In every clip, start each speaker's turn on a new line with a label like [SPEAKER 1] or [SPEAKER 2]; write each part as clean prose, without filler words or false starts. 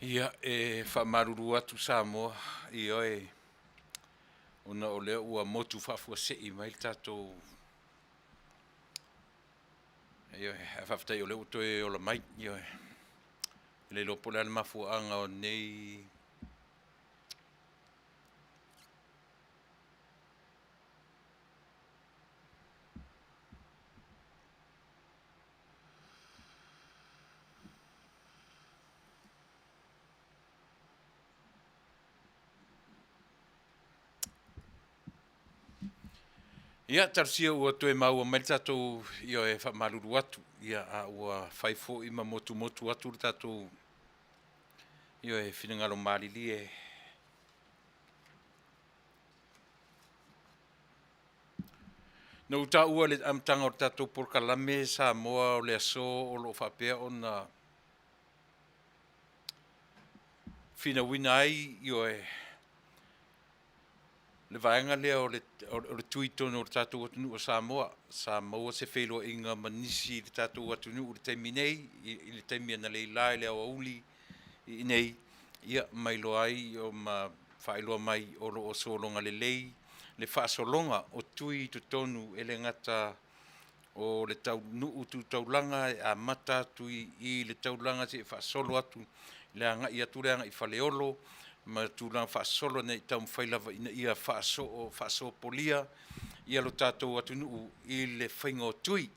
[SPEAKER 1] Ia, e faamalulu atu Samoa, ioe, ona o lea ua motu faafuasei mai le tatou, ioe, ae faafetai o lea ua toe ola mai, ioe. E le iloa po o le a le mafuaaga o lenei Ia, talosia ua toe maua mai le tatou, ioe, e faamalulu atu, ia, a ua fai foi ma motumotu atu le tatou, ioe, finagalo malilie. Na ou taua i le amataga o le tatou polokalame Samoa o le aso o lo o faapea ona finauina ai, ioe, le vaega lea o le tui i totonu o le tatou atunuu o Samoa. Sa maua se feiloaiga ma nisi i le tatou atunuu i le taimi nei, i le taimi analeila i le aoauli i inei, ia ma iloa ai ma faailoa mai o lo o sologa lelei le faasologa o tui i totonu, e le gata o le nuu tu taulaga e amata atu i le taulaga seia faasolo atu i le agai atu lea agai Faleolo ma tulaga faasolo ina ia taumafai lava ina ia faasopolia lo tatou atunuu i le faiga o tui.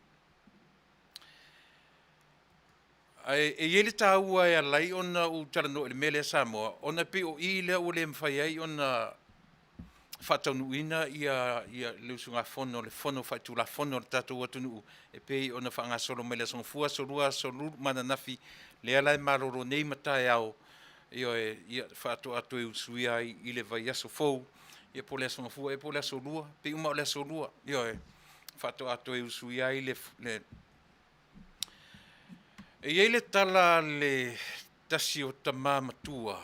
[SPEAKER 1] Ae e i ai le taua e ala ai ona ou talanoa i le mea lea Samoa, ona e pei o i lea ua le mafai ai ona faataunuuina le usugafono a le Fono Faitulafono a le tatou atunuu e pei ona faagasolo mai le Aso Gafua, Aso Lua, Aso Lulu ma ananafi, lea la e malolo nei ma taeao, ioe, ia faatoa toe usuia ai i le vaiaso fou, ia po o le Aso Gafua ea po o le Aso Lua, pei uma lava o le Aso Lua, ioe, faatoa toe usuia ai le… E i ai le tala a le tasi o tama matua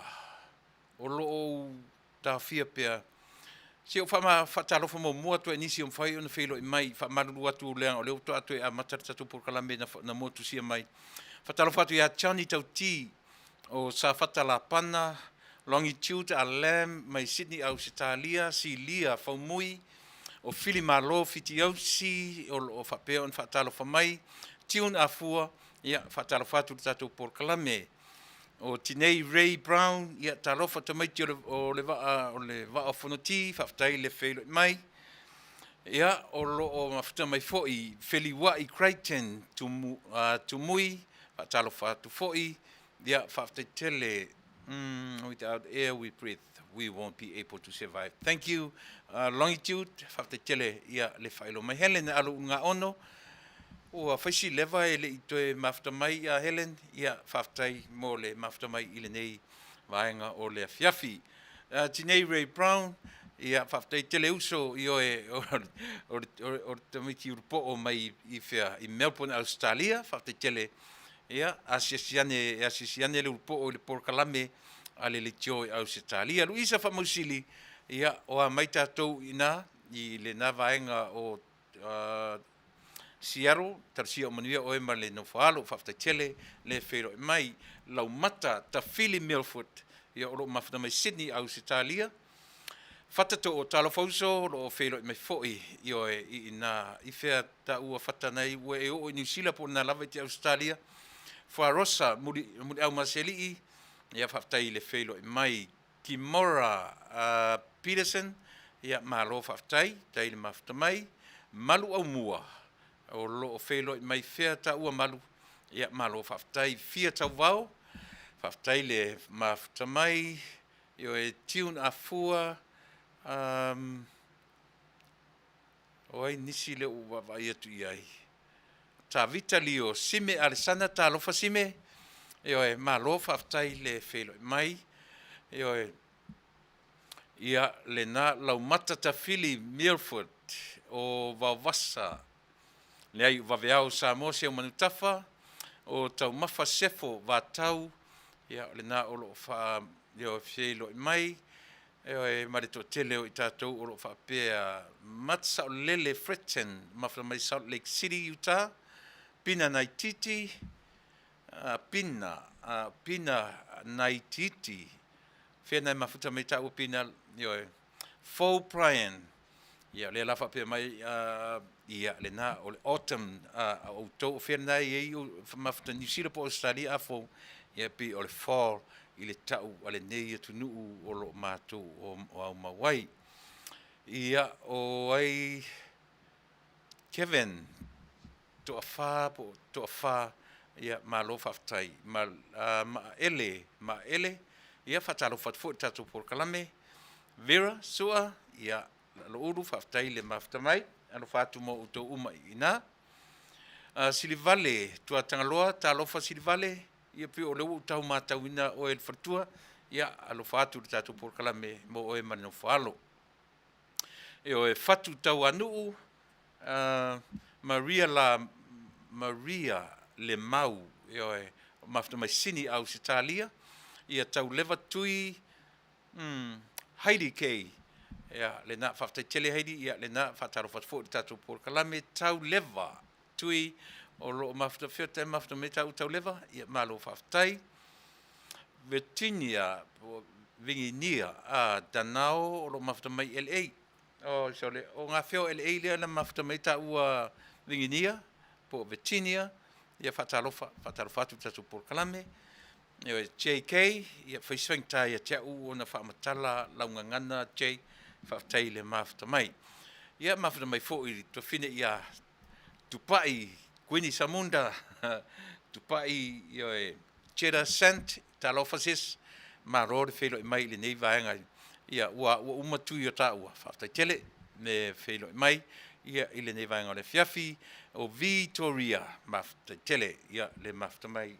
[SPEAKER 1] o lo o ou taofia pea, se i ou faatalofa muamua atu lava i nisi ua mafai ona feiloai mai. E faamalulu atu leaga o lea faatoa toe amata le tatou polokalame na motusia mai. Faatalofa atu ia Johnny Tauti o Safata Lapana, Longitude Ah Lam mai Sydney Ausetalia, Silia Faumui, o Fili Malo Fitiausi o lo o faapea ona faatalofa mai, Tune Afua, ia faatalofa atu i le tatou polokalame. O Tinei Ray Brown, ia talofa tamaiti o le Vaa o Fonoti, faafetai le feiloai mai. Ia, o lo o mafuta mai foi Feliuai Crichton Tumui, faatalofa atu foi. Ia, faafetai tele. Without air we breathe, we won't be able to survive. Thank you, Longitude, faafetai tele ia le faailoa mai. Helen Alo Ulugaono, ua fai si leva e le i toe mafuta mai ia Helen, ia faafetai mo le mafuta mai i lenei vaega o le afiafi. Tinei Ray Brown, ia faafetai tele uso i oe o le tamaiti ulupoo mai i fea i Melbourne, Australia, faafetai tele. Ia asiasi ane, e asiasi ane le ulupoo i le polokalame a le Leitio i Ausetalia. Luisa Faamausili, ia o a mai tatou i ina i lena vaega o Seattle, talosia o manuia oe ma le nofo alo, faafetai tele le feiloai mai. Laumata Tafili Milford, ia o lo o mafuta mai Sydney, Ausetalia. Fata Too, talofa uso, o lo o feiloai mai foi, ioe, i ina i fea taua Fata nei ua e oo i Niu Sila po o lena lava i te Ausetalia. Fuarosa Muliau Masealii, ia faafetai i le feiloai mai. Kimora Peterson, ia malo faafetai, faafetai le mafuta mai. Malu Aumua, o lo o feiloai mai fea taua Malu, ia malo faafetai. Fia Tauvao, faafetai le mafuta mai. Ioe, Tune Afua, o ai nisi lea ua ou vaavaai atu i ai? Tavita Lio, Sime Alesana, talofa Sime, ioe, malo faafetai le feiloai mai. Ioe, ia lena Laumata Tafili Milford o Vaovasa, leai o Vaveao Samoa Seumanutafa, o Taumafa Sefo Vatau, ia o lena o lo o feiloai mai. Ioe, ma le toatele o i tatou o lo o faapea Mat Saolele Fretton, mafuta mai Salt Lake City, Utah, Pina Naititi, Pina, Pina. Naitiiti, fea na e mafuta mai taua Pinal, ioe, Fou Brian, ia o lea la faapea mai, ia lena o le autumn a outou, o fea lena e i ai mafuta Niu Sila po o Ausetalia a fou, ia e pei o le fall i le tau a lenei atunuu o lo o matou o aumau ai. Ia, o ai Kevin Toafa po o Toafa, ia malo faafetai. Ma Maaele, Maaele, ia faatalofa atu foi i le tatou polokalame. Vera Sua, ia Laloulu, faafetai le mafuta mai, alofa atu mo outou uma i ina. Silivale Tuatagaloa, talofa Silivale, ia pei o lea ua ou tau matauina oe le faletua, ia alofa atu i le tatou polokalame mo oe ma le nofoalo. Ioe, Fatu Tauanuu, Maria La Maria Lemau, ioe, mafuta mai Sini Ausetalia, ia Tauleva Tui Heidi K. Ia, lena, faafetai tele Heidi, ia lena, faatalofa atu foi i le tatou polokalame Tauleva Tui o lo o mafuta fea mafuta mai taua Tauleva, ia malo faafetai. Virginia Viginia Danao o lo o mafuta mai LA. Oh, sole, o gafea o LA lea na mafuta mai taua Viginia po o Virginia, ia faatalofa, faatalofa atu i le tatou polokalame. Ioe, JK, ia fai se faigata ia te au ona faamatala lau gagana J, faafetai i le mafuta mai. Ia mafuta mai foi i le tuafine ia Tupai Kuini Samunda, Tupai, ioe, Cheddar Sant, talofa sis, malo le feiloai mai i lenei vaega. Ia, ua uma tui o taua, faafetai tele le feiloai mai ia i lenei vaega o le afiafi. O Vitoria, mafuta tele ia le mafuta mai.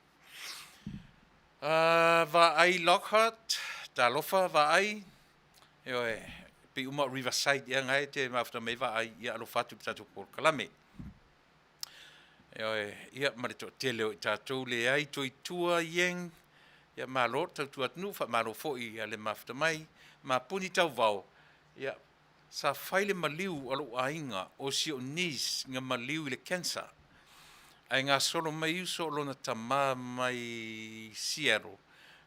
[SPEAKER 1] Vaai Lockhart, talofa Vaai, ioe, pei uma o Riverside ea na e te mafuta mai Vaai, ia alofa atu i le tatou polokalame. Ioe, ia ma le toatele o i tatou leai Toitua Ieng, ia malo le tautua atunuu, faamalo foi ia le mafuta mai. Mapuni Tauvao, ia sa fai le maliu a lou aiga o si ou niece na maliu i le cancer, ae gasolo mai uso o lona tama mai Seattle,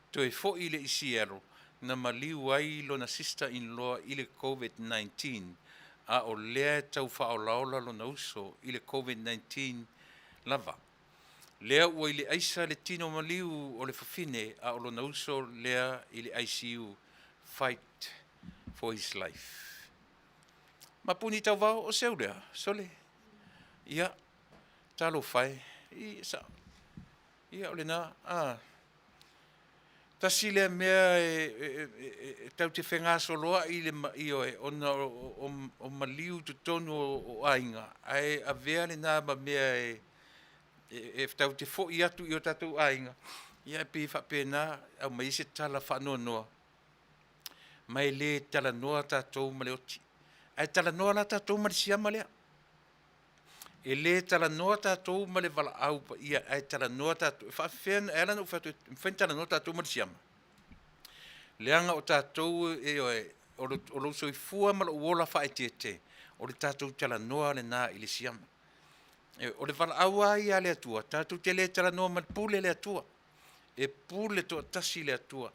[SPEAKER 1] toe foi le i Seattle, na maliu ai lona sister-in-law i le COVID-19, a o lea e tau faaolaola lona uso i le COVID-19 lava. Lea ua i le aisa le tino maliu o le fafine, a o lona uso lea i le ICU, fight for his life. Mapuni Tauvao, o seu lea, sole. Ia, talofa e, i, sa, ia o lena, a, tasi lea mea e tau te fegasoloai le ioe, ona o maliu i totonu o aiga, ae avea lena ma mea e tau te foi atu i o tatou aiga, ia e pei e faapena, aumai ai se tala faanoanoa, ma e le talanoa tatou ma le oti, ae talanoa la tatou ma le siama lea. E le talanoa tatou ma le valaau paia, ae talanoa tatou, e faafefea, e ala ona ou fai atu, e mafai ona talanoa tatou ma le siama, leaga o tatou, ioe, o lou soifua ma lou ola faaeteete, o le tatou talanoa lena i le siama. O le valaau lava ia a le Atua, tatou te le talanoa ma le pule le Atua, e pule toatasi le Atua.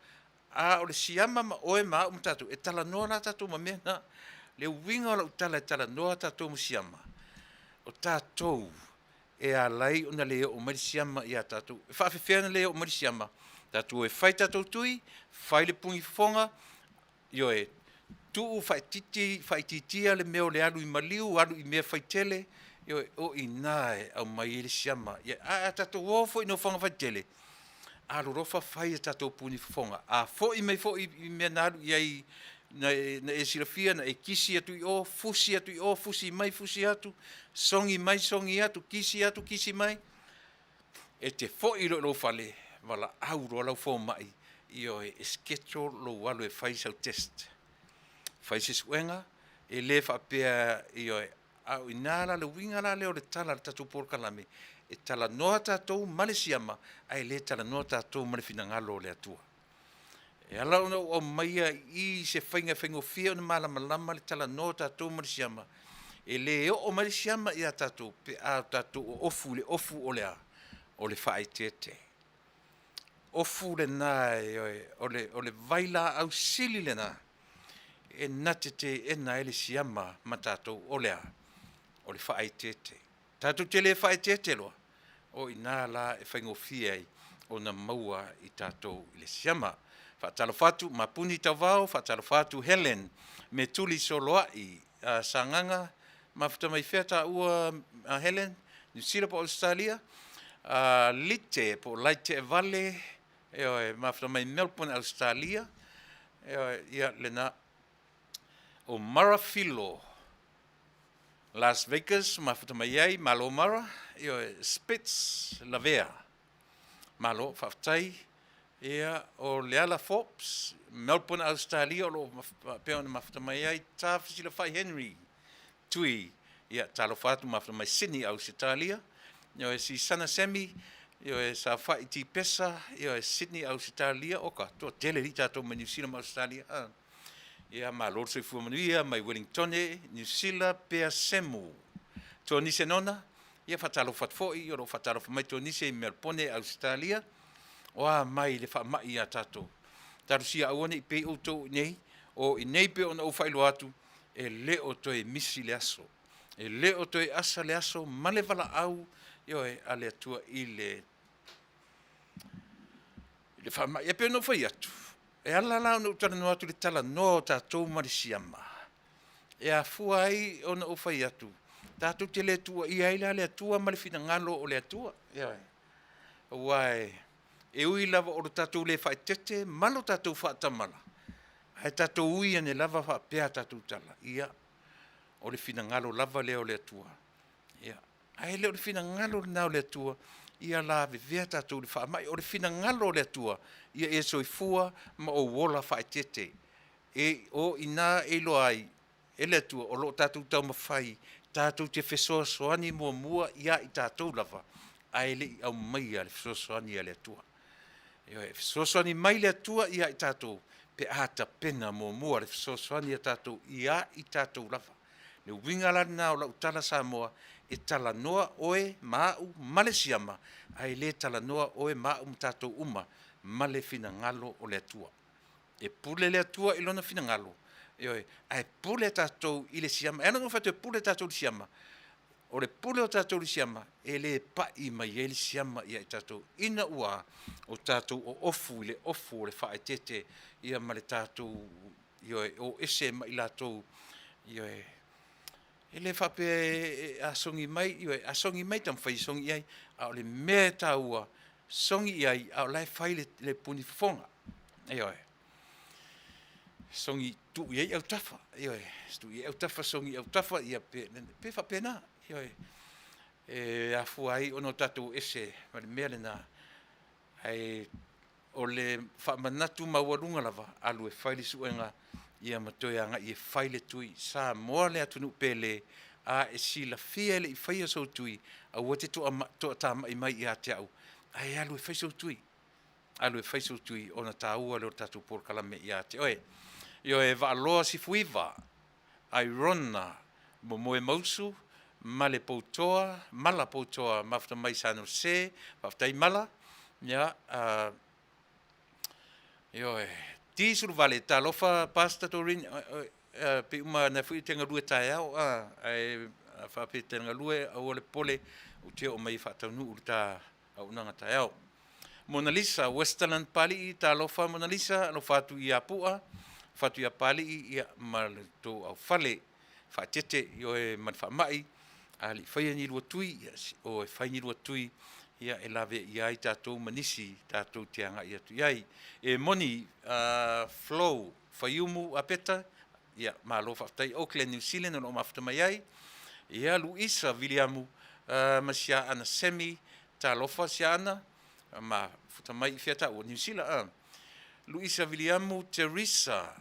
[SPEAKER 1] A o le siama ma oe ma au ma tatou, e talanoa la tatou ma mea na. Le uiga o lau tala e talanoa tatou ma siama, o tatou e ala ai ona le oo mai le siama ia tatou. E faafefea ona le oo mai le siama? Tatou e fai tatou tui, fai le puni fofoga, ioe, tuu faaitiiti, faaitiitia le mea o le alu i maliu, alu i mea faitele, ioe, o i ina e aumai ai le siama. Ia, a tatou o foi i nofoaga faitele, alolofa fai a tatou puni fofoga. A foi mai foi i mea na alu i ai, na e silafia, na e kisi atu i o, fusi atu i o, fusi mai, fusi atu, sogi mai, sogi atu, kisi atu, kisi mai, e te foi loa i lou fale, valaau loa lau fomai, ioe, e schedule lou alu e fai sau test, fai se suega, e le faapea, ioe, a o i ina la le uiga la lea o le tala a le tatou polokalame, e talanoa tatou ma le siama, ae le talanoa tatou ma le finagalo o le Atua. E ala ona ou aumaia i i se faiga e faigofie ona malamalama le talanoa o tatou ma le siama, e le oo mai le siama ia tatou pe a tatou oofu i le ofu o le a? O le faaeteete. ofu lena, ioe, o le vailaau sili lena e na te teena ai le siama ma tatou, o le a? O le faaeteete. Tatou te le faaeteete loa, o i ina la e faigofie ai ona maua i tatou i le siama. Faatalofa atu Mapuni Tauvao, faatalofa atu Helen Metuli Soloai Sagaga, mafuta mai fea taua Helen? Niu Sila po o Ausetalia? Lite po o Laiteevale, ioe, mafuta mai Melbourne, Ausetalia. Ioe, ia lena. O Mara Filo, Las Vegas mafuta mai ai, malo Mara, ioe, Spitz Lavea, malo faafetai. Ia, o Leala Forbes, Melbourne, Ausetalia o lo o faapea ona mafuta mai ai Tafesilafai Henry Tui, ia talofa atu, mafuta mai Sydney, Ausetalia. Ioe, Sisana Semi, ioe, Saofai Tipesa, ioe, Sydney, Ausetalia. Oka, toatele alii tatou mai Niu Sila ma Ausetalia. Ia, malo le soifua manuia mai Wellingtone, Niu Sila, Pea Semu, Tonise Nona, ia faatalofa atu foi, o lo o faatalofa mai Tonise i Melpone, Ausetalia. O a mai le faamai ia tatou? Talosia aua ne i pei outou i inei, o inei pei ona ou faailoa atu, e le o toe misi le aso. E le o toe asa le aso ma le valaau, ioe, a le Atua i le faamai. E pei ona ou fai atu, e ala la ona ou talanoa atu i le talanoa o tatou ma le siama, e afua ai ona ou fai atu, tatou te le tuuaia ai la le Atua ma le finagalo o le Atua. Ioe. Aua e ui lava o lo tatou le faaeteete ma lo tatou faatamala, ae tatou ui ane lava faapea a tatou tala, ia, o le finagalo lava lea o le Atua. Ia, ae le o le finagalo lena o le Atua ia lavevea tatou i le faamai. O le finagalo o le Atua, ia e soifua ma ou ola faaeteete. E, o i ina e iloa ai e le Atua o lo o tatou taumafai tatou te fesoasoani muamua ia i tatou lava, ae le i aumaia le fesoasoani a le Atua. Ioe, e fesoasoani mai le Atua ia i tatou pe a tapena muamua le fesoasoani a tatou ia i tatou lava. Le uiga la lena o lau tala Samoa, e talanoa oe ma au ma le siama, ae le talanoa oe ma au ma tatou uma ma le finagalo o le Atua. E pule le Atua i lona finagalo, ioe, ae pule tatou i le siama. E ala ona ou fai atu e pule tatou i le siama, o le pule o tatou i le siama, e le pai mai ai le siama ia i tatou ina ua o tatou oofu i le ofu o le faaeteete, ia ma le tatou, ioe, o ese ma i latou, ioe. E le faapea a sogi mai, ioe, a sogi mai, taumafai e sogi i ai, a o le mea e taua, sogi i ai, a o la e fai le puni fofoga. Ioe. Sogi, tuu i ai autafa, ioe, tuu i ai autafa, sogi i autafa, ia pe, pe faapena, ioe. E afua ai ona o tatou ese ma le mea lena, ae o le faamanatu maualuga lava, alu e fai le suega, ia ma toe agai e fai le tui. Samoa le atunuu pele, a e silafia e le i faia sou tui, aua e te toatamai mai ia te au, ae alu e fai sou tui. Alu e fai sou tui ona taua lea o le tatou polokalame ia te oe. Ioe, Vaaloa Sifuiva, Airona Momoemausu, Male Poutoa, Mala Poutoa, mafuta mai San Jose, faafetai Mala. Ia, ioe, Di Suluvale, talofa Pastor Doreen, pei uma na foi te galue taeao, ae faapea te galue, aua le popole, ou te oo mai e faataunuu le ta auaunaga taeao. Mona Lisa Westerland Palii, talofa Mona Lisa, alofa atu ia Pua, alofa atu ia Palii, ia, ma le tou aufale faaeteete, ioe, ma le faamai, a le i faia ni lua tui, ia, o e fai ni lua tui, ia, e laveia ai tatou ma nisi tatou te agai atu i ai. E moni, Flo Faiumu Apeta, ia, malo faafetai, Auckland, New Zealand o lo o mafuta mai ai. Ia, Luisa Viliamu, ma Siaana Semi, talofa Siaana, mafuta mai i fea taua, Niu Sila. Luisa Viliamu, Teresa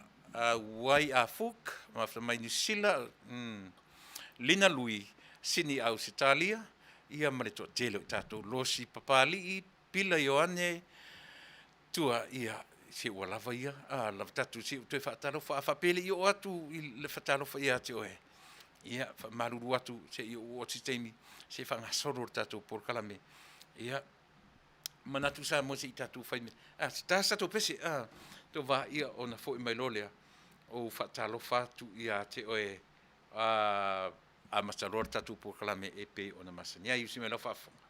[SPEAKER 1] Wai A Fook, mafuta mai Niu Sila, Lina Lui, Sydney, Ausetalia, ia ma le toatele o tatou Losi Papalii, Pila Ioane, Tua, ia, se ua lava ia, lava tatou, se i ou toe faatalofa, a faapea e le i oo atu i le faatalofa ia te oe, ia, faamalulu atu, se i ou oo atu i se taimi, se i faagasolo le tatou polokalame. Ia, Manatu Samoa se i tatou fai mea. A, ta sa tatou pese, a, to va ia ona foi mai loa lea, ou faatalofa atu ia te oe, a, amata loa le tatou polokalame e pei ona masani ai. Usi mai lau faafofoga.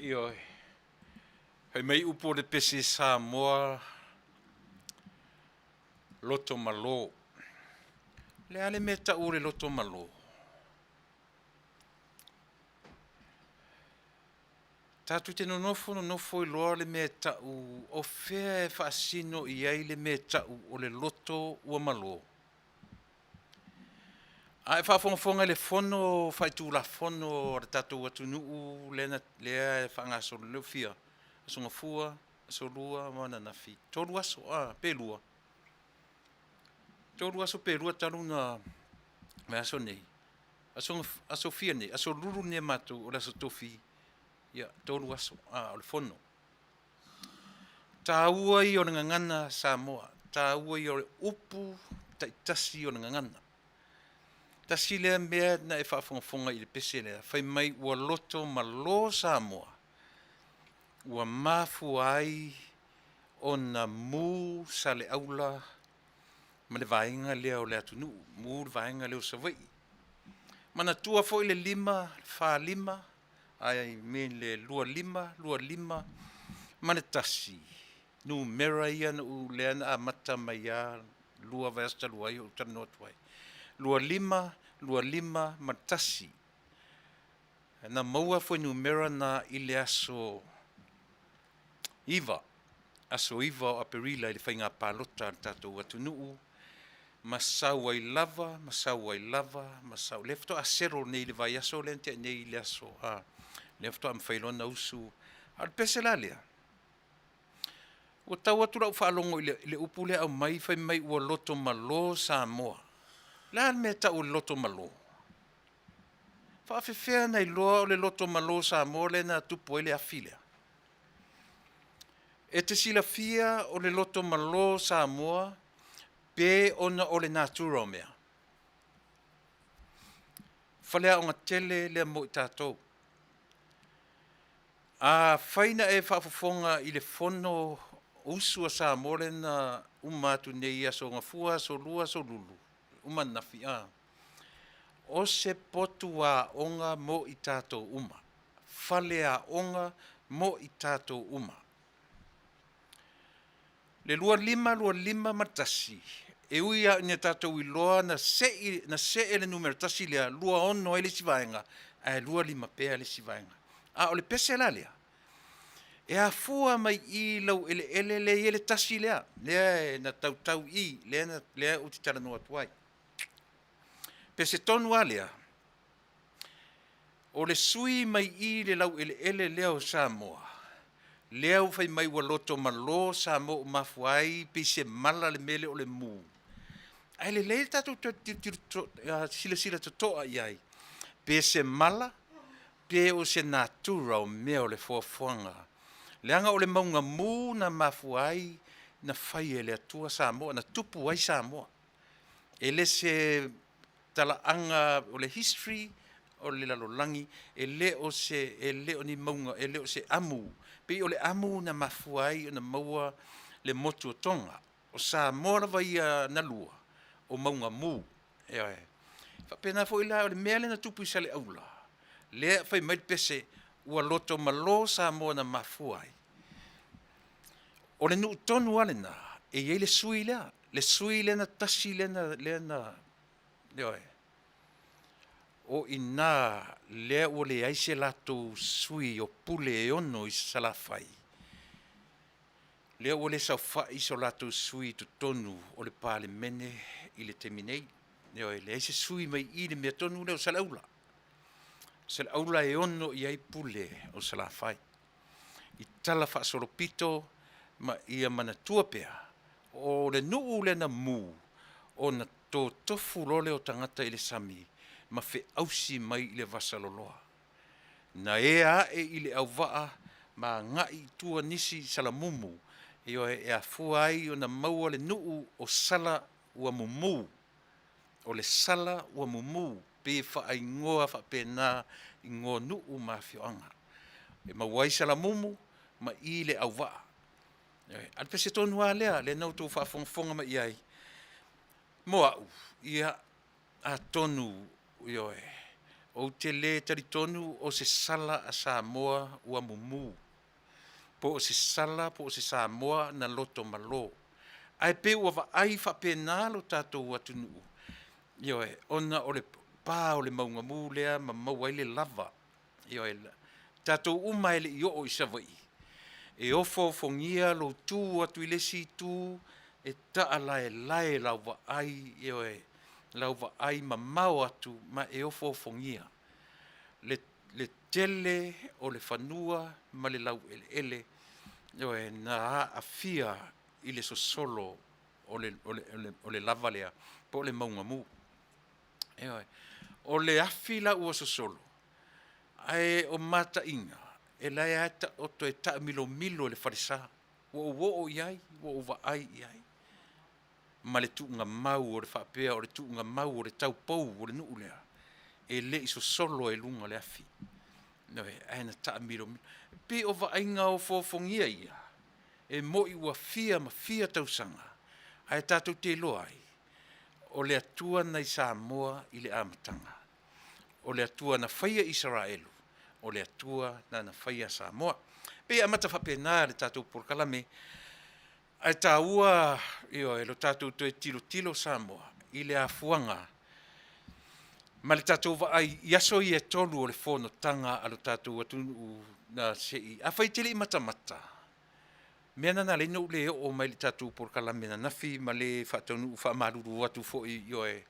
[SPEAKER 1] Ioe. Fai mai upu o le pese Samoa, loto malo. Le a le mea tau o le loto malo? Tatou te nonofo nonofo iloa le mea tau o fea e faasino i ai le mea tau o le loto ua malo. A e faafogafoga i le Fono Faitulafono a le tatou atunuu lea na, lea e faagasolo lea ua fia, Aso Gafua, Aso Lua ma ananafi, 3 aso, a, pe lua. 3 aso pe lua talu na vaiaso nei. Aso, aso fia nei, aso lulu nei a matou o le aso tofi, ia, 3 aso, a, o le fono. Taua ia o le gagana Samoa, taua ia o le upu taitasi o le gagana. Tasi lea mea na e faafogafoga i le pese lea, fai mai ua loto malo Samoa, ua mafua ai ona mu Saleaula ma le vaega lea o le atunuu, mu le vaega lea o Savaii. Manatua foi le 5, 4, 5, I mean le 25, 25 ma le 1, numera ia na ou lea na amata mai lava 2 vaiaso talu ai o ou talanoa atu ai. 25, 25 ma le 1. Na maua fuainumera na i le aso 9, aso 9 o Aperila i le faiga palota a le tatou atunuu, ma sau ai lava, ma sau ai lava, ma sau, lea faatoa settle nei i le vaiaso lea na tea nei i le aso, lea faatoa mafai loa ona usu. A o le pese la lea, ua tau atu lau faalogo i le upu lea e aumai fai mai ua loto malo Samoa. O le a le mea e tau o le loto malo? E faapefea ona iloa o le loto malo Samoa lea na tupu ai le afi lea? E te silafia o le loto malo Samoa pe ona o le natura o mea? Faleaoga tele lea mo i tatou. Afai na e faafofoga i le fono usu a Samoa lea na uma atu nei i Aso Gafua, Aso Lua, Aso Lulu, uma ananafi, o se potu aoga mo i tatou uma, faleaoga mo i tatou uma. Le 25, 25 ma le 1, e ui lava ina tatou iloa na sei, na see le numera 1 lea, 26 ai le isi vaega, ae 25 pea le isi vaega. A o le pese la lea, e afua mai i i laueleele lea e i ai le tasi lea, lea na tautau i i, lea ou te talanoa atu ai. Pese tonu lava lea, o le sui mai i i le laueleele lea o Samoa, lea ua fai mai ua loto malo Samoa ua mafua ai pei se mala le mea lea o le mu. Ae lelei le tatou toe tilotilo silasila totoa i ai, pe se mala pe o se natura o mea o le foafoaga. Leaga o le mauga mu na mafua ai na fai e le Atua Samoa, na tupu ai Samoa. E le se talaaga o le history o le lalolagi, e le o se, e le o ni mauga, e le o se amu, pei o le amu na mafua ai ona maua le motu o Toga. O Samoa lava ia na lua, o mauga mu. Ioe. E faapena foi la, o le mea lea na tupu i Saleaula, lea fai mai le pese, ua loto malo Samoa na mafua ai. O le nuu tonu lava lena e i ai le sui lea, le sui lea na tasi lea na, lea na, ioe, o i ina lea ua leai se latou sui o pule e ono i Salafai, lea ua le saofai so latou sui i totonu o le Palemene i le taimi nei. Ioe, e leai se sui mai i i le mea tonu lea o Saleaula. O Saleaula e ono i ai pule o Salafai. I talafaasolopito ma ia manatua pea, o le nuu lea na mu, ona totofu loa lea o tagata i le sami ma feausi mai i le vasaloloa. Na ea ae i le auvaa ma agai i tua nisi i Salamumu, ioe, e afua ai ona maua le nuu o Sala ua mumu. O le Sala ua mumu, pei e faaigoa faapena igoa o nuu ma afioaga. E maua ai Salamumu ma i Leauvaa. Ioe, a o le pese tonu lava lea, lea na outou faafogafoga mai i ai, mo au, ia atonu, ioe, ou te le talitonu o se sala a Samoa ua mumu, po o se sala po o se Samoa na loto malo, ae pei ua vaai faapena lo tatou atunuu, ioe, ona o le pa o le mauga mu lea ma maua ai le lava. Ioe, tatou uma lava e le i oo i Savaii, e ofoofogia lou tu atu i le isi itu, e taalaelae lau vaai, ioe, lau vaai mamao atu ma e ofoofogia le tele o le fanua ma le laueleele, ioe, na aafia i le sosolo o le lava lea po o le mauga mu. Ioe. O le afi la ua sosolo, ae o mataiga, e la e lava e taoto e taamilomilo i le falesa. Ua ou oo i ai, ua ou vaai i ai. ma le tuugamau o le faapea o le tuugamau o le taupou o le nuu lea, e le i sosolo ai luga o le afi, ioe, ae na taamilomilo. E pei o vaaiga ofoofogia ia, e moi ua fia ma fia tausaga, ae tatou te iloa ai, o le Atua na i Samoa i le amataga. O le Atua na faia Isaraelu, o le Atua na faia Samoa. E pei e amata faapena le tatou polokalame, ae taua, ioe, lo tatou toe tilotilo Samoa i le afuaga ma le tatou vaai i aso ia e 3 o le fonotaga a lo tatou atunuu na se i… Afai e te le i matamata, o le mea lena na ala ai ona ou le oo mai i le tatou polokalame ananafi ma le faataunuu, faamalulu atu foi, ioe,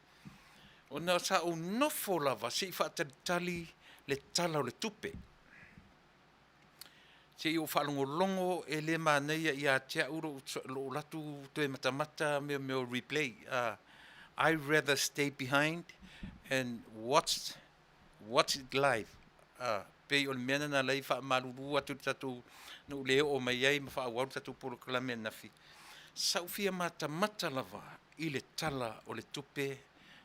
[SPEAKER 1] ona sa ou nofo lava se i faatalitali le Tala o le Tupe, se i ou faalogologo, e le manaia ia te au lou alu atu toe matamata mea o replay. I rather stay behind and watch it live. Pei o le mea lena na ala ai faamalulu atu i le tatou, na ou le oo mai ai ma faaauau le tatou polokalame ananafi. Sa ou fia matamata lava i le Tala o le Tupe,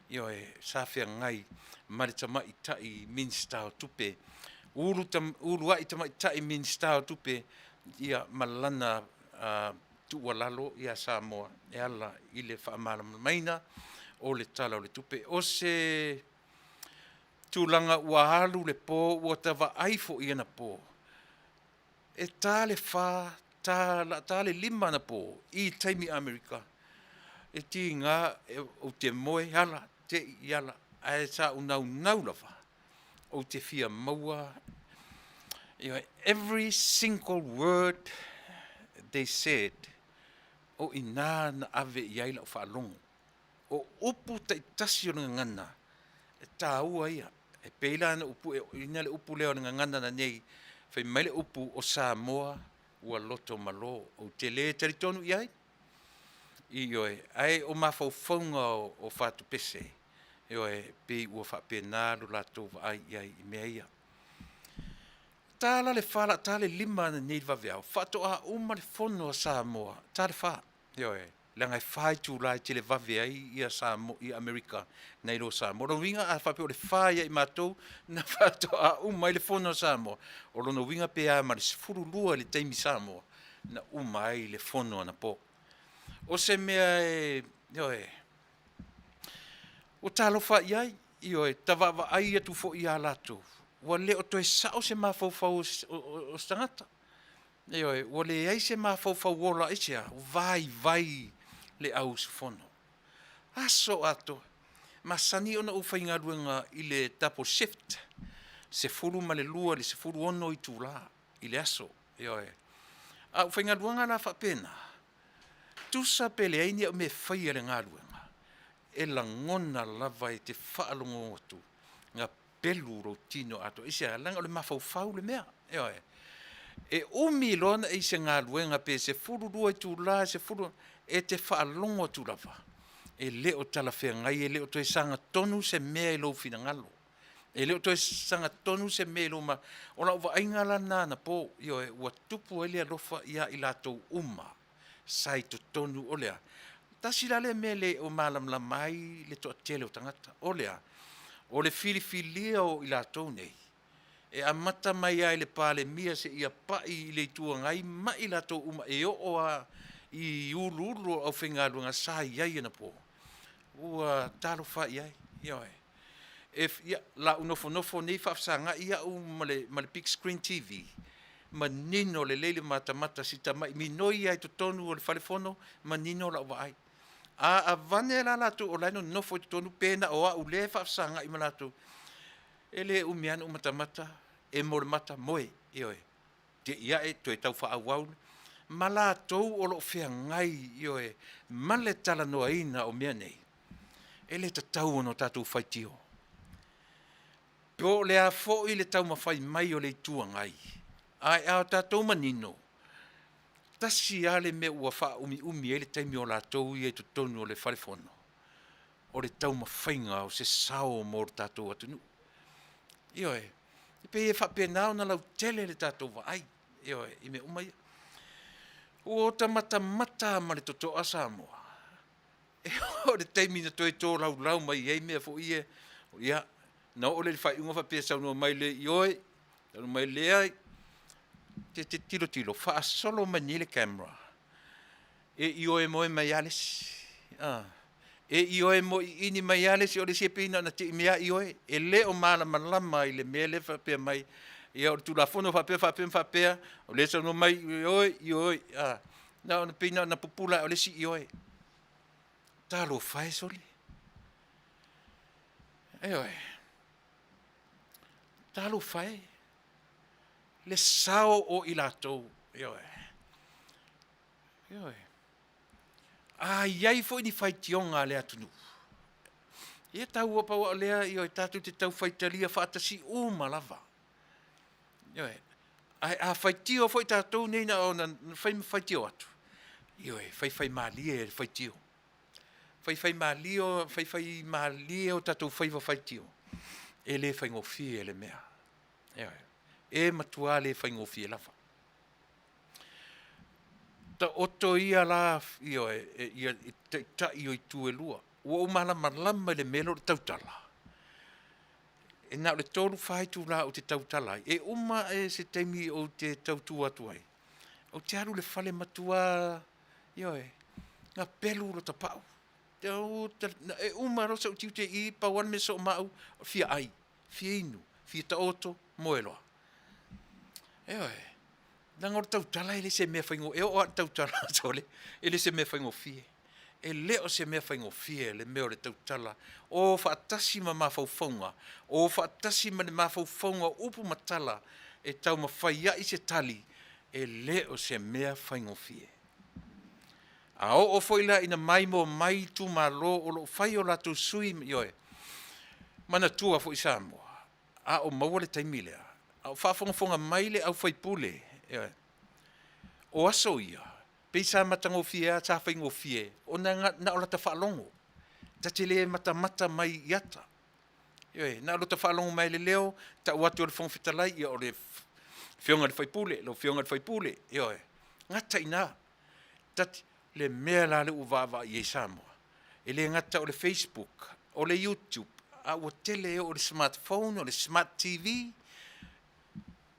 [SPEAKER 1] ioe, sa feagai ma le Tamaitai Minisita o Tupe, uluai tamaitai Minisita o Tupe, ma lana tuualalo ia Samoa e ala i le faamalamalamaina o le Tala o le Tupe. O se tulaga ua alu le po ua ta vaai foi anapo, e ta le 4, o le a ta le 5 anapo i le taimi Amerika, e tiga ou te moe ala, te i ala, ae sa ou naunau lava ou te fia maua, ioe, every single word they said, o i ina na ave i ai lau faalogo. O upu taitasi o le gagana, e taua ia. E pei la ona ou pueina le upu lea o le gagana nanei, fai mai le upu o Samoa ua loto malo. Ou te le talitonu i ai, ioe, ae o mafaufauga o fatupese, ioe, e pei ua faapena lo latou vaai i ai i mea ia. E ta la le 4 o le a ta le 5 ananei i le vaveao, faatoa uma le fono a Samoa, ta le 4, ioe, leaga e 4 itula e televave ai Amerika nai lo Samoa. O lona uiga a faapea o le 4 ia i matou na faatoa uma ai le fono a Samoa, o lona uiga pe a ma le 12 i le taimi Samoa na uma ai le fono anapo. O se mea e, ioe, ua talofa i ai, ioe, ta vaavaai atu foi ia latou, ua le o toe sao se mafaufau o se tagata. Ioe, ua leai se mafaufau ola, aisea? Ua vaivai le au usufono. Aso atoa. E masani ona ou faigaluega i le double shift, 12 i le 16 itula i le aso. Ioe. A ou faigaluega la faapena, tusa pe leai ni au mea e faia i le galuega, e lagona lava e te faalogo atu na pelu lou tino atoa. Aisea? Leaga o le mafaufau le mea. Ioe. E umi loa ona e i se galuega pe 12 itula, 10, e te faalogo atu lava e le o talafeagai, e le o toe sagatonu se mea i lou finagalo, e le o toe sagatonu se mea i lou… O lau vaaiga la lena anapo, ioe, ua tupu ai le alofa ia i latou uma sa i totonu. O le a? Tasi la lea mea e le o malamalama ai le toatele o tagata, o le a? O le filifilia o i latou nei, e amata mai lava i le Palemia seia pai i le Itu Agai ma i latou uma e oo lava i uluulu o le aufaigaluega sa i ai anapo, ua talofa e i ai, ioe. Ia, o le a ou nofonofo nei faafesagai au ma le big screen TV, manino lelei le matamata a si tamai minoi lava i totonu o le fale fono, manino lau vaai. A aveane la latou o la e nonofo i totonu pe na o au lea e faafesagai ma latou, e le umi lava ona ou matamata, emo le mata, moe, ioe, te i ae toe tau faaauau ma latou o lo o feagai, ioe, ma le talanoaina o mea nei, e le tatau ona tatou faitio. Po o le a foi le taumafai mai o le Itu Agai, ae a tatou manino, tasi lava le mea ua faaumiumi ai le taimi o latou ia i totonu o le fale fono, o le taumafaiga o se sao mo le tatou atunuu. Ioe, e pei e faapena ona lautele le tatou vaai, ioe, i mea uma ia. Ua ota matamata lava ma le totoa Samoa. O le taimi na toe tolaulau mai ai mea foi ia, ia, na oo lea i le faaiuga faapea e saunoa mai le ioe, saunoa mai le leai. E te tilotilo, faasolo mai nei le camera, e ioe moe mai lava le isi. E ioe moiini mai lava le isi, o le isi e pei na ona te i mea lava ioe. E le o malamalama i le mea lea e faapea mai, ia o le Tulafono faapea, faapea ma faapea, o lea e saunoa mai, ioe, ioe, na ona pei na ona pupula ae o le isi ioe. Talofa e sole, ioe, talofa e, le sao o i latou, ioe, ioe. A i ai foi ni faitioga a le atunuu, ia e taua, pau lava o lea, ioe, tatou te tau faitalia faatasi uma lava. Ioe. Ae a faitio foi tatou nei na ona fai ma faitio atu, ioe, faifaimalie le faitio, faifaimalie, faifaimalie o tatou faiva faitio, e le faigofie le mea. Ioe. E matua le faigofie lava. Taoto ia la, ioe, ia taitai o itu e lua. Ua ou malamalama i le mea lea o le tautala, e na o le 3, 4 itula ou te tautala ai, e uma ae se taimi ou te tautu atu ai, ou te alu i le fale matua, ioe, gapelu lota pau. E uma loa sou tiute i i, pau lava le mea e soo ma au, e fia ai, fia inu, fia taoto, moe loa. Ioe, leaga o le tautala e le o se mea faigofie, e oo lava i le tautala sole, e le o se mea faigofie. E le o se mea faigofie le mea o le tautala, o faatasi ma mafaufauga, o faatasi ma le mafaufauga o upu ma tala e taumafai ai se tali, e le o se mea faigofie. A oo foi la ina maimoa mai itumalo o lo o fai o latou sui, ioe, manatua foi Samoa, a o maua le taimi lea, a o faafogafoga mai le au sui usufono, ioe, o aso ia, pei sa matagofie lava sa faigofie ona na o lata faalogo. Ta te le matamata mai i ata, ioe, na o lota faalogo mai lava i le leo, tau atu e le Fofoga Fetalai, ia o le Afioga i le sui usufono, lau Afioga i le sui usufono, ioe, e gata i ina. Le mea la lea ua vaavaai i ai Samoa, e le gata o le facebook, o le youtube, a ua tele e oo i le smartphone, o le smart TV.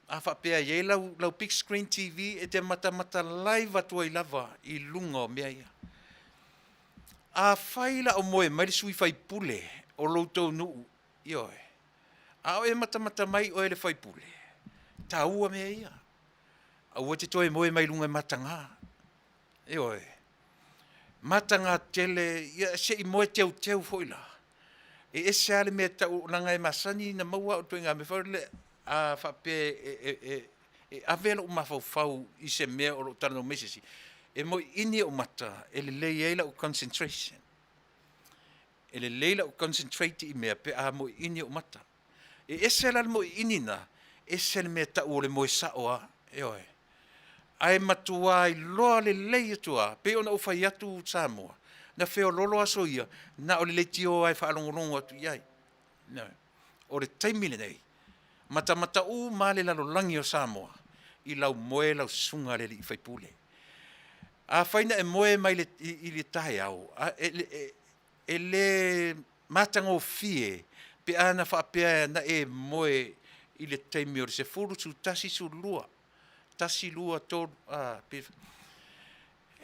[SPEAKER 1] A faapea e i ai lau big screen TV e te matamata live atu ai lava i luga o mea ia. Afai la o moe mai le sui usufono o lo outou nuu, ioe, a o e matamata mai oe le sui usufono, e taua mea ia, aua e te toe moe mai luga e mataga, ioe, mataga tele, ia se i moe teuteu foi la. E ese lava le mea e tau, leaga e masani ona maua au i le ituaiga mea foi lele, a faapea e ave lou mafaufau i se mea o lo o talanoa mai ai se isi, e moiini ou mata e lelei ai lau concentration. E lelei lau concentrate i mea pe a moiini ou mata. E ese la le moiini lena, ese le mea e tau o le moe sao lava, ioe. Ae matua iloa lelei atu lava, pei ona ou fai atu Samoa, na feoloolo aso ia, na o le leitio lava e faalogologo atu i ai. Ioe. O le taimi lenei, matamata uma lava le lalolagi o Samoa i lau moe lau susuga i le sui usufono. Afai na e moe mai i le taeao, e le matagofie pe ana faapea na e moe i le taimi o le 10, 11, 12, 1, 2, 3, a, pe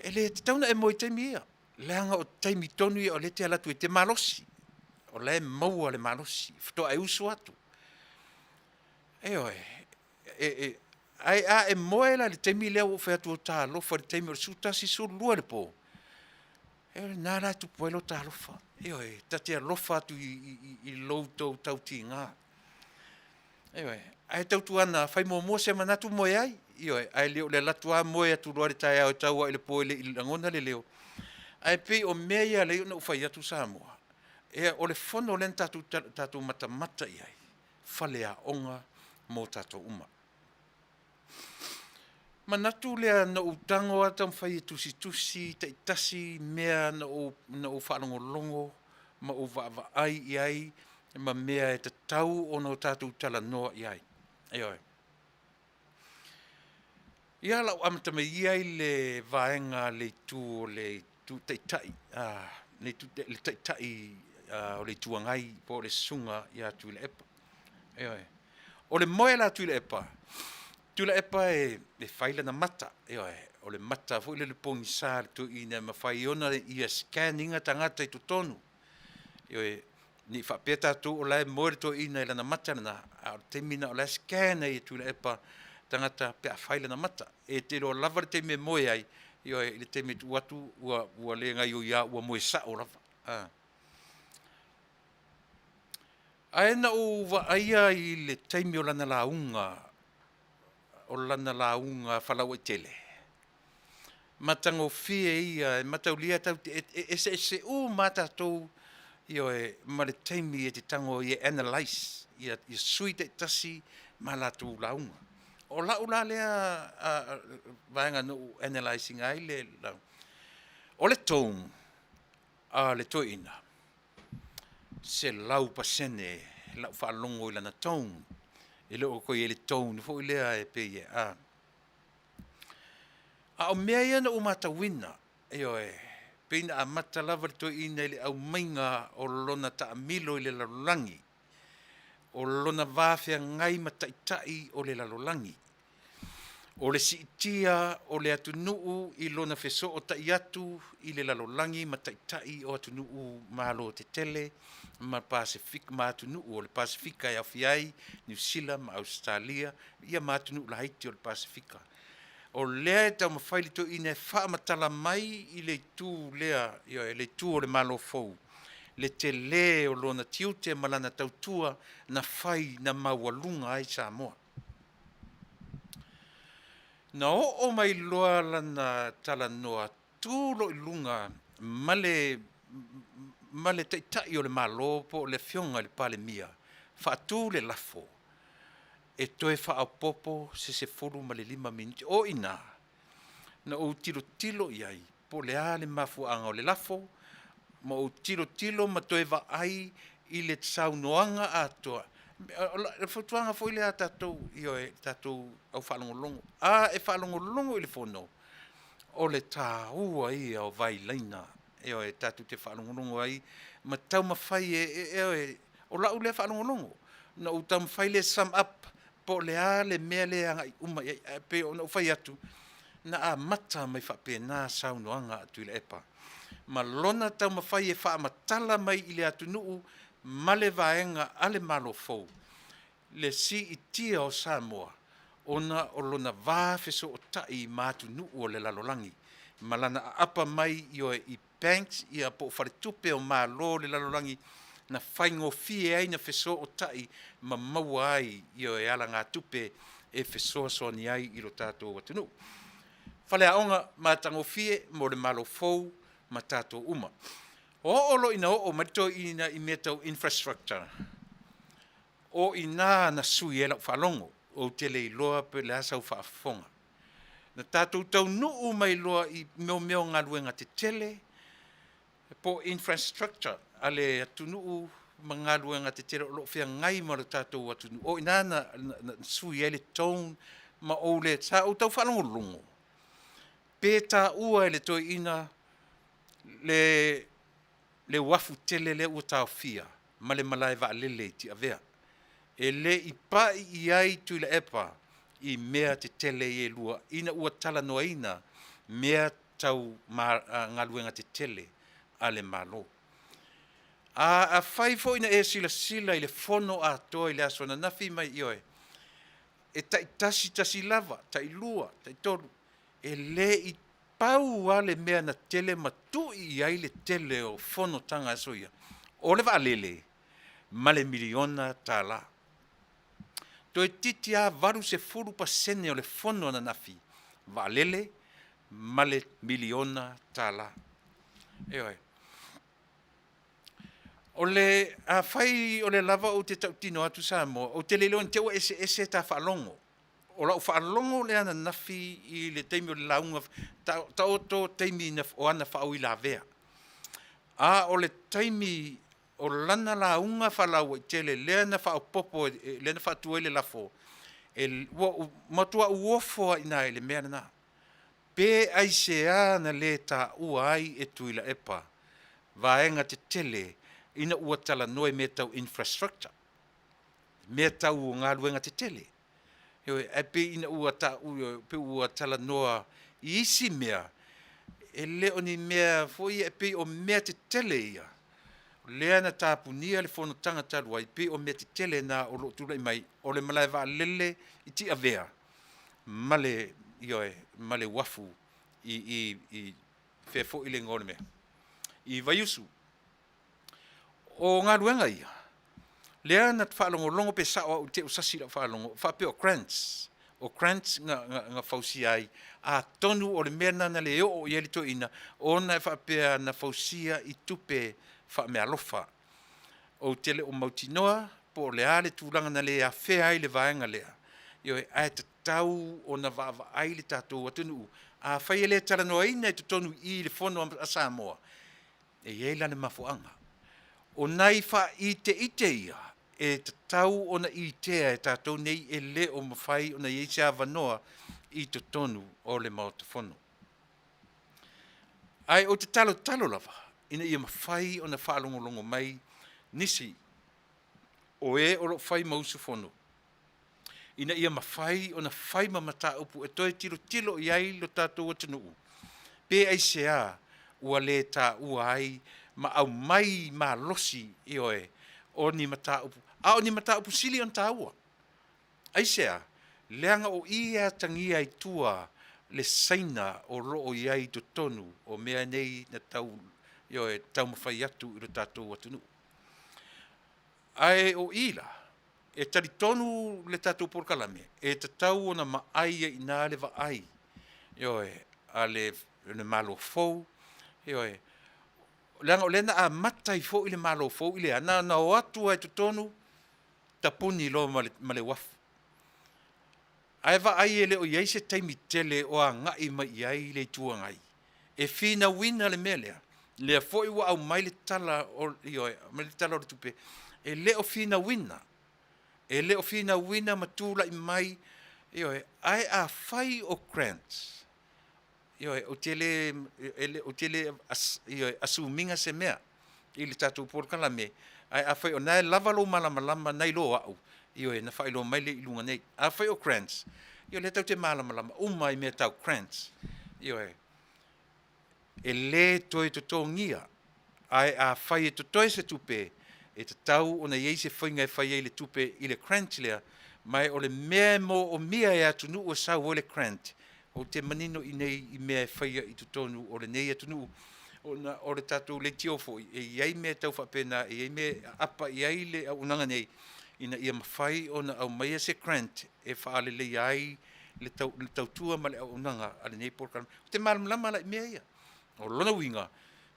[SPEAKER 1] e le tatau ona e moe i taimi ia, leaga o taimi tonu ia o lea e te alu atu e te malosi, o la e maua le malosi faatoa e usu atu. Ioe. Ae a e moe la i le taimi lea ua ou fai atu, talofa i le taimi o le 11, 12 i le po, o lena la e tupu ai lota alofa. Ioe, ta te alofa atu i lo outou tautiga. Ioe. Ae tautuana, fai muamua se manatu moe ai, ioe, ae le o le alu atu lava moe atu loa i le taeao e tau lava i le po e le i lagona le leo. Ae pei o mea ia e ala ai ona ou fai atu Samoa, o le fono lea na tatou matamata i ai, faleaoga mo tatou uma. Manatu lea na ou tago lava taumafai e tusitusi taitasi mea na ou faalogologo ma ou vaavaai i ai ma mea e tatau ona tatou talanoa i ai. Ioe. Ia o le a ou amata mai ia i le vaega a le Itu o le Itu Taitai. le Taitai o le Itu Agai po o le Susuga ia Tuilaepa. Ioe. O le moe la a Tuilaepa, Tuilaepa e fai lana mata, ioe, o le mata foi lele pogisa le toeaina e mafai ona ia scan ina tagata i totonu. Ioe, ne i faapea tatou o la e moe le toeaina i lana mata lena, a o le taimi lena o la e scan ai e Tuilaepa tagata pe a fai lana mata. E te iloa lava le taimi e moe ai, ioe, i le taimi e tuu atu ua le gaoioi lava ua moe sao lava. Ae na ou vaaia i le taimi o lana lauga, o lana lauga faalauaitele, matagofie ia, e mataulia tatou te, e eseese uma lava tatou, ioe, ma le taimi e te tago ai e analyse ia sui usufono taitasi ma latou lauga. O lau la lea vaega na ou analyse ina ai le lauga, o le tone a le toeaina, 100% lau faalogo i lana tone, e le o toe i ai le tone foi lea e pei e a. A o mea ia na ou matauina, ioe, pei na amata lava le toeaina i le aumaiga o lona taamilo i le lalolagi, o lona va feagai ma taitai o le lalolagi, o le siitia o le atunuu i lona fesootai atu i le lalolagi ma taitai o atunuu malo tetele ma atunuu o le Pasefika e aofia ai Niu Sila ma Ausetalia ia ma atunuu laiti o le Pasefika. O lea e taumafai le toeaina e faamatala mai i le itu lea, ioe, le itu o le Malo fou, le tele o lona tiute ma lana tautua na fai na maualuga ai Samoa. Na oo mai loa lana talanoa tu loa i luga ma le Taitai o le Malo po o le Afioga i le Palemia, faatu le lafo, e toe faaopoopo se 15 minute. O i ina na ou tilotilo i ai po o le a le mafuaaga o le lafo, ma ou tilotilo ma toe vaai i le saunoaga atoa. O le fautuaga foi lea a tatou, ioe, tatou aufaalogologo, a e faalogologo i le fono, o le taua ia o vailaina, ioe, tatou te faalogologo ai ma taumafai e, ioe, o lau lea faalogologo, ona ou taumafai lea e sum up po o le a le mea lea e agai uma i ai. Ae pei ona ou fai atu, na amata mai faapena saunoaga a Tuilaepa ma lona taumafai e faamatala mai i le atunuu ma le vaega a le Malo fou le siitia o Samoa ona o lona va fesootai ma atunuu o le lalolagi ma lana aapa mai, ioe, i banks ia po o faletupe o Malo o le lalolagi na faigofie ai ona fesootai ma maua ai, ioe, alagatupe e fesoasoani ai i lo tatou atunuu. Faleaoga matagofie mo le Malo fou ma tatou uma. Oo loa ina oo mai le toeaina i mea tau infrastructure, o i ina na sui ai lau faalogo, ou te le iloa po o le a sau faafofoga. Na tatou taunuu mai loa i mea o galuega tetele po o infrastructure a le atunuu ma galuega tetele o lo o feagai ma le tatou atunuu, o i ina na sui ai le tone ma ou le, sa ou tau faalogologo pe taua e le toeaina le uafu tele lea ua taofia ma le malae vaalele i Tiavea. E le i pai i ai Tuilaepa i mea tetele ia e lua ina ua talanoaina mea tau galuega tetele a le Malo. Afai foi na e silasila i le fono atoa i le aso ananafi ma, ioe, e taitasi tasi lava, tailua, taitolu, e le i pau lava le mea na tele ma tui i ai le tele o fonotaga i aso ia, o le vaalele ma le $1miliona. Toeitiiti lava 80% o le fono ananafi, vaalele ma le $1miliona. Ioe. Afai o lea lava ou te tautino atu Samoa, ou te le iloa ne i te i ua eseese ta faalogo. O lau faalogo lea ananafi i le taimi o le lauga, taoto taimi o ana faauilavea, a o le taimi o lana lauga faalauaitele lea na faaopoopo, lea na faatu ai le lafo, ua matua ou ofo lava i ina i le mea lena. Pe aisea na le taua ai e Tuilaepa vaega tetele ina ua talanoa i mea tau infrastructure, mea tau o galuega tetele. Ioe, ae pei ina ua taua, ioe, pei ua talanoa i isi mea, e le o ni mea foi ia e pei o mea tetele ia, lea na tapunia le fonotaga talu ai, pei o mea tetele na o lo o tulai mai, o le malae vaalele i Tiavea ma le, ioe, ma le uafu i i fea foi le igoa o le mea, i Vaiusu. O galuega ia, lea na faalogologo pe sao au i te i ua sasi lau faalogo, faapea o grants, o grants na fausia ai. Atonu o le mea lena na le oo i ai le toeaina, ona e faapea na fausia i tupe faameaalofa. Ou te le o mautinoa po o le a le tulaga na le afea ai le vaega lea, ioe, ae tatau ona vaavaai le tatou atunuu. Afai e le talanoaina i totonu i i i le Fono a Samoa, e i ai la le mafuaaga. O nai faaiteite ia e tatau ona itea e tatou nei, e le o mafai ona i ai se avanoa i totonu o le Maota Fono. Ae ou te talotalo lava ina ia mafai ona faalogologo mai nisi o e o lo o fai ma usufono ina ia mafai ona fai ma mataupu e toe tilotilo i ai lo tatou atunuu, pe aisea ua le taua ai ma aumai malosi, ioe, o ni mataupu, a o ni mataupu sili ona taua. Aisea? Leaga o i e atagia ai tua le Saina o lo o i ai i totonu o mea nei na tau, ioe, taumafai atu i lo tatou atunuu. Ae o i la, e talitonu le tatou polokalame, e tatau ona maai ai i ina le vaai, ioe, a le Malo fou, ioe, leaga o lea na amata ai foi le Malo fou i le a? Na ona o atu lava i totonu tapuni loa ma le uafu. Ae vaai e le o i ai se taimi tele o agai mai i ai le Itu Agai e finauina le mea lea, lea foi ua aumai le Tala o, ioe, aumai le Tala o le Tupe, e le o finauina, e le o finauina ma tulai mai, ioe. Ae afai o grants, ioe, ou te le, ou te le, ioe, assume ina se mea i le tatou polokalame, ae afai o lena e lava lou malamalama nai lo au, ioe, na faailoa mai lea i luga nei. Afai o grants, ia o lea tatou te malamalama uma lava i mea tau grants, ioe, e le toe totogia. Ae afai e totoe se tupe, e tatau ona i ai se faiga e fai ai le tupe i le grant lea, ma o le mea e moomia e atunuu e sau ai le grant, ou te manino i inei i mea e faia i totonu o lenei atunuu, ona o le tatou leitio foi, e i ai mea tau faapena, e i ai mea e aapa i ai le auaunaga nei, ina ia mafai ona aumaia se grant e faaleleia ai le tautua ma le auaunaga a lenei polokalame. Ou te malamalama la i mea ia. O lona uiga,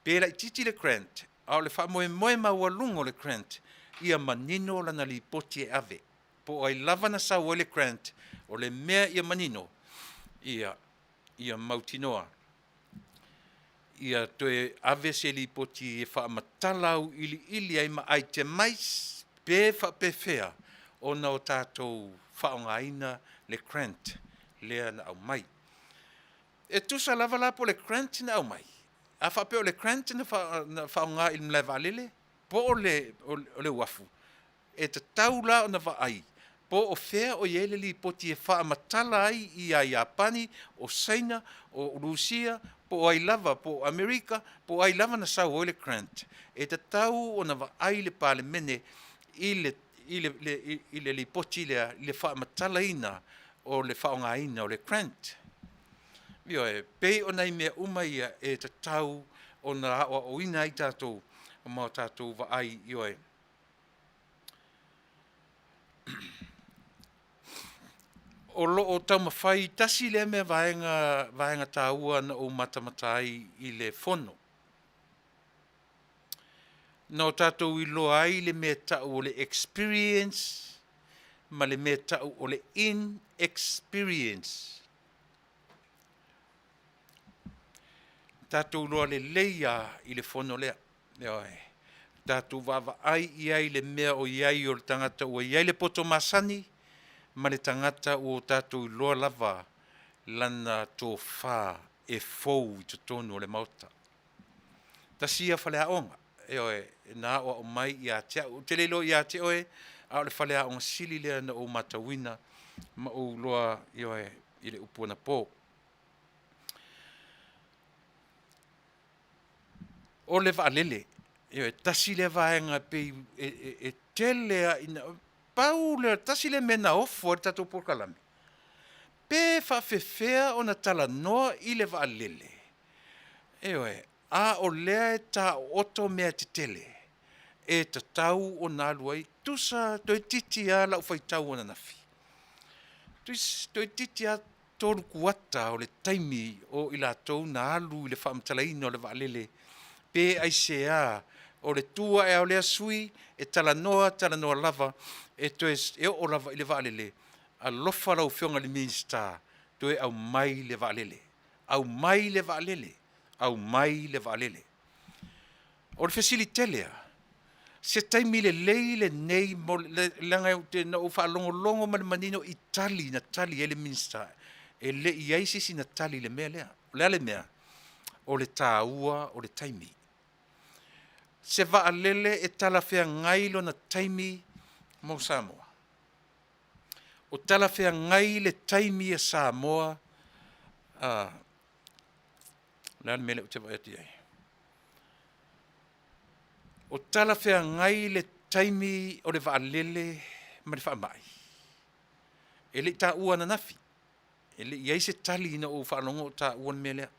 [SPEAKER 1] pe laitiiti le grant, a o le faamoemoe maualuga o le grant, ia manino lana lipoti e ave. Po o ai lava na sau ai le grant, o le mea ia manino, ia mautinoa ia toe ave se lipoti e faamatala auiliili ai ma itemize pe faapefea ona o tatou faaaogaina le grant lea na aumai. E tusa lava la po o le grant na aumai, a faapea o le grant na faaaoga i le malae vaalele po o le uafu, e tatau la ona vaai po o fea o i ai le lipoti e faamatala ai ia Iapani, o Saina, o Rusia, po o ai lava, po o Amerika, po o ai lava na sau ai le grant. E tatau ona vaai le Palemene i le lipoti lea i le faamatalaina o le faaaogaina o le grant. Ioe, e pei o nai mea uma ia e tatau ona aoaoina ai tatou ma o tatou vaai, ioe. O lo o taumafai, tasi lea mea vaega taua na ou matamata ai i le Fono, na o tatou iloa ai le mea e tau o le experience ma le mea e tau o le inexperience. Tatou iloa lelei lava i le Fono lea, ioe, tatou vaavaai i ai i le mea o i ai o le tagata ua i ai le poto masani ma le tagata ua tatou iloa lava lana tofa e fou i totonu o le Maota. Tasi ia faleaoga, ioe, na aoao mai ia te au. Ou te le iloa ia te oe, a o le faleaoga sili lea na ou matauina ma ou iloa, ioe, i le upu anapo. O le vaalele, ioe, tasi lea vaega e pei e tele lava ina, pau lea, tasi lea mea na ofo ai le tatou polokalame, pe faapefea ona talanoa i le vaalele? Ioe, a o lea e taooto mea tetele e tatau ona alu ai. Tusa toeitiiti lava lau faitau ananafi, toeitiiti lava tolu kuata o le taimi o i latou na alu i le faamatalaina o le vaalele, pe aisea o le tu ae lava o lea sui usufono e talanoa, talanoa lava, e oo lava i le vaalele. Alofa lau Afioga i le Minisita, toe aumai le vaalele, aumai le vaalele, aumai le vaalele. O le fesili tele lava, se taimi lelei lenei mo le… leaga na ou faalogologo ma le manino i tali na tali ai le Minisita, e le i i ai se isi na tali i le mea lea. O le a le mea? O le taua o le taimi. Se vaalele e talafeagai lona taimi mo Samoa? O talafeagai le taimi a Samoa? O le a le mea lea ou te vaai atu i ai? O talafeagai le taimi o le vaalele ma le faamai? E le i taua ananafi, e le i i ai se tali na ou faalogo o taua le mea lea.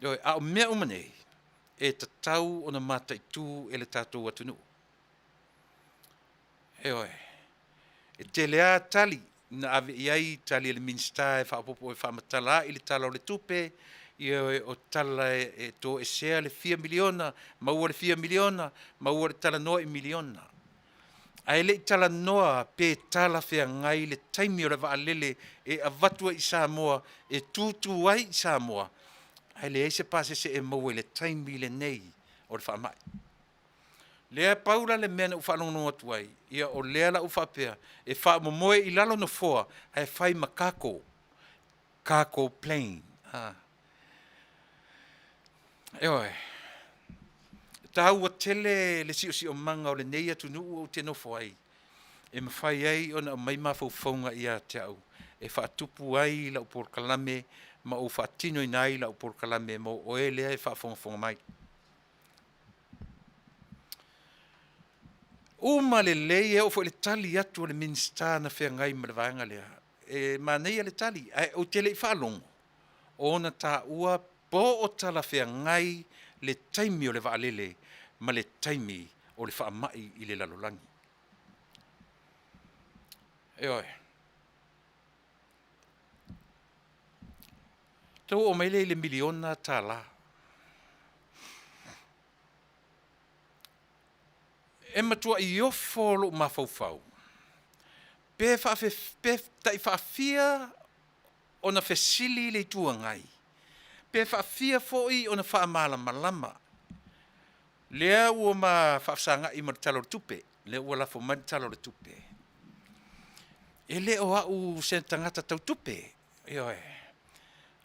[SPEAKER 1] Ioe, a o mea uma nei, e tatau ona mataitu e le tatou atunuu. Ioe. E tele lava tali na ave i ai tali a le Minisita e faaopoopo e faamatala ai le Tala o le Tupe, ioe, o tala e toesea le fia miliona, maua le fia miliona, maua le talanoa i miliona. Ae le i talanoa pe talafeagai le taimi o le vaalele e avatu ai i Samoa e tutu ai i Samoa, ae leai se pasese e maua i le taimi lenei o le faamai. Lea pau la le mea na ou faalogologo atu ai, ia o lea la ua faapea e faamomoe i lalo nofoa ae fai ma cargo, cargo plane. Ioe, e taua tele le siosiomaga o lenei atunuu ou te nofo ai, e mafai ai ona aumai mafaufauga ia te au e faatupu ai lau polokalame ma ou faatinoina ai lau polokalame mo oe lea e faafogafoga mai. Uma lelei, e oo foi i le tali atu a le Minisita na feagai ma le vaega lea, e manaia le tali, ae ou te le i faalogo o ona taua po o talafeagai le taimi o le vaalele ma le taimi o le faamai i le lalolagi. Ioe. Ona outou oo mai lea i le $1miliona. E matuai ofo lou mafaufau, pe tai faafia ona fesili le Itu Agai, pe faafia foi ona faamalamalama. Lea ua ma faafesagai ma le Tala o le Tupe, lea ua lafo mai le Tala o le Tupe. E le o au o se tagata tau tupe, ioe,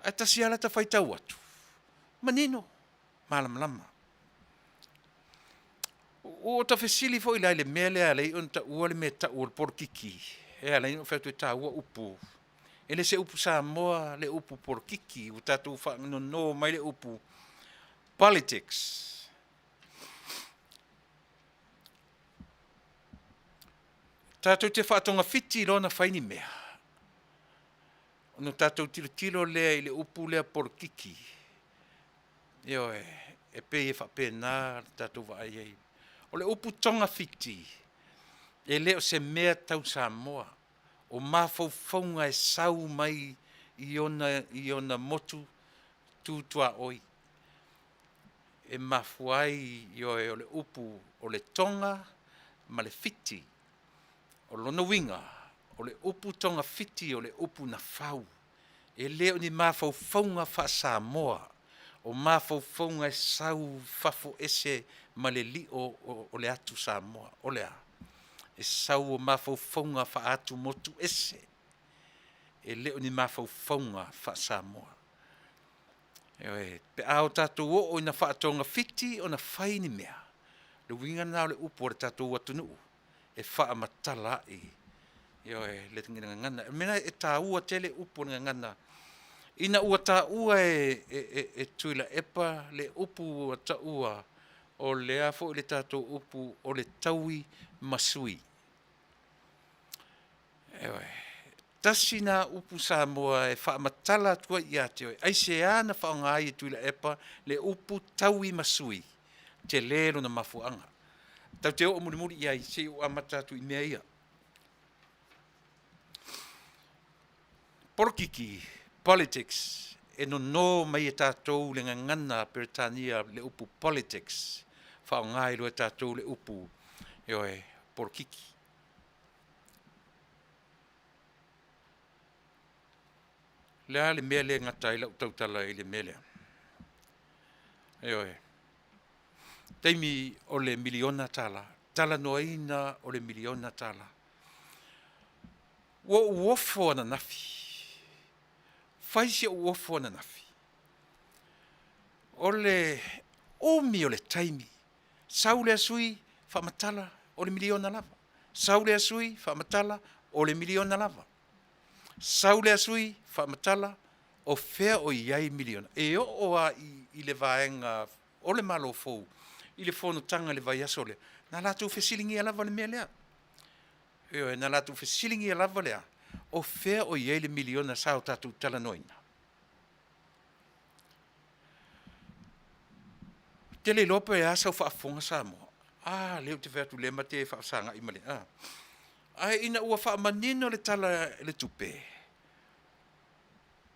[SPEAKER 1] ae tasi lava lata faitau atu, manino, malamalama. Ua ota fesili foi la i le mea lea e ala ai ona taua le mea e tau o le polokiki lea e ala ai ona ou fai atu e taua upu. E le o se upu Samoa le upu polokiki, ua tatou faanono mai le upu politics. Tatou te faatogafiti loa ona fai ni mea, ona tatou tilotilo lea i le upu lea polokiki, ioe, e pei e faapena le tatou vaai i ai. O le upu togafiti, e le o se mea tau Samoa, o mafaufauga e sau mai i ona motu tu tuaoi e mafua ai, ioe, o le upu o le toga ma le fiti. O lona uiga, o le upu togafiti o le upu na fau, e le o ni mafaufauga faa-Samoa, o mafaufauga e sau i fafo ese ma le lio o le atu Samoa. O le a? E sau o mafaufauga faa-atumotu ese, e le o ni mafaufauga faa-Samoa. Ioe, pe a o tatou oo ina faatogafiti ona fai ni mea, le uiga lena o le upu a le tatou atunuu e faamatala ai, ioe, le gagana. O le mea lena e taua tele upu o le gagana ina ua taua e Tuilaepa le upu ua taua o le a foi le tatou upu o le taui ma sui. Ioe, tasi lena upu Samoa e faamatala atu ai ia te oe. Aisea na faaaoga ai e Tuilaepa le upu taui ma sui? Tele lona mafuaaga. Tatou te oo mulimuli i ai, se i ou amata atu i mea ia. Polokiki, politics, e nono mai e tatou le gagana Peretania le upu politics, faaaoga ai loa e tatou le upu, ioe, polokiki. O le a le mea lea e gata ai lau tautala i le mea lea? Ioe, taimi o le miliona tala, talanoaina o le miliona tala. Ua ou ofo ananafi, fai si ou ofo ananafi, o le umi o le taimi, sau lea sui usufono faamatala o le miliona lava, sau lea sui usufono faamatala o le miliona lava, sau lea sui usufono faamatala, o fea o i ai miliona? E oo lava i le vaega o le Malo fou i le fonotaga i le vaiaso lea, na latou fesiligia lava le mea lea. Ioe, na latou fesiligia lava le a? O fea o i ai le miliona sa o tatou talanoaina? Ou te le iloa po o le a sau faafofoga Samoa. A lea ou te fai atu o lea ma te faafesagai ma le a? Ae ina ua faamanino le Tala o le Tupe,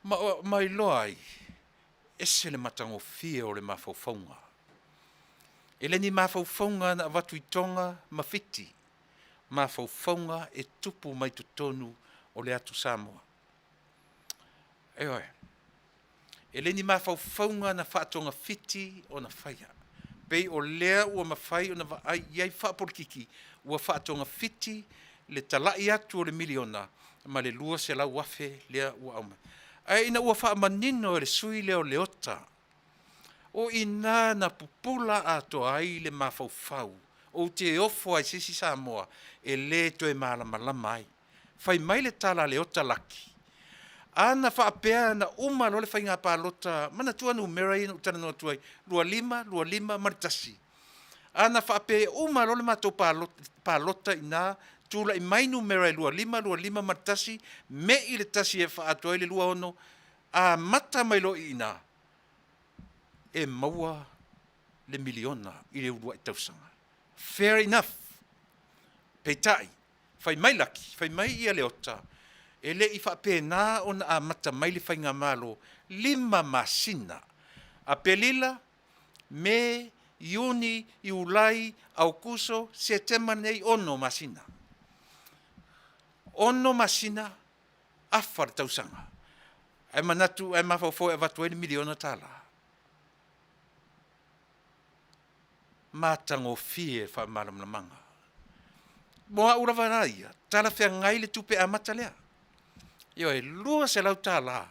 [SPEAKER 1] ma iloa ai, e ese le matagofie o le mafaufauga. E le ni mafaufauga na avatu i Toga ma Fiti, mafaufauga e tupu mai totonu o le atu Samoa. Ioe, e le ni mafaufauga na faatogafiti ona faia, pei o lea ua mafai ona vaai i ai faapolokiki, ua faatogafiti le talai atu o le miliona ma le $200,000 lea ua aumai. Ae ina ua faamanino e le sui usufono lea o Leota, o i ina na pupula atoa ai le mafaufau. Ou te ofo lava i se isi Samoa e le toe malamalama ai. Fai mai le tala a Leota Laki, a na faapea na uma loa le faiga palota, manatua numera ia na ou talanoa atu ai, 25, 25 ma le 1. A na faapea e uma loa le matou palota i ina, tulai mai numera e 25, 25 ma le 1, me'i le 1 e faaatoa ai le 26, amata mai loa i ina, e maua le miliona i le uluai tausaga. Fair enough. Peitai, fai mai Laki, fai mai Leota, e le i faapena ona amata mai le faigamalo, 5 masina, Aperila, Me, Iuni, Iulai, Aokuso, Setema nei, 6 masina. 6 masina afa le tausaga, ae manatu ae mafaufau e avatu ai le miliona tala. Matagofie le faamalamalamaga. Mo au lava la ia, talafeagai le tupe amata lea. Ioe, $200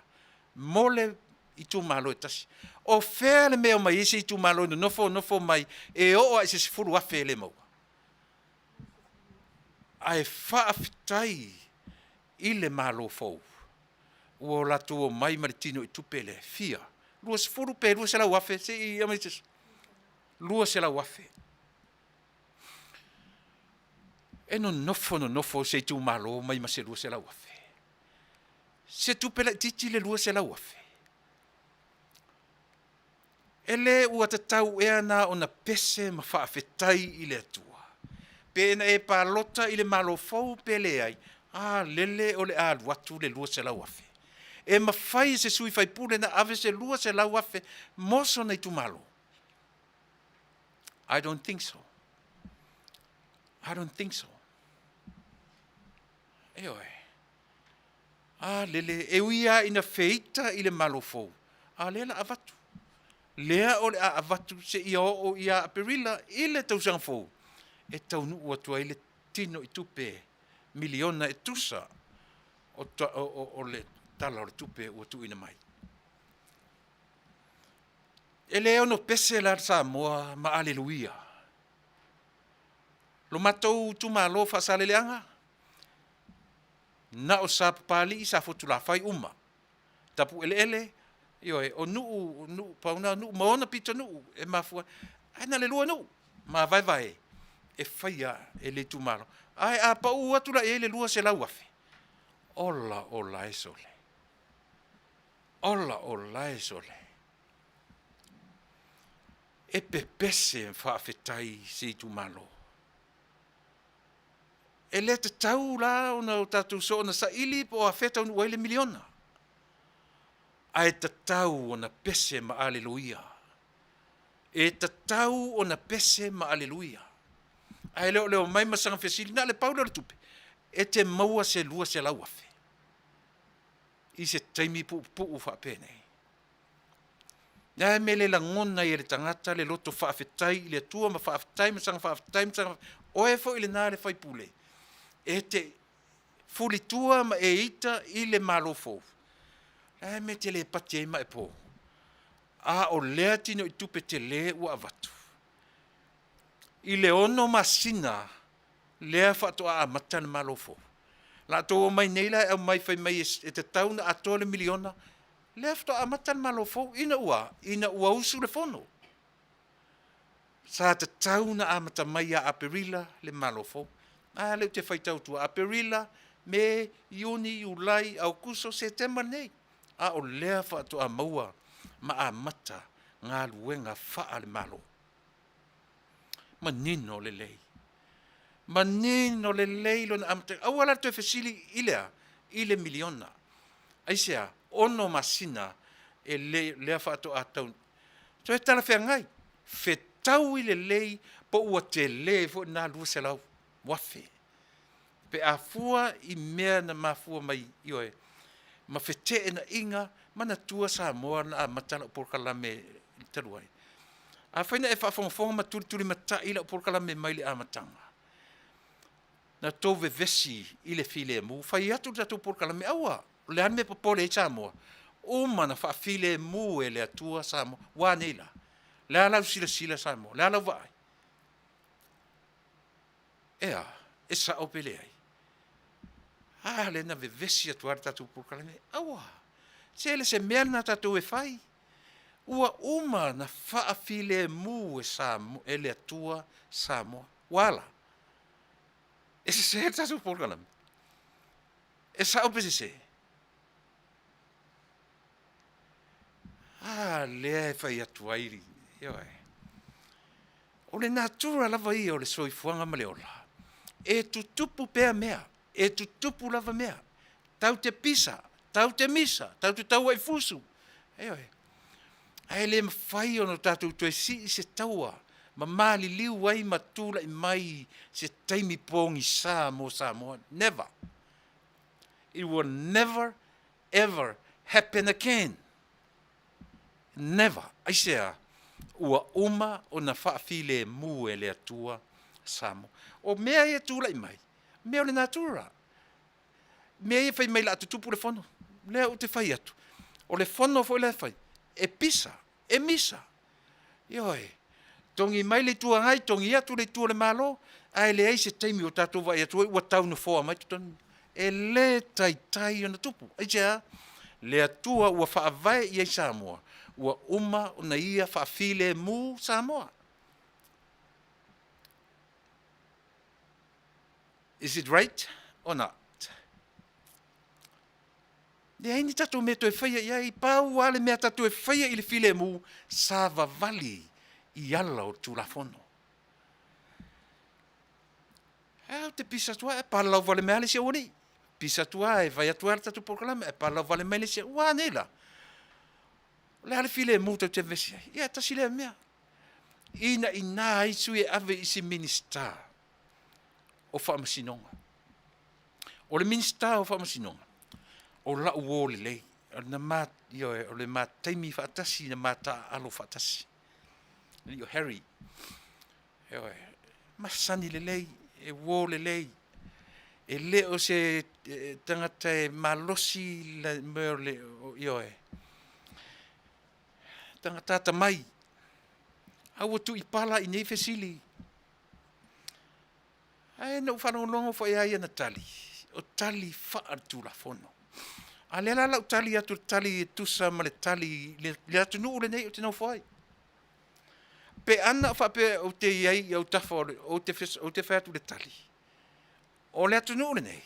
[SPEAKER 1] mo le itumalo e tasi. O fea le mea e omai ai se itumalo e nonofo nonofo mai e oo lava i se $10,000 e le maua? Ae faafetai i le Malo fou ua latou omai ma le tinoitupe lea, e fia? 20 pe $200,000 se i aumai se isi? $200,000. E nonofo nonofo se itumalo omai ma se $200,000? Se tupe laitiiti le $200,000? E le ua tatau ea na ona pese ma faafetai i le Atua? Pe na e palota i le Malo fou pe leai, a lele o le a alu atu le $200,000. E mafai e se sui usufono ona ave se $200,000 mo sona itumalo? I don't think so. I don't think so. Ioe. A lele, e ui lava ina feita i le Malo fou, a o lea o le a avatu. Lea o le a avatu seia oo ia Aperila i le tausaga fou e taunuu atu ai le tinoitupe miliona e tusa o le Tala o le Tupe ua tuuina mai. E le ono pese la le Samoa ma aleluia. Lo matou itumalo Faasaleleaga, na o Sapapalii, Safotulafai uma, Tapueleele, ioe, o nuu, nuu, pau na o nuu ma ona pitonuu e mafua ai, ae na o le 2 nuu mavaevae e faia e le itumalo. Ae a pau atu la i ai le $200,000, ola ola e sole, ola ola e sole. E pepese ma faafetai se itumalo. E le tatau la ona tatou soona saili po o afea e taunuu ai le miliona, ae tatau ona pese ma aleluia. E tatau ona pese ma aleluia. Ae le o le omai ma saga fesili, na o le pau lea o le tupe, e te maua se $200,000 i se taimi puupuu faapenei? O le a le mea e le lagona ai e le tagata le loto faafetai i le Atua ma faafetai ma saga faafetai ma saga faafetai? O oe foi lena le sui usufono e te fulitua ma e ita i le Malo fou, o le a le mea e te le pati ai ma e po? A o lea tinoitupe tele ua avatu i le 6 masina lea faatoa amata le Malo fou. O le a outou omai nei la e aumai fai mai e tatau ona atoa le miliona, lea faatoa amata le Malo fou ina ua a? Ina ua usu le fono. Sa tatau ona amata mai ia Aperila le Malo fou. A lea ou te faitau atu, Aperila, Me, Iuni, Iulai, Aokuso, Setema lenei, a o lea faatoa maua ma amata galuega faale-Malo. Manino lelei, manino lelei lona amataga. Aua la le toe fesili i le a? I le miliona. Aisea? 6 masina e le, lea faatoa taunuu, toe talafeagai, fetaui lelei po ua tele foi lena $200,000 pe a fua i mea na mafua mai, ioe, ma feteenaiga. Manatua Samoa na amata lau polokalame talu ai. Afai na e faafogafoga ma tulitulimatai lau polokalame mai le amataga, na outou vevesi i le filemu, fai atu le tatou polokalame, aua. O le a le mea e popole ai Samoa? Uma ona faafilemu e le Atua Samoa. Ua a nei la? O le a lau silasila Samoa? O le a lau vaai? E a? E sao pe leai? A lea na vevesi atu lava le tatou polokalame, aua, se le o se mea lena a tatou e fai. Ua uma ona faafilemu e Samoa, e le Atua Samoa. Ua a la? E sese le tatou polokalame? E sao pe sese? A lea e fai atu ai, ioe, o le natura lava ia o le soifuaga ma le ola, e tutupu pea mea, e tutupu lava mea. Tatou te pisa, tatou te misa, tatou te tau ai i fusu, ioe. Ae le mafai ona tatou toe sii se taua ma maliliu ai ma tulai mai se taimi pogisa mo Samoa, never. It will never ever happen again, never. Aisea? Ua uma ona faafilemu e le Atua Samoa. O mea ia e tulai mai, mea o le natura, mea ia fai mai o le a tutupu le fono, lea ou te fai atu, o le fono foi la e fai, e pisa, e misa, ioe, togi mai le Itu Agai, togi atu le itu o le Malo, ae leai se taimi ua tatou vaai atu ai ua tau nofoa mai totonu. E le taitai ona tupu. Aisea? Le Atua ua faavae i ai Samoa, ua uma ona Ia faafilemu Samoa. Is it right or not? Leai ni tatou mea e toe faia i ai, pau lava le mea tatou e faia i le filemu, savavali i ala o le Tulafono. Ae ou te pisa atu lava ae palalau vale mai lava le isi aualii, pisa atu lava e fai atu lava le tatou polokalame ae palalau vale mai le isi. Ua a nei la? O le a le filemu tou te vevesi ai? Ia tasi lea mea, ina ina ai sui e ave i isi Minisita o Faamasinoga. O le Minisita o Faamasinoga, o lau uo lelei, ioe, o le ma taimi faatasi na ma taaalo faatasi, le alii o Harry, ioe, masani lelei, e uo lelei, e le o se tagata e malosi le mea o le, ioe, tagata atamai. A ua tuu i pala i nei fesili. Ae na ou faalogologo foi lava i ana tali, o tali faaletulafono. A o lea la o le a ou tali atu i le tali e tusa ma le tali i le atunuu lenei ou te nofo ai. Pe ana faapea ou te i ai i autafa ou te fai atu i le tali, o le atunuu lenei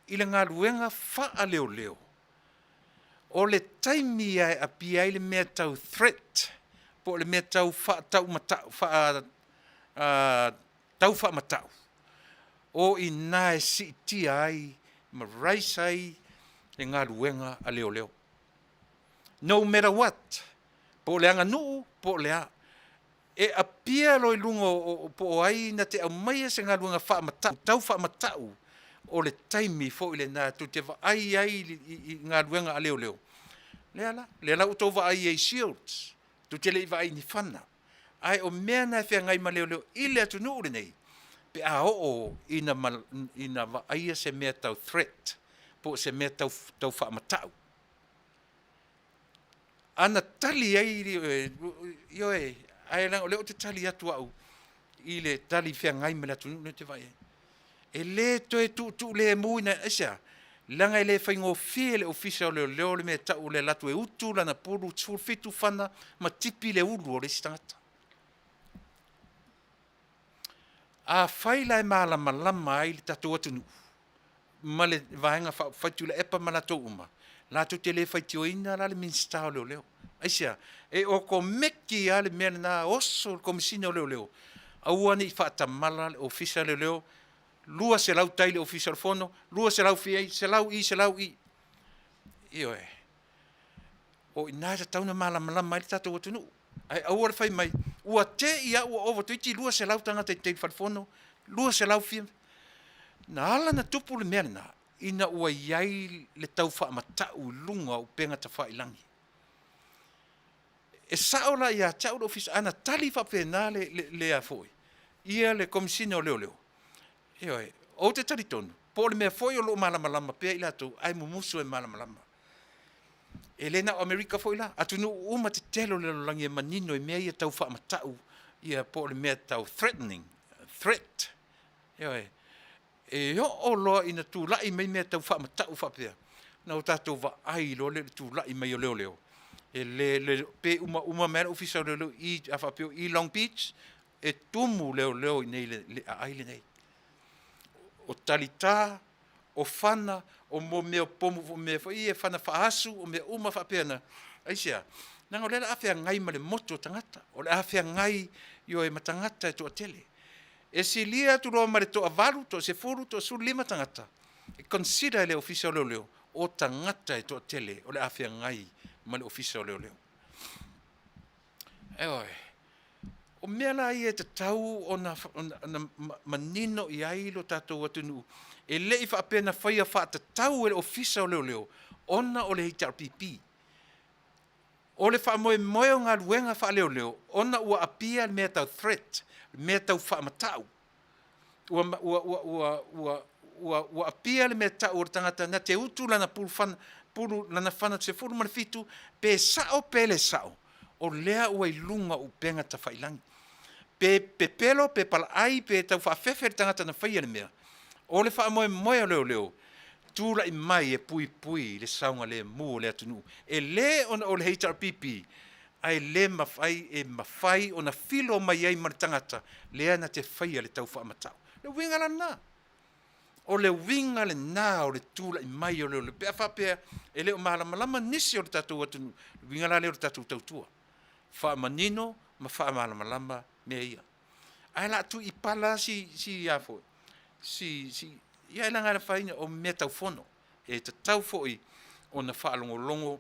[SPEAKER 1] i le galuega faaleoleo, o le taimi lava e appear ai le mea tau threat po o le mea tau faamatau, o i ina e siitia ai ma raise ai le galuega a leoleo. No matter what, po o le aganuu po o le a, e appear loa i luga po o ai na te aumaia se galuega tau faamatau, o le taimi foi lena tou te vaai ai i galuega a leoleo. Lea la ua outou vaai ai i seals, tou te le i vaai i ni fana, ae o mea na e feagai ma leoleo i le atunuu lenei pe a oo ina vaaia se mea tau threat po o se mea tau faamatau. A na tali ai, ioe, ae leaga o lea ou te tali atu au i le tali feagai ma le atunuu lenei ou te vaai i ai. E le toe tuutuulemu, aisea? Leaga e le faigofie i le Ofisa o Leoleo le mea e tau o le alu atu e utu lana pulu 17 fana ma tipi le ulu o le isi tagata. Afai la e malamalama ai le tatou atunuu ma le Vaega Faaupufai Tuilaepa ma latou uma, latou te le faitioina la le Minisita o Leoleo. Aisea? E okomeki lava le mea lena, oso le Komesina o Leoleo, aua ne i faatamala le Ofisa o Leoleo, 200 tai i le Ofisa o le Fono, 200 fia, 100 i, 100 i. Ioe. O i ina e tatau ona malamalama ai le tatou atunuu, ae aua le fai mai ua te i lava ua ova toeitiiti 200 tagata i tai i le Fale Fono, 200 fia. Na ala ona tupu le mea lena, ina ua i ai le tau faamatau i luga o upega tafailagi. E sao la ia te au le Ofisa, ana tali faapena le Komesina o Leoleo, ioe, ou te talitonu po o le mea foi o lo o malamalama pea i latou ae mumusu e malamalama. E le na o Amerika foi la, o atunuu uma tetele o le lalolagi e manino i mea ia tau faamatau ia po o le mea tau threatening, threat. Ioe. E oo loa ina tulai mai mea tau faamatau faapea, ona tatou vaai loa lea i le tulai mai o leoleo, e le pe umauma mai lava le Ofisa o Leoleo i i, a faapea o i Long Beach, e tumu leoleo i inei i le aai lenei. O talita, o fana, o mea o pomu mea foi ia fana faaasu, o mea uma faapena. Aisea? Leaga o lea o le a feagai ma le motu o tagata, o le a feagai, ioe, ma tagata e toatele. E silia atu loa ma le toavalu, toasefulu, toasefululima tagata, e consider e le Ofisa o Leoleo o tagata e toatele o le a feagai ma le Ofisa o Leoleo. Ioe. O mea la ia e tatau ona manino i ai lo tatou atunuu, e le i faapea na faia faatatau e le Ofisa o Leoleo ona o le HRPP. O le faamoemoe o galuega faaleoleo ona ua appear le mea tau threat, le mea tau faamatau, ua appear le mea tau o le tagata na te utu lana pulu fana, pulu lana fana 17, pe sao pe le sao, o lea ua i luga o upega tafailagi. Pe pepelo pe palaai pe tau faafefe le tagata na faia le mea, o le faamoemoe o leoleo, tulai mai e puipui le saogalemu o le atunuu. E le ona o le HRPP, ae le mafai e mafai ona filo mai ai ma le tagata lea na te faia le tau faamatau. O le uiga la lena. O le uiga lena o le tulai mai o leoleo pe a faapea e le o malamalama nisi o le tatou atunuu, o le uiga la lea o le tatou tautua, faamanino ma faamalamalama mea ia. Ae o le a tuu i pala ia leaga e afaina o mea tau fono, e tatau foi ona faalogologo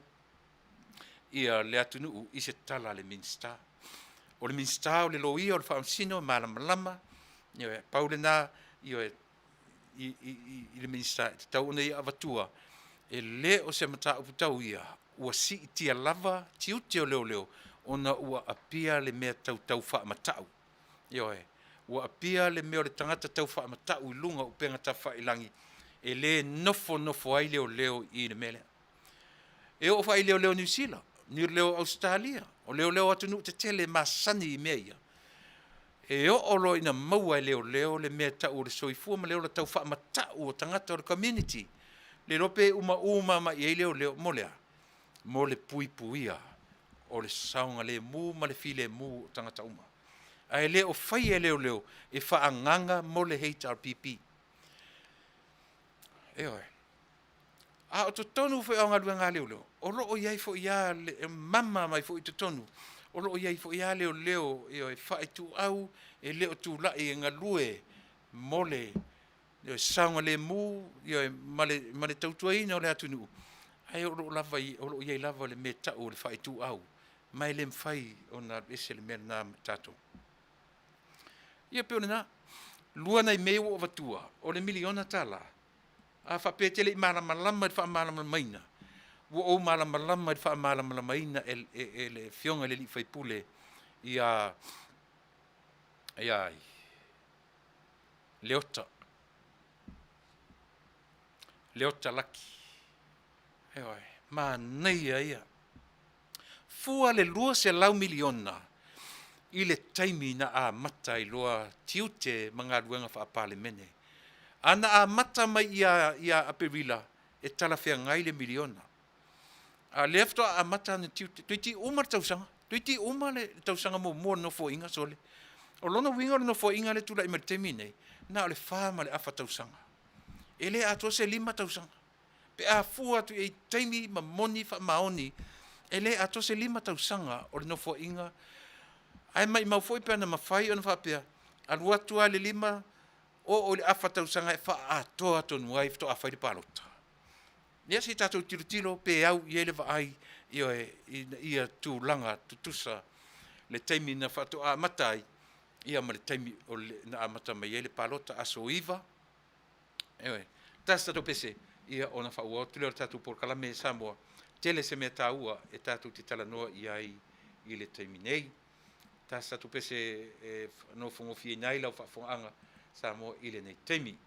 [SPEAKER 1] le atunuu i se tala a le Minisita. O le Minisita o le Loia o le Faamasino e malamalama, ioe, pau lena, ioe, i le Minisita e tatau ona ia avatua, e le o se mataupu tau ia, ua siitia lava tiute o leoleo ona ua appear le mea tau faamatau. Ioe, ua appear le mea o le tagata tau faamatau i luga o upega tafailagi, e le nofonofo ai leoleo i le mea lea. E oo foi i leoleo Niu Sila, leoleo Ausetalia, o leoleo o atunuu tetele e masani i mea ia. E oo loa ina maua e leoleo le mea e tau o le soifua ma le ola taufaamatau o tagata o le community, le iloa pe umauma mai i ai leoleo mo le a? Mo le puipuia o le saogalemu ma le filemu o tagata uma. Ae le o faia e leoleo e faaagaga mo le HRPP. Ioe. A o totonu foi o galuega a leoleo, o lo o i ai foi lava e mama mai foi i totonu, o lo o i ai foi lava leoleo, ioe, faaituau e le o tulai e galue mo le saogalemu, ioe, ma le tautuaina o le atunuu, ae o lo o i ai lava le mea e tau o le faaituau, ma e le mafai ona alu ese le mea lena ma tatou. Ia e pei o lena. Lua nai mea ia ua ou avatua, o le $1miliona, a faapea e te le i malamalama i le faamalamalamaina, ua ou malamalama i le faamalamalamaina e le Afioga i le sui usufono ia ai? Leota, Leota Laki. Ioe, manaia ia. Fua le $200 miliona i le taimi na amata ai loa tiute ma galuega faa-Palemene. Ana amata mai ia Aperila, e talafeagai le $1miliona, a o lea faatoa amata ana tiute, toeitiiti uma le tausaga, toeitiiti uma le tausaga muamua o le Nofoaiga, sole. O lona uiga o le Nofoaiga lea e tulai mai i le taimi lenei, na o le 4 ma le afa tausaga. E le atoa se 5 tausaga pe a fua atu i ai i taimi ma moni faamaoni, e le atoa se 5 tausaga o le Nofoaiga. Ae maumau foi pe ana mafai ona faapea, alu atu lava i le 5 oo i le afa tausaga e faaatoa tonu ai faatoa fai le palota. Ia se i tatou tilotilo pe au i ai le vaai, ioe, ina ia tulaga tutusa le taimi na faatoa amata ai ma le taimi na amata mai ai le palota, aso 9, ioe. Tasi tatou pese ia ona faaauau atu lea o le tatou polokalame Samoa. Tele se mea taua e tatou te talanoa i ai i le taimi nei. Tasi tatou pese e nofonofieina ai lau faafofogaaga Samoa i lenei taimi.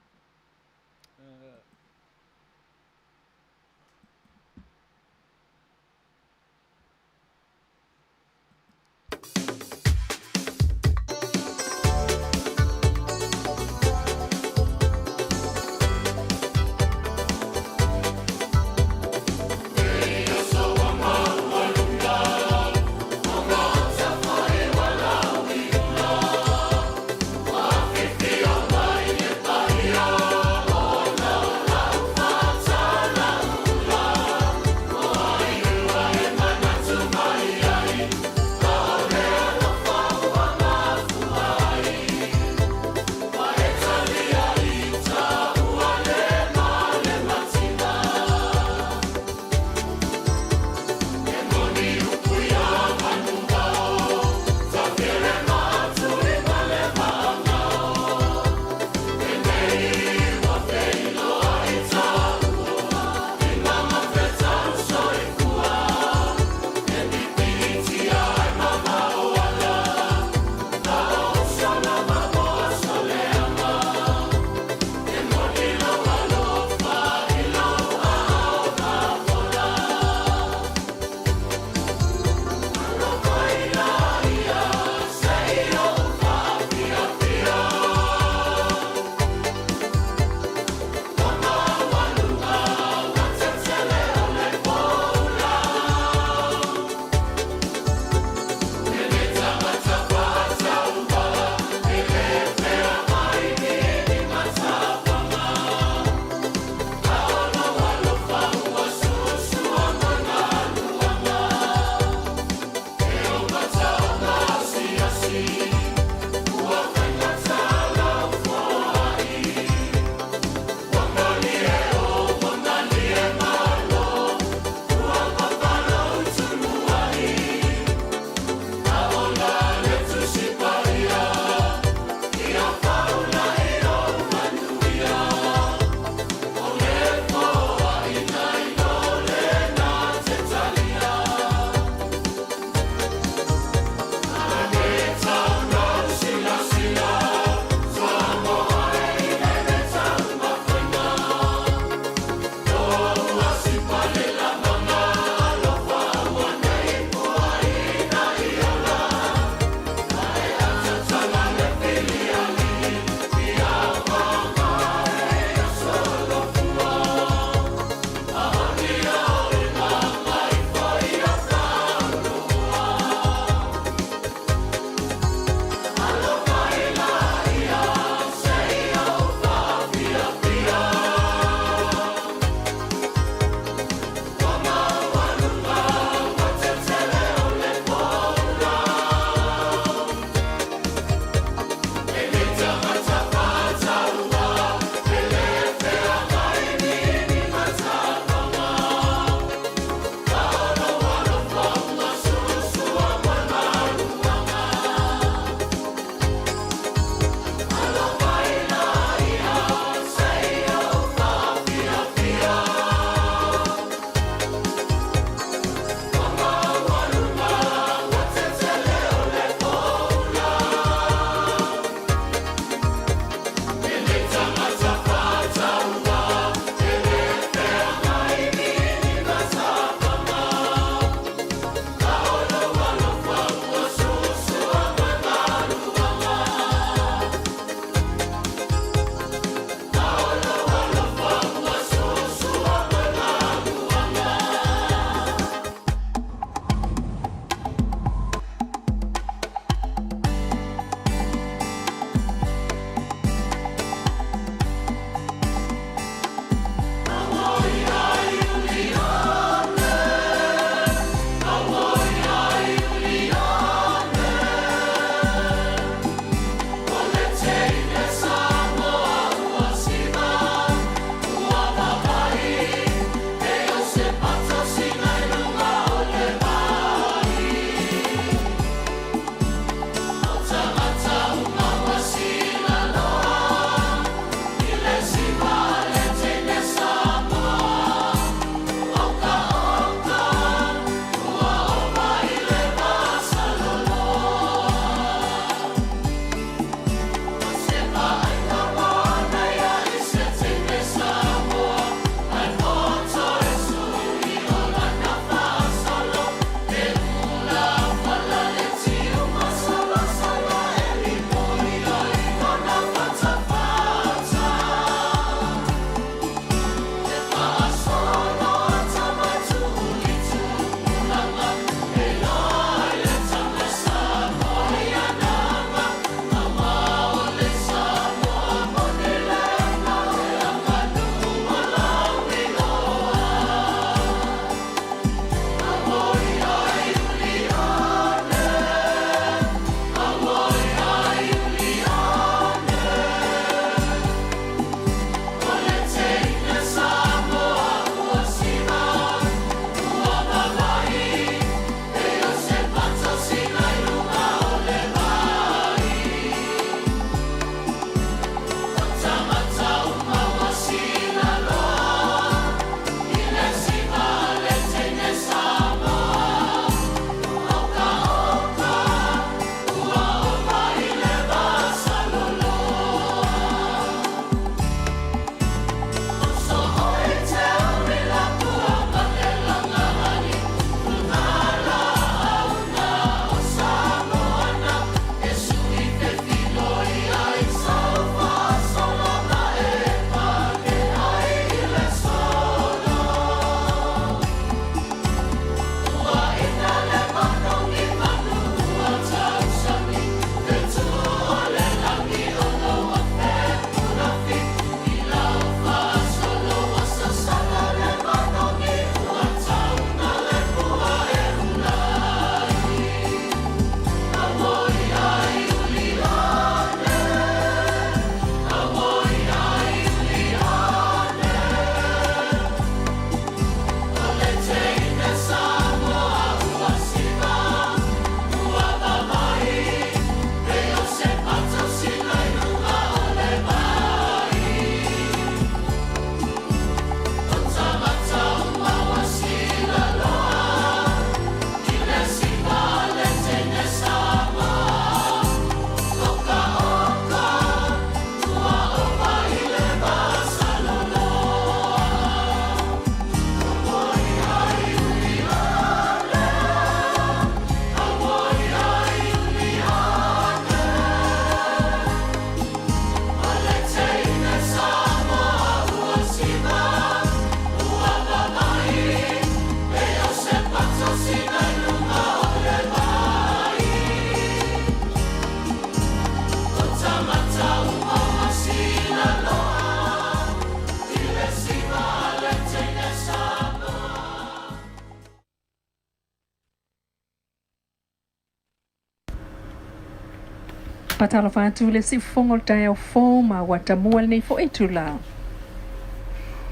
[SPEAKER 2] Faatalofa atu le siufofoga o le taeao fou ma ua tamua lenei foi itula.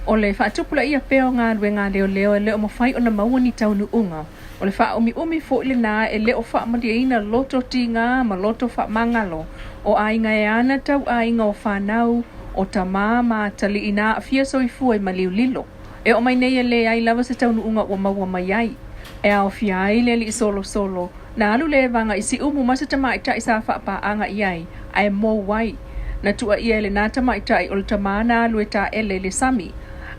[SPEAKER 2] O le faatupulaia pea o galuega a leoleo e le o mafai ona maua ni taunuuga. O le faaumiumi foi lena e le o faamalieina loto tiga ma loto faamagalo o aiga e ana tau aiga o fanau, o tama ma atalii na aafia soifua i maliu lilo. E oo mai nei e leai lava se taunuuga ua maua mai ai. E aofia ai le alii solosolo na alu le evaga i Siumu ma se tamaitai sa faapaaga i ai ae mou ai. Na tuuaia e lena tamaitai o le tama na alu e taele i le sami.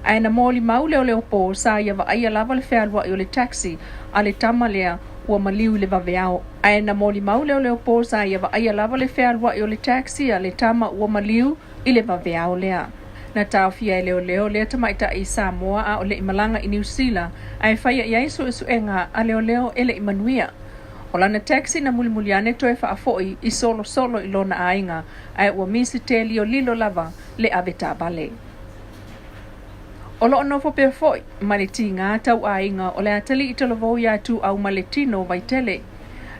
[SPEAKER 2] Ae na molimau leoleo po sa ia vaaia lava le fealuai o le taxi a le tama lea ua maliu i le vaveao. Ae na molimau leoleo po sa ia vaaia lava le fealuai o le taxi a le tama ua maliu i le vaveao lea. Na taofia e leoleo lea tamaitai Samoa a o le i malaga i Niu Sila ae faia i ai suesuega a leoleo e le i manuia. O lana taxi na mulimuli ane toe faafoi i Solosolo i lona aiga ae ua misitelio lilo lava le avetaavale. O lo o nofo pea foi ma le tiga tau aiga o le atalii talavou ia Tuau Maletino Vaitele.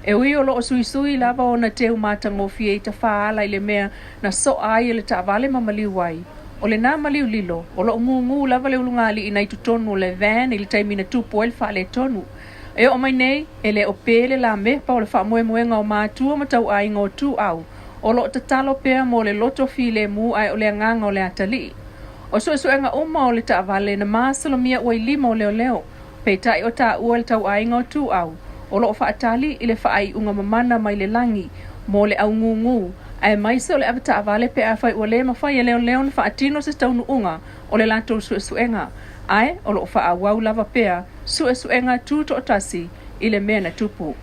[SPEAKER 2] E ui o lo o suisui lava ona teu matagofie i tafaala i le mea na soa ai e le taavale ma maliu ai. O lena maliu lilo, o lo o gugu lava le ulugalii nai totonu o le van i le taimi na tupu ai le faaletonu. E oo mai nei, e le o pe le lamepa o le faamoemoega o matua ma tauaiga o Tuau, o lo o tatalo pea mo le loto filemu ae o le agaga o le atalii. O suesuega uma o le taavale na masalomia ua i lima o leoleo, peitai o taua le tauaiga o Tuau, o lo o faatali i le faaiuga mamana mai le lagi mo le augugu, aemaise o le avetaavale pe afai ua le mafai e leoleo ona faatino se taunuuga o le latou suesuega, ae o lo o faaauau lava pea suesuega tutoatasi i le mea na tupu.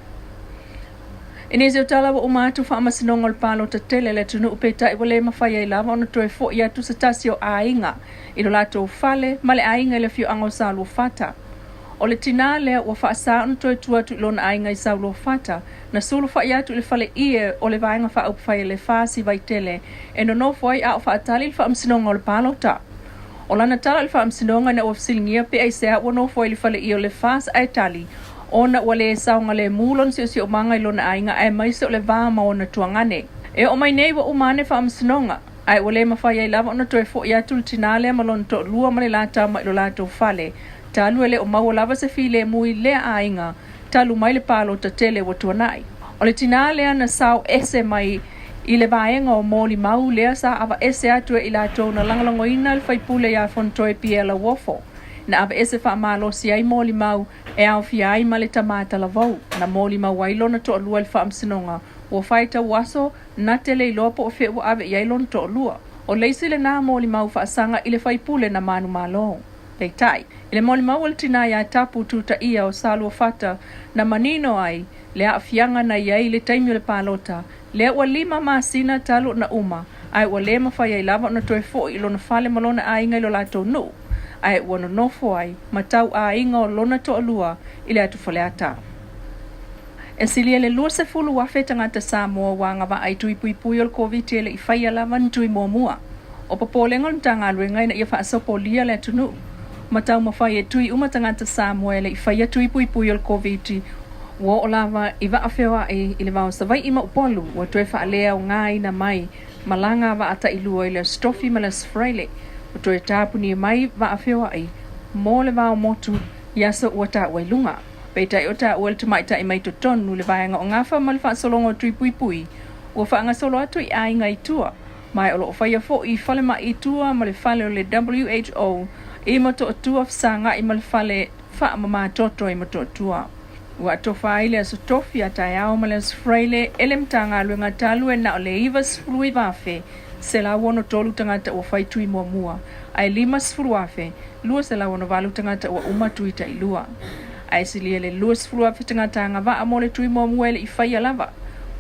[SPEAKER 2] I nisi o tala ua uma atu faamasinoga o le palota tele a le atunuu peitai ua le mafai ai lava ona toe foi atu se tasi o aiga i lo latou fale ma le aiga i le afioaga o Saluafata. O le tinā lea ua faasā ona toe tu atu i lona aiga i Sauluafata, na sulufai atu i le fale ie o le Vaega Faaupufai a le FAS i Vaitele e nonofo ai a o faatali le faamasinoga o le palota. O lana tala i le faamasinoga ina ua fesiligia pe aisea ua nofo ai i le fale ie o le FAS ae tali, ona ua le saogalemu lona siosiomaga i lona aiga aemaise o le va ma ona tuagane. E oo mai nei ua uma ane faamasinoga, ae ua le mafai ai lava ona toe foi atu le tinā lea ma lona toalua ma le la tama i lo latou fale, talu e le o maua lava se filemu i lea aiga talu mai le palota tele ua tuanai. O le tinā lea na sao ese mai i le vaega o molimau lea sa aveese atu e i latou na lagolagoina le faipule ia Fonotoe Pierre Lauofo, na aveese faamalosi ai molimau e aofia ai ma le tama talavou, na molimau ai lona toalua i le faamasinoga ua fai tauaso na te le iloa po o fea ua ave i ai lona toalua. O le isi lena molimau faasaga i le faipule na manumalo. Peitai, i le molimau a le tinā iā Tapu Tutaia o Saluafata na manino ai le aafiaga na i ai i le taimi o le palota, lea ua lima masina talu ona uma, ae ua le mafai ai lava ona toe foi i lona fale ma lona aiga i lo latou nuu, ae ua nonofo ai ma tau aiga o lona toalua i le atu Faleata. E silia le 20,000 tagata Samoa ua agavaa i tui puipui o le Koviti e le i faia lava ni tui muamua. O popolega o le Matagaluega ina ia faasopolia le atunuu ma taumafai e tui uma tagata Samoa e le i faia tui puipui o le Koviti ua oo lava i vaa feoai i le va o Savaii ma Upolu ua toe faaleaogaina mai malaga a vaa tailua i le Aso Tofi ma le Aso Faraile ua toe tapunia mai vaa feoai mo le va o motu i aso ua taua i luga. Peitai o taua le tamaitai mai totonu le vaega o Gafa ma le faasologa o tui puipui ua faagasolo atu i aiga i tua, ma o lo o faia foi i falemai i tua ma le fale o le WHO i Motootua fesagai ma le fale faamamatoto i Motootua. Ua atofa ai le Aso Tofi a taeao ma le Aso Faraile e le Matagaluega talu e na o le 99,163 tagata ua fai tui muamua, ae 50,268 tagata ua uma tui tailua. Ae silia le 20,000 tagata agavaa mo le tui muamua e le i faia lava.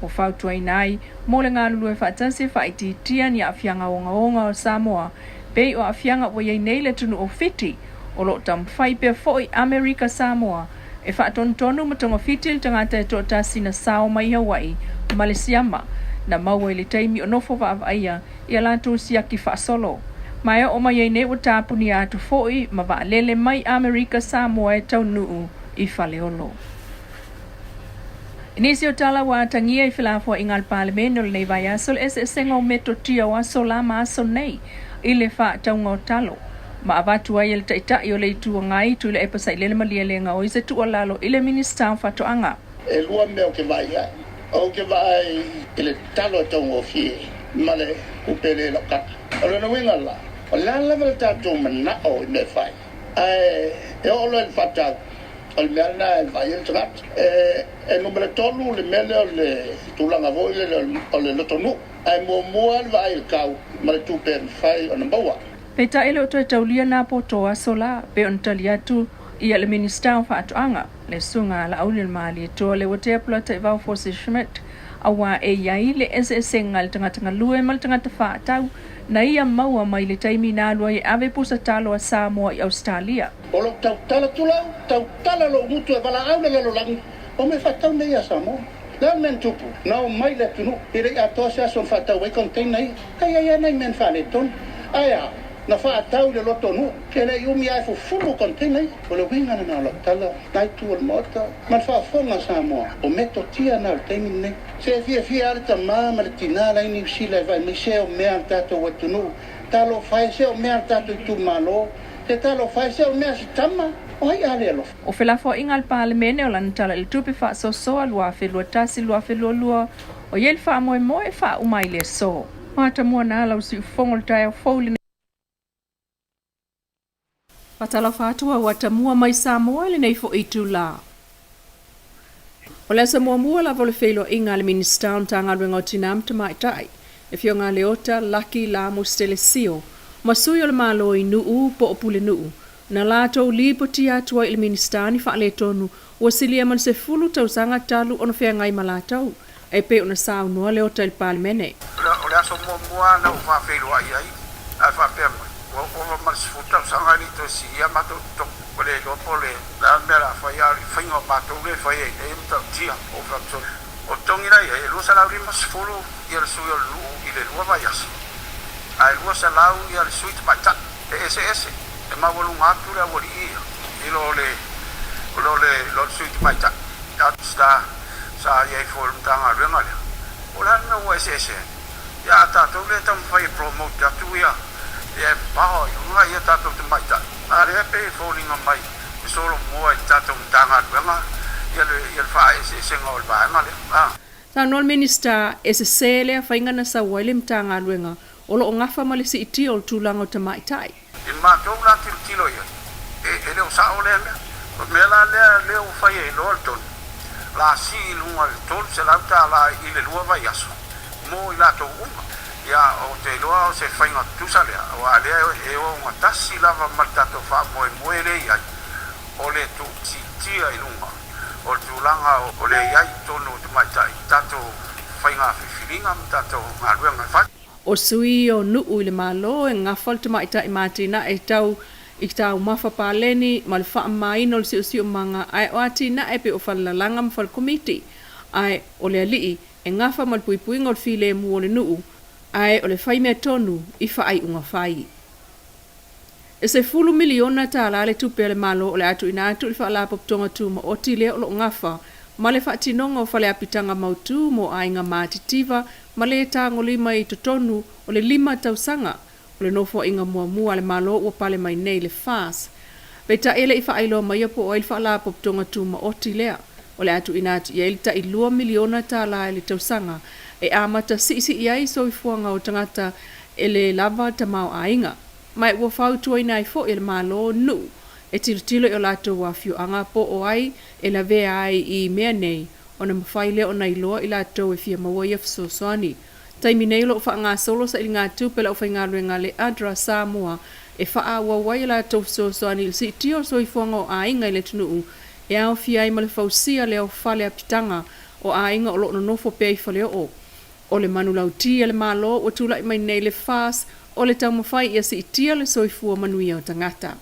[SPEAKER 2] Ua fautuaina ai mo le galulue faatasi e faaitiitia ni aafiaga ogaoga o Samoa pei o aafiaga ua i ai nei le atunuu o Fiti, o lo o taumafai pea foi Amerika Samoa e faatonutonu ma togafiti le tagata e toatasi na sao mai Hawaii ma le siama na maua i le taimi o nofo vaavaaia i a latou siaki faasolo. Ma e oo mai ai nei ua tapunia atu foi ma vaalele mai Amerika Samoa e taunuu i Faleolo. I nisi o tala ua atagia i felafoaiga a le Palemene o lenei vaiaso le eseesega o metotia o aso la ma aso nei i le faatauga o talo, ma avatu ai e le Taitai o le Itu Agai, Tuilaepa Sailele Malielegaoi se tuualalo i le Minisita o Faatoaga.
[SPEAKER 3] E lua mea ou te vaai ai. Ou te vaai i le talo e taugofie ma le tupe le lautata. O lona uiga la, o le a lava le tatou manao i mea e fai, ae e oo loa i le faatau, o le mea lena e vaai ai le tagata. E numera tolu le mea lea o le tulaga foi lele o le lotonuu, ae muamua le vaai i le tau ma le tupe e mafai ona maua.
[SPEAKER 2] Peitai e le o toe taulia na poto aso la, pei ona tali atu ia le Minisita o Faatoaga, le Susuga a Laaulialemalietoa Leuatea Polataivao Fosi Schmidt, aua e i ai le eseesega i le tagata galue ma le tagata faatau na ia maua mai le taimi na alu ai e ave pusa talo a Samoa i Ausetalia.
[SPEAKER 3] O lou tautala tulou, tautala lou gutu e valaau le lalolagi, o mea faatau nei ia Samoa. Le a le mea na tupu? Na omai le atunuu, e le i atoa se aso na faatau ai container ia. Ka i ai lava nai mea na faaletonu. Ae a? Na faatau i le lotonuu, e le i umi ae fufulu container ia. O le uiga lena o lau tala, na itu o le Maota ma le faafofoga a Samoa, o metotia na o le taimi lenei. Se e fiafia lava le tama ma le tina la i Niu Sila e vaai mai se o mea a le tatou atunuu, talofa e se o mea a le tatou itumalo, se talofa e se o mea a si tama, o ai a le alofa.
[SPEAKER 2] O felafoaiga a le Palemene o lana Tala i le Tupe Faasoasoa 2021/2022 o i ai le faamoemoe e faauma ai le aso. Matamua na lau siufofoga o le taeao fou lenei. Faatalofa atu au atamua mai Samoa i lenei foi itula. O le aso muamua lava o le feiloaiga a le Minisita o le Matagaluega o Tina ma Tamaitai, le Afioga a Leota Lucky Lamo Stelesio, ma sui o le Malo i Nuu po o Pulenuu, na latou lipotia atu ai i le Minisita ni faaletonu ua silia ma le 10 tausaga talu ona feagai ma latou, e pei ona saunoa Leota i le Palemene.
[SPEAKER 4] O le aso muamua na ou faafeiloai ai, ae faapea mai, ua ova ma le 10 tausaga e le i toe silia matou totogi. Ua le iloa po o le a le mea o le a fai, a o le faiga o matou lea e fai ai nei e matautia. Ou fai atu, o totogi la e i ai, e 250 le sui o le nuu i le lua vaiaso, ae 200 le sui tamaitai. E eseese, e maualuga atu le aualii ia i lo le lo le lo le sui tamaitai. A sa sa i ai foi i le Matagaluega lea, po o le a le mea ua eseese ai. Ia a tatou lea e taumafai e promote atu ia ia empower i luga ia tatou tamaitai, a lea e pei e foliga mai e solomua i le tatou Matagaluega ia le ia le faaeseesega o le vaega lea. A.
[SPEAKER 2] Saunoa le Minisita, e sese lea faiga na sau ai le Matagaluega o lo o gafa ma le siitia o le tulaga o tamaitai.
[SPEAKER 4] I le matou la tilotilo i ai, e le o sao lea mea. O le mea la lea lea ua fai ai loa le tonu, la sii i luga i le $300 i le lua vaiaso mo i latou uma. Ia, ou te iloa o se faiga tutusa lea, aua lea e ogatasi lava ma le tatou faamoemoe lea i ai, o le tuuitiitia i luga o le tulaga o le i ai i totonu o tamaitai i tatou faiga filifiliga ma tatou galuega e fai.
[SPEAKER 2] O sui o Nuu i le Malo e gafa le tamaitai ma atinae tau i taumafa paleni ma le faamamaina o le siosiomaga, ae o atinae pei o falelalaga ma falekomiti, ae o le alii e gafa ma le puipuiga o le filemu o le nuu, ae o le faimea tonu i faaiuga fai. E $10 miliona le tupe a le Malo o le a tuuina atu i le Faalapotopotoga Tumaoti lea o lo o gafa ma le faatinoga o fale apitaga mautu mo aiga matitiva ma le tagolima i totonu o le 5 tausaga o le nofoaiga muamua a le Malo ua pale mai nei le FAS. Peitai e le i faailoa maia po o ai le Faalapotopotoga Tumaoti lea o le a tuuina atu i ai le tai $2 miliona i le tausaga e amata siisii ai soifuaga o tagata e le lava tamaoaiga. Ma ua fautuaina ai foi e le Malo nuu e tilotilo i o latou afioaga po o ai e lavea ai i mea nei ona mafai lea ona iloa i latou e fia maua ia fesoasoani. Taimi nei o lo o faagasolo sailigatupe a le aufaigaluega le ADRA Samoa e faaauau ai a latou fesoasoani i le siitia o le soifuaga o aiga i le atunuu e aofia ai ma le fausia lea o fale apitaga o aiga o lo o nonofo pea i faleoo. O le manulauti a le Malo ua tulai mai nei le FAS o le taumafai ia siitia le soifua manuia o tagata.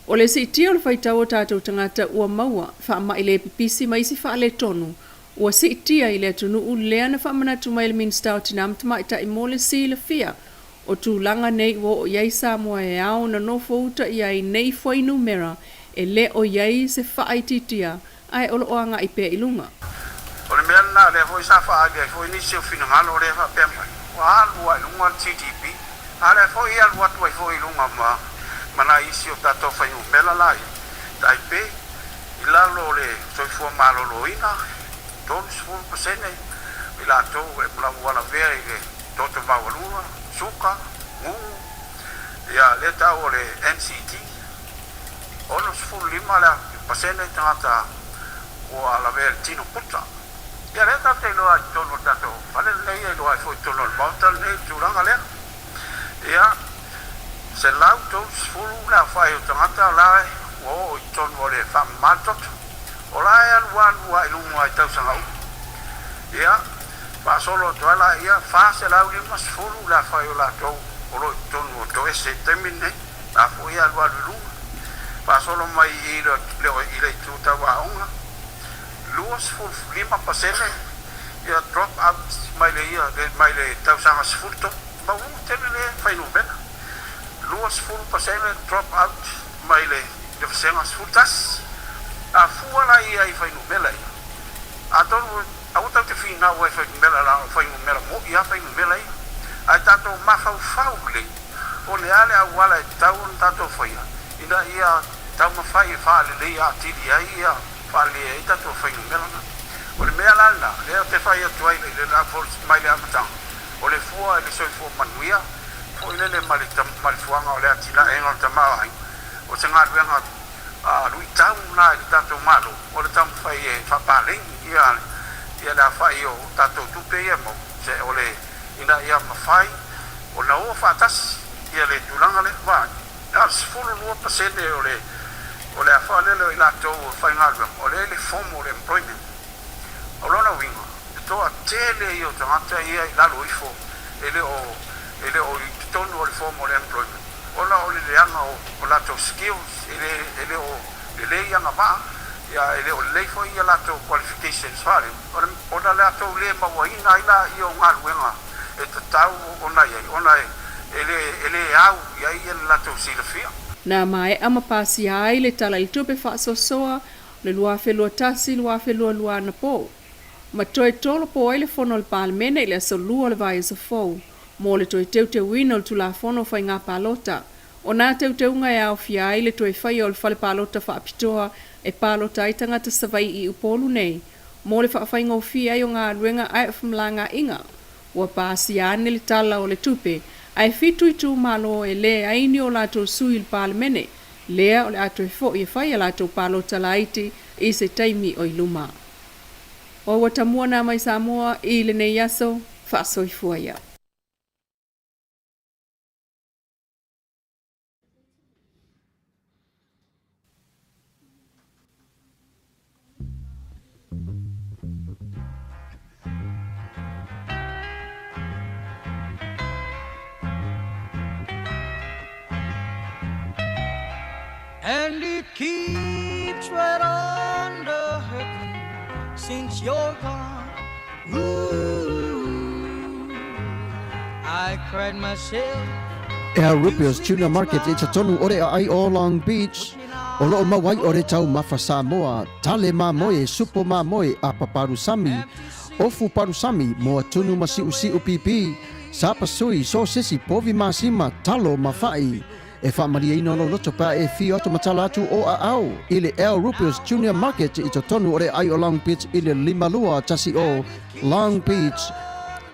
[SPEAKER 2] O le siitia o le faitau o tatou tagata ua maua faamai le pipisi ma isi faaletonu ua siitia i le atunuu lea na faamanatu mai le Minisita o Tina ma Tamaitai mo le silafia o tulaga nei ua oo i ai Samoa e ao ona nofouta i ai nei fuainumera e le o i ai se faaitiitia. ae o lo o agai pea i luga.
[SPEAKER 4] O le mea lena lea foi sa faaali ai foi nisi o finagalo lea e faapea mai, ua alu lava i luga le GDP, a o lea foi e alu atu ai foi i luga ma ma nai isi o tatou fuainumera la ia, tai pei i lalo o le soifua maloloina, 30% i latou e ua lavea i le toto maualuga, suka, gugu, ia lea e tau o le NCD, 65 le pasene tagata ua lavea i le tino puta. Ia lea tatou te iloa i totonu o le tatou fale lenei, e iloa ai foi i totonu o le Maota lenei le tulaga lea. Ia, 130 le aofai o tagata la ua oo i totonu o le faamama le toto. O la e alu alu lava i luga i tausaga uma. Ia, faasolo atu ai laia, 450 le aofai o latou o lo o i totonu o toese i le taimi lenei. La foi e alualu i luga, faasolo mai i le itu tau aoga, 25% ia drop out mai le ia mai le tausaga 13, maualuga tele le fuainumera, 20% drop out mai le vasega 11. A fua la ia i fuainumera ia, atonu aua tatou te finau ai i fuainumera la o fuainumera moni lava fuainumera ia, ae tatou mafaufau lelei Po o le a le auala e tatau ona tatou faia ina ia taumafai e faaleleia atili ai ia faaleleia ai tatou fuainumera na. O le mea la lena, lea ou te fai atu ai i le mai le amataga, o le fua i le soifua manuia foi lele ma le ma le fuaga o le atinaega o le tamaoaiga, o se galuega luitau lena i le tatou Malo, o le taumafai e faapaleni ia ia le aofai o tatou tupe ia e maua, se o le ina ia mafai ona o faatasi ia le tulaga lea. Vaai, na o le 12% o le o le afa lele o i latou e faigaluega o lea e i le formal employment. O lona uiga, e toatele ia o tagata ia i lalo ifo e le o e le o i totonu o le formal employment ona o le leaga o latou skills, e le e le o lelei agavaa, ia e le o lelei foi ia latou qualifications faale, ona latou le mauaina ai laia o galuega e tatau ona i ai, ona e le e le au i ai le latou silafia.
[SPEAKER 2] Na maea ma pasia ai le Tala i le Tupe Faasoasoa o le 2021/2022 anapo, ma toe tolopo ai le Fono a le Palemene i le aso Lua o le vaiaso fou mo le toe teuteuina o le Tulafono o Faiga Palota. O nā teuteuga e aofia ai le toe faia o le fale palota faapitoa e palota ai tagata Savai'i i Upolu nei mo le faafaigofie ai o galuega ae o fmlagaaiga. Ua pasia ane le Tala o le Tupe, ae fitu itumalo e leai ni o latou sui i le Palemene, lea o le a toe fo'i e fai a latou palota laiti i se taimi o i luma. O ua tamua nā mai Samoa i lenei aso, faasoifua ia.
[SPEAKER 5] And it keeps right on the hurting since you're gone. Ooh, I cried myself.
[SPEAKER 6] Ea Rubio's Tuna Market i totonu o le aai o Long Beach, o loo mau ai o le taumafa Samoa, tale mamoe, supo mamoe, apa palusami, ofu palusami, moa tunu ma siusiu pipi, sapasui, sosesi, povi masima, talo ma fa'i. E faamalieina lou loto pe a e fio atu ma tala atu o aao i le El Rubius Junior Market i totonu o le aai o Long Beach i le 5210 Long Beach,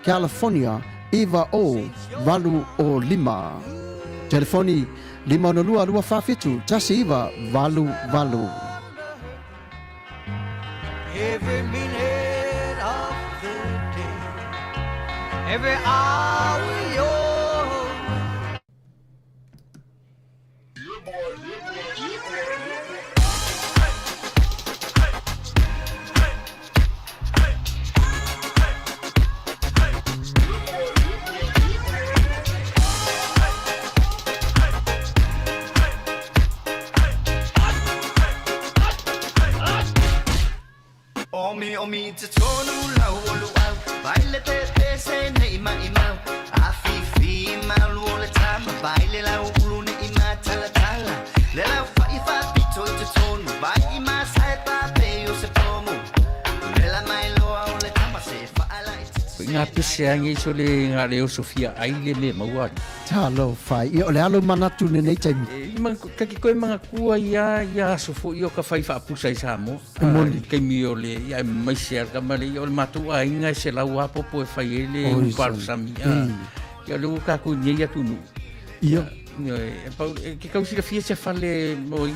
[SPEAKER 6] California 90805. Telefoni, 562 247 1988.
[SPEAKER 5] Every minute of the day, every hour you're
[SPEAKER 7] Omi omi te tonu lau o luau Vai le te te se nei mai mau A fi fi malu o le tama Vai le lau ulu ne i ma tala tala Le lau fa i fa pito i te tonu Vai i ma sai pa pe o se
[SPEAKER 1] Nga pese ai nei so le nga le oso fia ai le me maua.
[SPEAKER 6] Talofa e. Ia, o le a lou manatu i lenei taimi?
[SPEAKER 1] E, ma, ta te toe manatua ia, ia aso foi o ka fai faapusa i Samoa.
[SPEAKER 6] E moni.
[SPEAKER 1] I le taimi o le, ia, aemaise a kama le, ia, o le matou aiga e selau a popo e fai ai le
[SPEAKER 6] Oi,
[SPEAKER 1] upalosami. A, ia, o lea ua tatou i nei atunuu.
[SPEAKER 6] Ia.
[SPEAKER 1] Ioe, e pau, e ke tau silafia se fale mo i...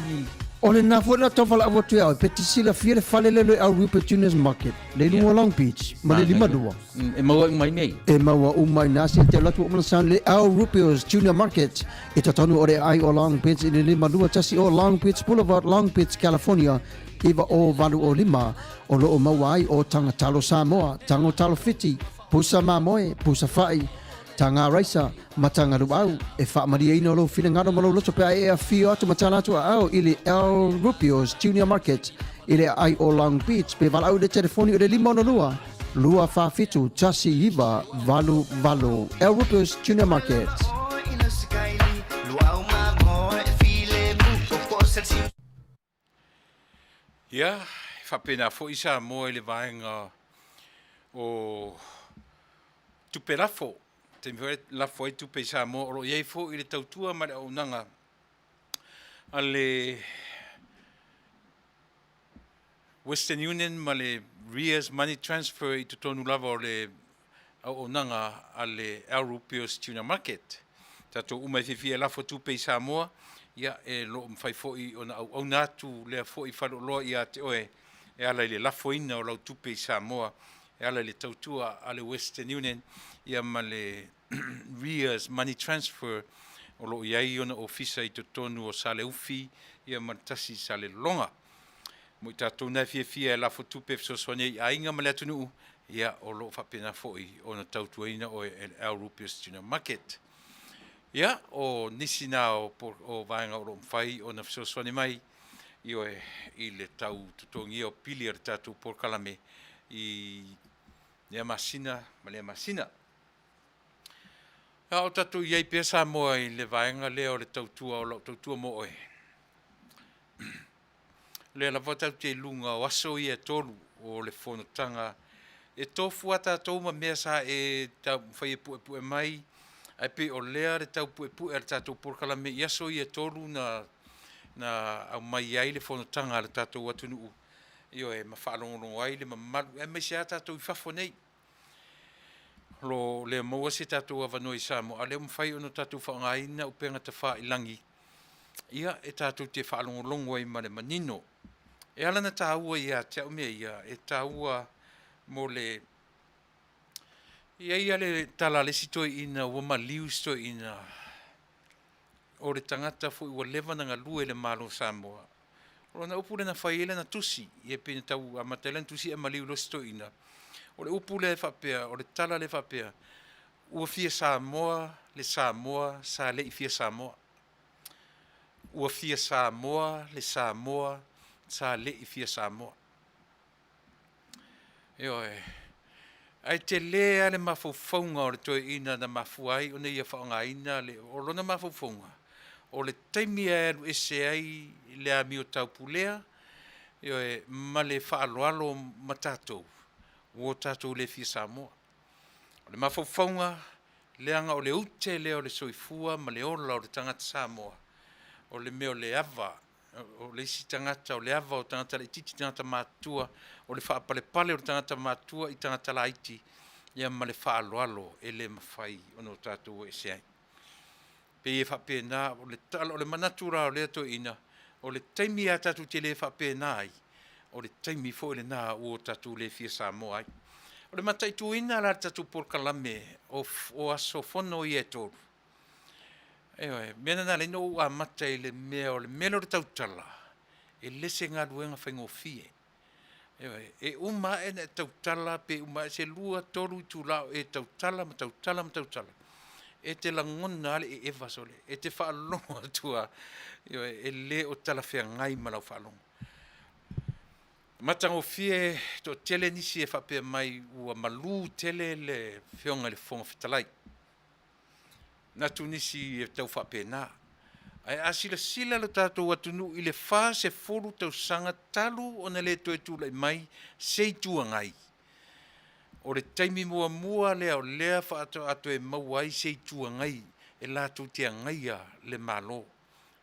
[SPEAKER 6] O lena foi na tau valaau atu ia oe, pe te silafia le fale lea i Aurupe Tunas Market, le i luga o Long Beach, ma le 52.
[SPEAKER 1] E maua uma i nei.
[SPEAKER 6] E maua uma i na se te alu atu uma na le Aurupe's Tuna Market i totonu o le aai o Long Beach i le 521 o Long Beach Boulevard, Long Beach, California, 90805, o lo o maua ai o taga talo Samoa, tago talo Fiti, pusa mamoe, pusa fa'i, taga raisa, ma taga luau. E faamalieina lou finagalo ma lou loto pe a e afio atu ma tala atu aao i le El Rubio's Junior Market i le aai o Long Beach pe valaau i le telefoni o le 562 247 1988. El Rubio's Junior Market.
[SPEAKER 1] Ia, e faapena foi Samoa i le vaega o tupe lafo. Taimi foi e lafo ai tupe i Samoa, o lo o i ai foi le tautua ma le auaunaga a le Western Union ma le Ria's Money Transfer i totonu lava o le auaunaga a le Al Rupios Tuna Market. Tatou uma e fiafia e lafo tupe i Samoa, ia e lo o mafai foi ona auauna atu lea foi faleoloa ia te oe e ala i le lafoina o lau tupe i Samoa e ala i le tautua a le Western Union ia ma le Ria's Money Transfer o lo o i ai ona ofisa i totonu o Saleufi ia ma le tasi i Salelologa. Mo i tatou na e fiafia e lafo tupe e fesoasoani ai i aiga ma le atunuu, ia o lo o faapena foi ona tautuaina oe e le Al Rupias Junior Market. Ia, o nisi na o, o vaega o lo o mafai ona fesoasoani mai ioe i le tau totogia o pili a le tatou polokalame i lea masina ma lea masina. A o tatou i ai pea Samoa i le vaega lea o le tautua o lau tautua mo oe. O lea lava tatou te i luga o aso ia e tolu o le fonotaga e tofu a tatou ma mea sa e taumafai e puepue mai, ae pei o lea le tau puepue a le tatou polokalame i aso ia e tolu na na aumai ai le fonotaga a le tatou atunuu, ioe, ma faalogologo ai le mamalu, aemaise lava tatou i fafo nei. O lo o le maua se tatou avanoa i Samoa, a o lea ua mafai ona tatou faaaogaina upega tafailagi, ia, e tatou te faalogologo ai ma le manino. E ala ona taua ia te au mea ia, e taua mo le... E i ai lava le tala a le isi toeaina ua maliu si toeaina, o le tagata foi ua leva ona galue i le Malo o Samoa. O lona upu lea na fai ai lana tusi, ia pei na tau amata ai lana tusi ae maliu loa si toeaina. O le upu lea e faapea, o le tala lea e faapea, ua fia Samoa le Samoa sa le i fia Samoa. Ua fia Samoa le Samoa sa le i fia Samoa. Ioe. Ae tele lava le mafaufauga o le toeaina na mafua ai ona ia faaaogaina le, o lona mafaufauga, o le taimi e alu ese ai le amio taupulea, ioe, ma le faaaloalo ma tatou, ua o tatou le fia Samoa. O le mafaufauga, leaga o le ute lea o le soifua ma le ola o le tagata Samoa, o le mea o le ava o le isi tagata, o le ava o tagata laitiiti i tagata matutua, o le faapalepale o le tagata matua i tagata laiti, ia ma le faaaloalo e le mafai ona o tatou o ese ai. Pei e faapena, o le tala, o le manatu la o lea toeaina, o le taimi lava tatou te le faapena ai, o le taimi foi lena ua o tatou le fia Samoa ai. O le mataituina la le tatou polokalame o, o aso fono ia e tolu, Ioe, mea lena na ala ai ona ou amata i le mea o le mea lea o le tautala, e le se galuega faigofie. Ioe, e uma ae ona e tautala pe uma ae se lua, tolu itula o e tautala ma tautala ma tautala, e te lagona lava le eeva sole, e te faalogo atu lava, ioe, e le o talafeagai ma lau faalogo. Matagofie toatele nisi e faapea mai ua malu tele le Afioga i le Fofoga Fetalai. Manatu nisi e tau faapena. Ae a silasila lo tatou atunuu i le 40 tausaga talu ona le toe tulai mai se Itu Agai, O le taimi muamua lea o lea faatoa toe maua ai se Itu Agai e latou te agaia le Malo.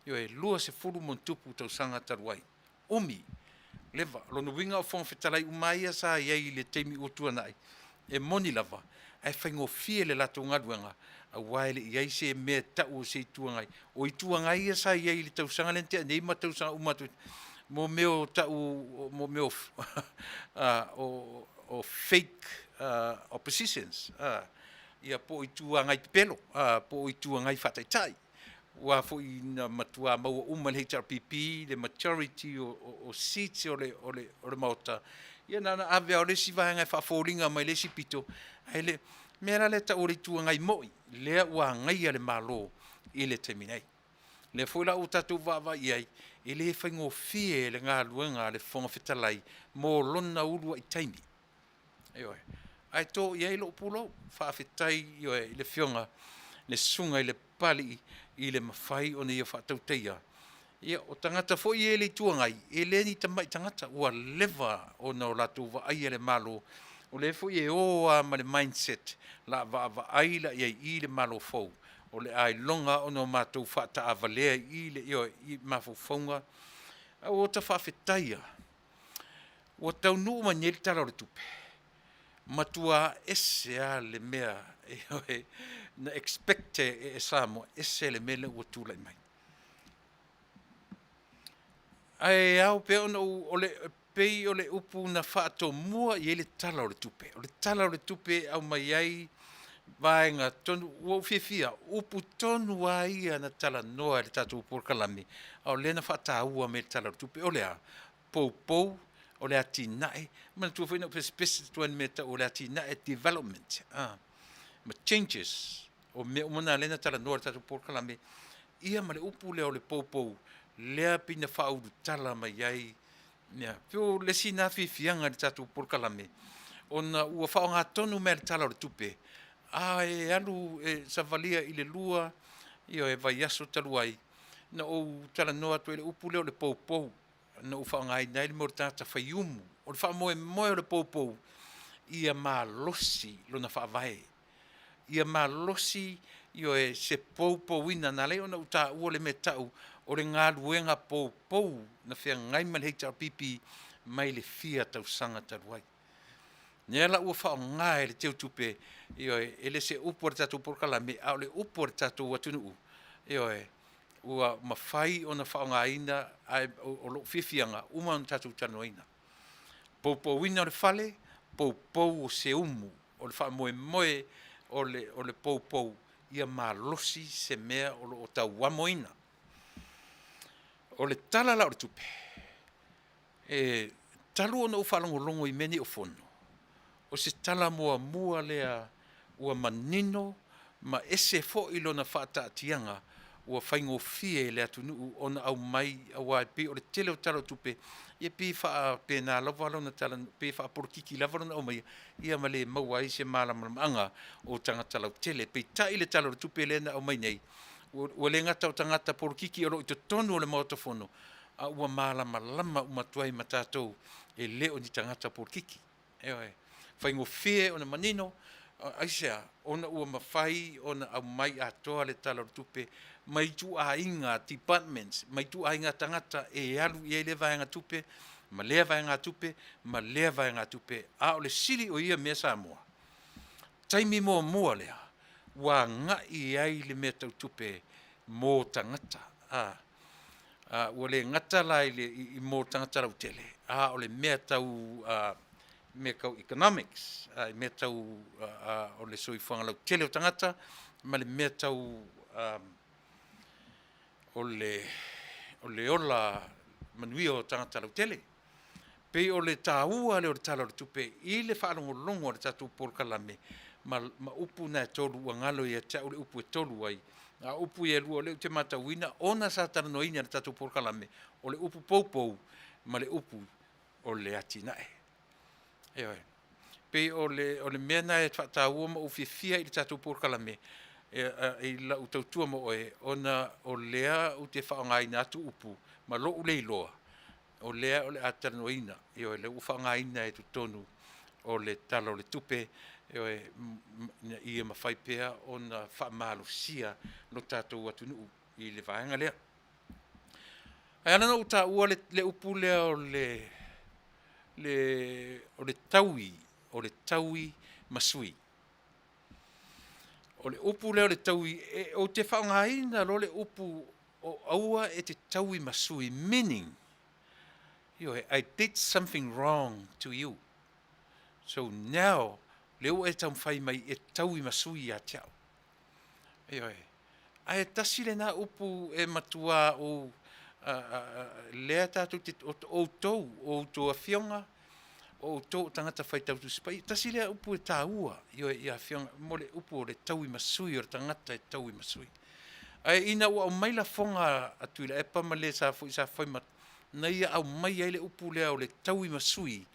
[SPEAKER 1] Ioe, 20+ tausaga talu ai. Umi leva. O lona uiga o Fofoga Fetalai uma lava ia sa i ai i le taimi ua tuanai, e moni lava, ae faigofie le latou galuega, aua e le i i ai se mea e tau o se Itu Agai. O Itu Agai ia sa i ai i le tausaga lea na tea nei ma tausaga uma atu, mo mea o tau mo mea o o fake oppositions, ia po o Itu Agai pepelo, po o Itu Agai faataitai. Aua foi na matua maua uma e le HRPP le majority o seats o le Maota, ia na ona ave lava o le isi vaega e faafoliga mai le isi pito, ae le mea la lea e tau o le Itu Agai moi, lea ua agaia le Malo i le taimi nei. Lea foi la ua tatou vaavaai i ai, e le faigofie le galuega a le Fofoga Fetalai mo lona uluai taimi. Ioe. Ae to i ai lou pulou, faafetai ioe i le Afioga le Susuga i le Papalii i le mafai ona ia faatautaia. Ia, o tagata foi ia i le Itu Agai, e le ni tamai tagata, ua leva ona o latou vaaia le Malo, o lea foi e o lava ma le mindset, o le a vaavaai la i ai i i le Malo fou, o le a iloga ona o matou faataavalea i i le, ioe, i mafaufauga. Ae ua ta faafetaia, ua taunuu mai nei le Tala o le Tupe, matua ese lava le mea, ioe, na expect e Samoa, ese le mea lea ua tulai mai. Ae ao pea ona ou, o le, pei o le upu na faatomua i ai le Tala o le Tupe. O le Tala o le Tupe e aumai ai vaega tonu, ua ou fiafia, upu tonu lava ia na talanoa e le tatou polokalame, a o lea na faataua mai e le Tala o le Tupe. O le a? Poupou, o le atinae, manatua foi na ou pesepese atu ai i le mea e tau o le atinae, development, ma changes, o mea uma na lea na talanoa i le tatou polokalame, ia ma le upu lea o le poupou, lea pei na faaulutala mai ai, ia, pei o le isi lena fiafiaga i le tatou polokalame, ona ua faaaoga tonu mai lava le Tala o le Tupe, a e alu e savalia i le 2, ioe, vaiaso talu ai, na ou talanoa atu ai i le upu lea o le poupou, na ou faaaogaina ai le mea o le tagata faiumu. O le faamoemoe o le poupou, ia malosi lona faavae, ia malosi, ioe, se poupouina. Na ala ai ona ou taua le mea e tau o le galuega poupou na feagai ma le HRPP mai le fia tausaga talu ai. Lea la ua faaaoga e le teutupe, ioe, e le se upu a le tatou polokalame, a o le upu a le tatou atunuu, ioe, ua mafai ona faaaogaina, ae o lou fiafiaga, uma ona tatou talanoaina. Poupouina o le fale, poupou o se umu, o le faamoemoe o le poupou, ia malosi se mea o lo o tauamoina. O le Tala la o le Tupe, e talu ona ou faalogologo i mea nei o Fono, o se tala muamua lea ua manino ma ese foi lona faataatiaga ua faigofie i le atunuu ona aumai, aua e pei o le tele o Tala o Tupe, ia pei e faapena lava lona tala, pei e faapolokiki lava lona aumaia, ia ma le maua ai se malamalamaaga o tagata lautele. Peitai le Tala o le Tupe lea na aumai nei, ua le gata o tagata polokiki o lo o i totonu o le Maota Fono, a ua malamalama uma atu ai ma tatou e le o ni tagata polokiki. Ioe. Faigofie ona manino, aisea? Ona ua mafai ona aumai atoa le Tala o le Tupe mai ituaiga departments, mai ituaiga tagata e alu i ai lea vaega tupe, ma lea vaega tupe, ma lea vaega tupe. A o le sili o ia mea Samoa, taimi muamua lea ua agai ai le mea tau tupe mo tagata. Ua le gata la i le i mo tagata lautele, a o le mea tau mea tau economics, i mea tau o le soifuaga lautele o tagata, ma le mea tau o le ola manuia o tagata lautele. Pei o le taua lea o le Tala o le Tupe i le faalogologo a le tatou polokalame ma upu na e tolu ua galo ia te au le upu e tolu ai, a o upu ia e lua o lea ou te matauina ona sa talanoaina e le tatou polokalame, o le upu poupou ma le upu o le atinae. Ioe. Pei o le mea lena e faataua ma ou fiafia i le tatou polokalame i lau tautua ma oe, ona o lea ou te faaaogaina atu upu ma lou le iloa, o lea o le a talanoaina, ioe, lea ua faaaogaina i totonu o le Tala o le Tupe, ioe, ina ia mafai pea ona faamalosia lo tatou atunuu i le vaega lea. Ae ala ona ou taua le, le upu lea o le, le, o le taui, o le taui ma sui. O le upu lea o le taui, e, ou te faaaogaina loa le upu o aua e te taui ma sui, meaning, ioe, I did something wrong to you. So now, lea ua e taumafai mai e taui ma sui ia te au. Ioe. Ae tasi lena upu e matua ou lea tatou te outou, o outou afioga, o outou o tagata faitau Tusi Paia. Tasi lea upu e taua, ioe, i afioga, mo le upu o le taui ma sui, o le tagata e taui ma sui. Ae ina ua aumai lafoga a Tuilaepa ma le sa foi sa fai ma na ia aumai ai le upu lea o le taui ma sui,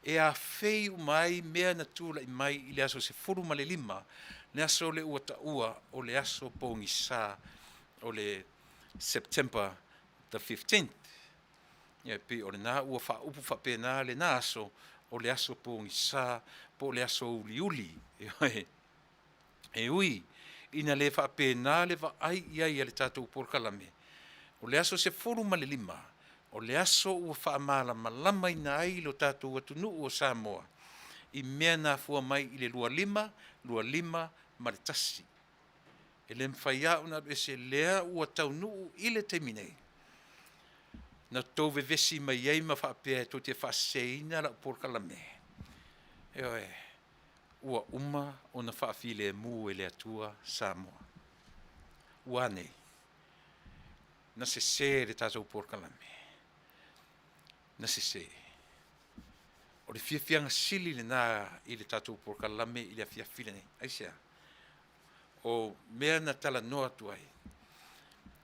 [SPEAKER 1] e afei uma ai mea na tulai mai i le aso 15, le aso lea ua taua o le aso pogisa o le September the 15th. Ia, e pei o lena ua faaupu faapena lena aso o le aso pogisa po o le aso uliuli. E ui ina le faapena le vaai i ai a le tatou polokalame, o le aso 15, o le aso ua faamalamalamaina ai lo tatou atunuu o Samoa i mea na afua mai i le 25, 25 ma le 1. E le mafai lava ona alu ese lea ua taunuu i le taimi nei. Na tou vevesi mai ai ma faapea e tou te faaseseina lau polokalame. Ioe, ua uma ona faafilemu e le Atua Samoa. Ua a nei? Na sese le tatou polokalame. Na sese. O le fiafiaga sili lena i le tatou polokalame i le afiafi lenei. Aisea? O mea na talanoa atu ai,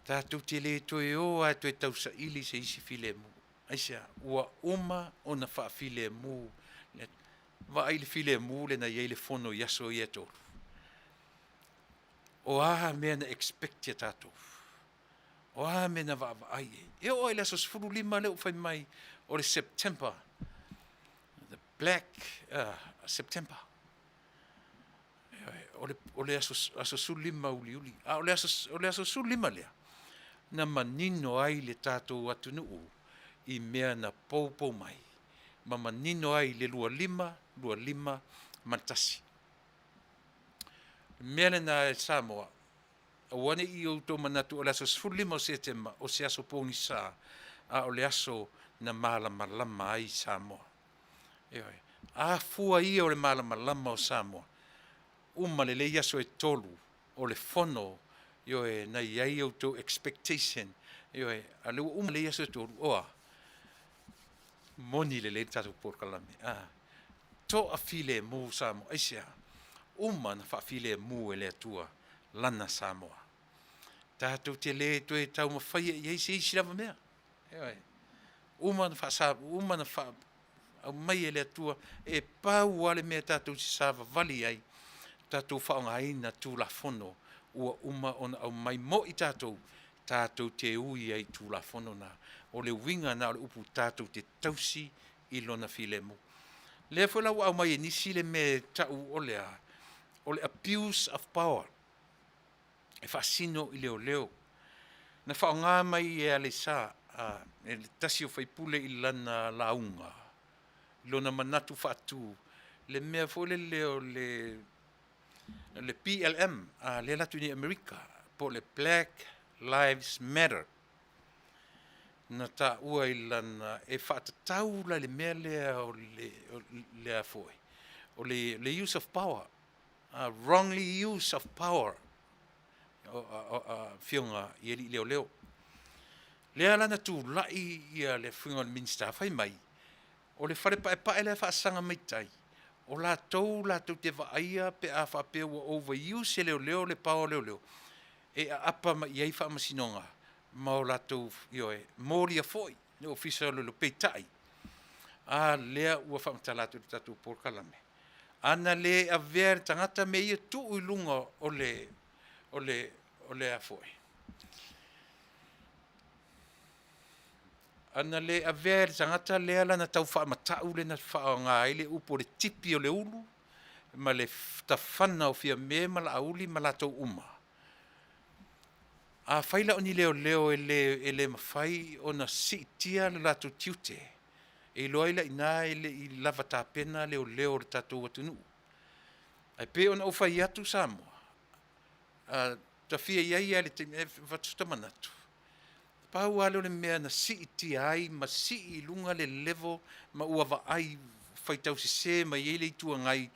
[SPEAKER 1] tatou te le toe o lava e toe tausaili se isi filemu. Aisea? Ua uma ona faafilemu. Vaai i le filemu lea na i ai le fono i aso ia e tolu. O a mea na expect e tatou? O a mea na vaavaai i ai? E oo lava i le aso 15 lea ua fai mai o le September, the black September. O le, o le aso, aso 15 uliuli. A o le aso, o le aso 15 lea, na manino ai le tatou atunuu i mea na poupou mai, ma manino ai le 25, 25 ma le 1. O le mea lena e Samoa, aua ne i outou manatu o le aso 15 o Setema o se aso pogisa, a o le aso na malamalama ai Samoa. Ioe. A fua ia o le malamalama o Samoa, uma lelei aso e tolu o le fono, ioe, na i ai outou expectation, ioe, a lea ua uma lelei aso e tolu, oa, moni lelei le tatou polokalame. A, toafilemu Samoa. Aisea? Uma na faafilemu e le Atua lana Samoa. Tatou te le toe taumafaia i ai se isi lava mea. Ioe. Uma na faasa, uma na faa, aumai e le Atua, e pau lava le mea tatou te savavali ai, tatou faaaogaina Tulafono ua uma ona aumai mo i tatou, tatou te ui ai i Tulafono na. O le uiga na o le upu tatou te tausi i lona filemu. Lea foi la ua aumai e nisi le mea e tau o le a? O le abuse of power. E faasino i leoleo. Na faaaoga mai e Aleisa, e le tasi o faipule i lana lauga, i lona manatu faatu, le mea foi lele o le, le BLM, a lea e alu atu nei i Amerika, po o le Black Lives Matter. Na taua i lana, e faatatau la i le mea lea o le, o le a foi, o le, le use of power, wrongly use of power, o afioga i alii leoleo. Lea la na tulai ia le afioga o le Minisita fai mai, o le fale paepae lea faasaga mai tai, o latou latou te vaaia pe a faapea ua overuse e leoleo le power o leoleo, e aapa mai i ai faamasinoga ma o latou, ioe, molia foi le ofisa o leoleo. Peitai, a lea ua faamatala atu i le tatou polokalame, ana le avea e le tagata mea ia tuu i luga o le, o le, o le a foi. Ana le avea e le tagata lea lana tau faamatau le na faaaoga ai le upu o le tipi o le ulu ma le tafana o Fiame ma Laauli ma latou uma. Afai la o ni leoleo e le e le mafai ona siitia le latou tiute, e iloa ai la i ina e le i lava tapena leoleo o le tatou atunuu. Ae pei ona ou fai atu Samoa, a ta fia i ai lava i le taimi e avatu se manatu, pau lava lea o le mea na siitia ai ma sii i luga le level ma ua vaai faitau sese mai ai le Itu Agai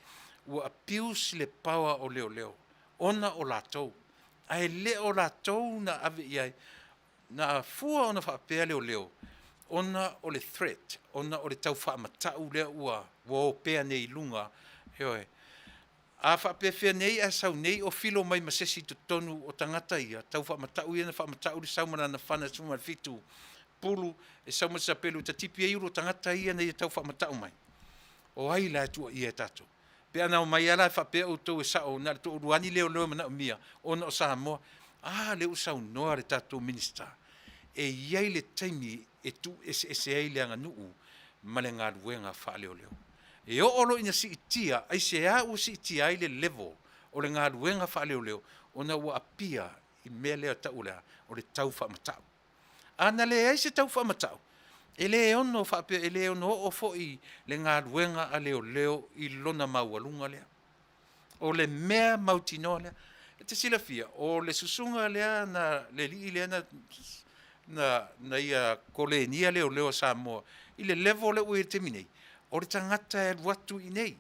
[SPEAKER 1] ua abuse le power o leoleo ona o latou. Ae le o latou na ave i ai, na afua ona faapea leoleo ona o le threat, ona o le tau faamatau lea ua opea nei i luga, ioe. A faapefea nei ae sau nei o filo mai ma se isi i totonu o tagata ia tau faamatau ia na faamatau le sau ma lana fana 17 pulu e sau ma le sapelu e tatipi ai ulu o tagata ia na ia tau faamatau mai. O ai la e tuuaia e tatou? Pe ana omai lava la e faapea outou e sao na o le toalua lava ni leoleo e manaomia ona o Samoa. A lea ua saunoa le tatou Minisita, e i ai le taimi e tuueseese ai le aganuu ma le galuega faaleoleo. E oo loa ina siitia, aisea ua siitia ai le level o le galuega faaleoleo? Ona ua appear i mea lea e tau o le a? O le tau faamatau. A na leai se tau faamatau, e le ono faapea, e le ono oo foi le galuega a leoleo i lona maualuga lea. O le mea mautinoa lea. E te silafia, o le susuga lea na, le alii lea na na ia kolenia leoleo a Samoa i le level lea ua i ai i le taimi nei, o le tagata e alu atu i inei,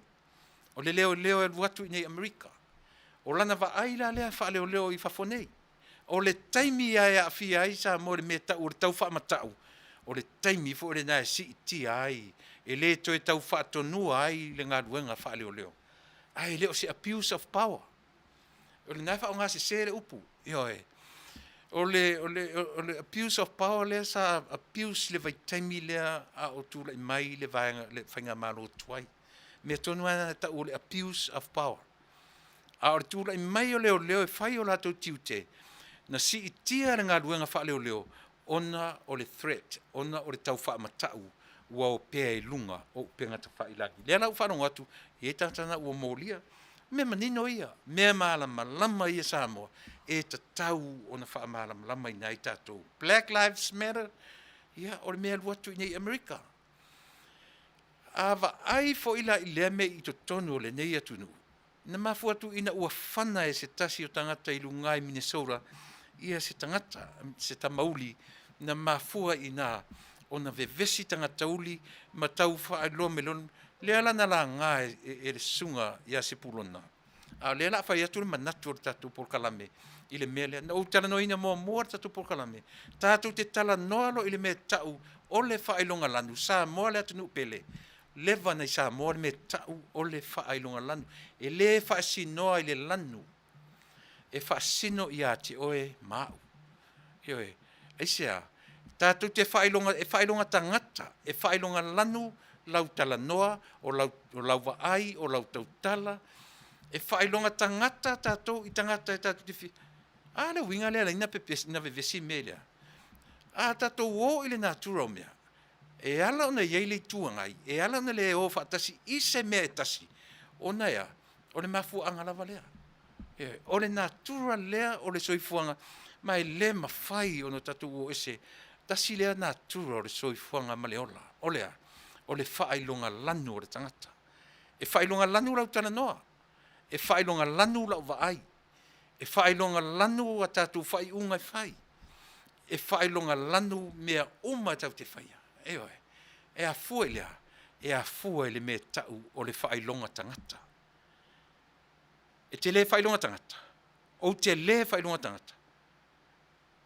[SPEAKER 1] o le leoleo e alu atu i inei i Amerika. O lana vaai la lea faaleoleo i fafo nei. O le taimi lava e aafia ai Samoa i le mea e tau o le tau faamatau, o le taimi foi lena e siitia ai, e le toe tau faatonua ai le galuega faaleoleo. Ae le o se abuse of power. O lena e faaaoga sese le upu, ioe. O le abuse of power lea sa abuse i le vaitaimi lea a o tulai mai le vaega le faigamalo tuai. Mea tonu lava na e tau o le abuse of power. A o le tulai mai o leoleo e fai o latou tiute, na siitia le galuega faaleoleo ona o le threat, ona o le tau faamatau ua opea i luga o upega tafailagi. Lea la ua faalogo atu, e i ai tagata na ua molia. Mea manino ia, mea malamalama ia Samoa, e tatau ona faamalamalamaina ai tatou. Black Lives Matter, ia o le mea e alu atu i inei i Amerika. A vaai foi la i lea mea i totonu o lenei atunuu, na mafua atu ina ua fana e se tasi o tagata i luga i Minnesota ia se tagata, se tamauli, na mafua i ina ona vevesi tagata uli ma tau faailoa mai loa, lea la na laga e le susuga ia Sepulona. A o lea o le a fai atu le manatu o le tatou polokalame i le mea lea. Na ou talanoaina muamua le tatou polokalame, tatou te talanoa loa i le mea e tau o le faailoga lanu, Samoa le atunuu pele, leva ona i Samoa le mea e tau o le faailoga lanu. E le faasinoa i le lanu, e faasino ia te oe ma au. Ioe. Aisea? Tatou te faailoga, e faailoga tagata, e faailoga lanu lau talanoa, o lau, o lau vaai, o lau tautala. E faailoga tagata tatou i tagata e tatou te fia. A le uiga lea e ala ai na pepesi, na vevesi mea lea. A tatou o i le natura o mea, e ala ona i ai le Itu Agai, e ala ona le o faatasi i se mea e tasi, ona e a? O le mafuaaga lava lea. Ioe. O le natura lea o le soifuaga, ma e le mafai ona tatou o ese. Tasi lea natura o le soifuaga ma le ola. O le a? O le faailoga lanu o le tagata. E faailoga lanu lau talanoa, e faailoga lanu lau vaai, e faailoga lanu a tatou faaiuga e fai, e faailoga lanu mea uma tatou te faia. Ioe. E afua i le a? E afua i le mea e tau o le faailoga tagata. E te le faailoga tagata? Ou te le faailoga tagata?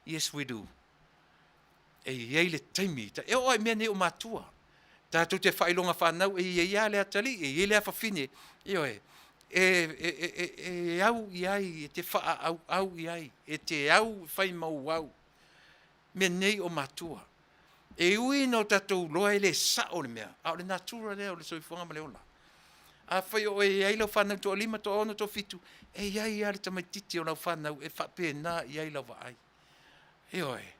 [SPEAKER 1] Yes we do. E i ai le taimi, e oo lava i mea nei o matua, tatou te faailoga fanau, e i ai lava le atalii, e i ai le afafine, ioe, e au i ai, e te faaauau i ai, e te au e fai ma ou au, mea nei o matua. E ui ina o tatou iloa e le sao le mea, a o le natura lea o le soifuaga ma le ola. Afai o oe e i ai lau fanau toalima, toaono, toafitu, e i ai lava le tamaitiiti o lau fanau e faapena i ai lau vaai. Ioe.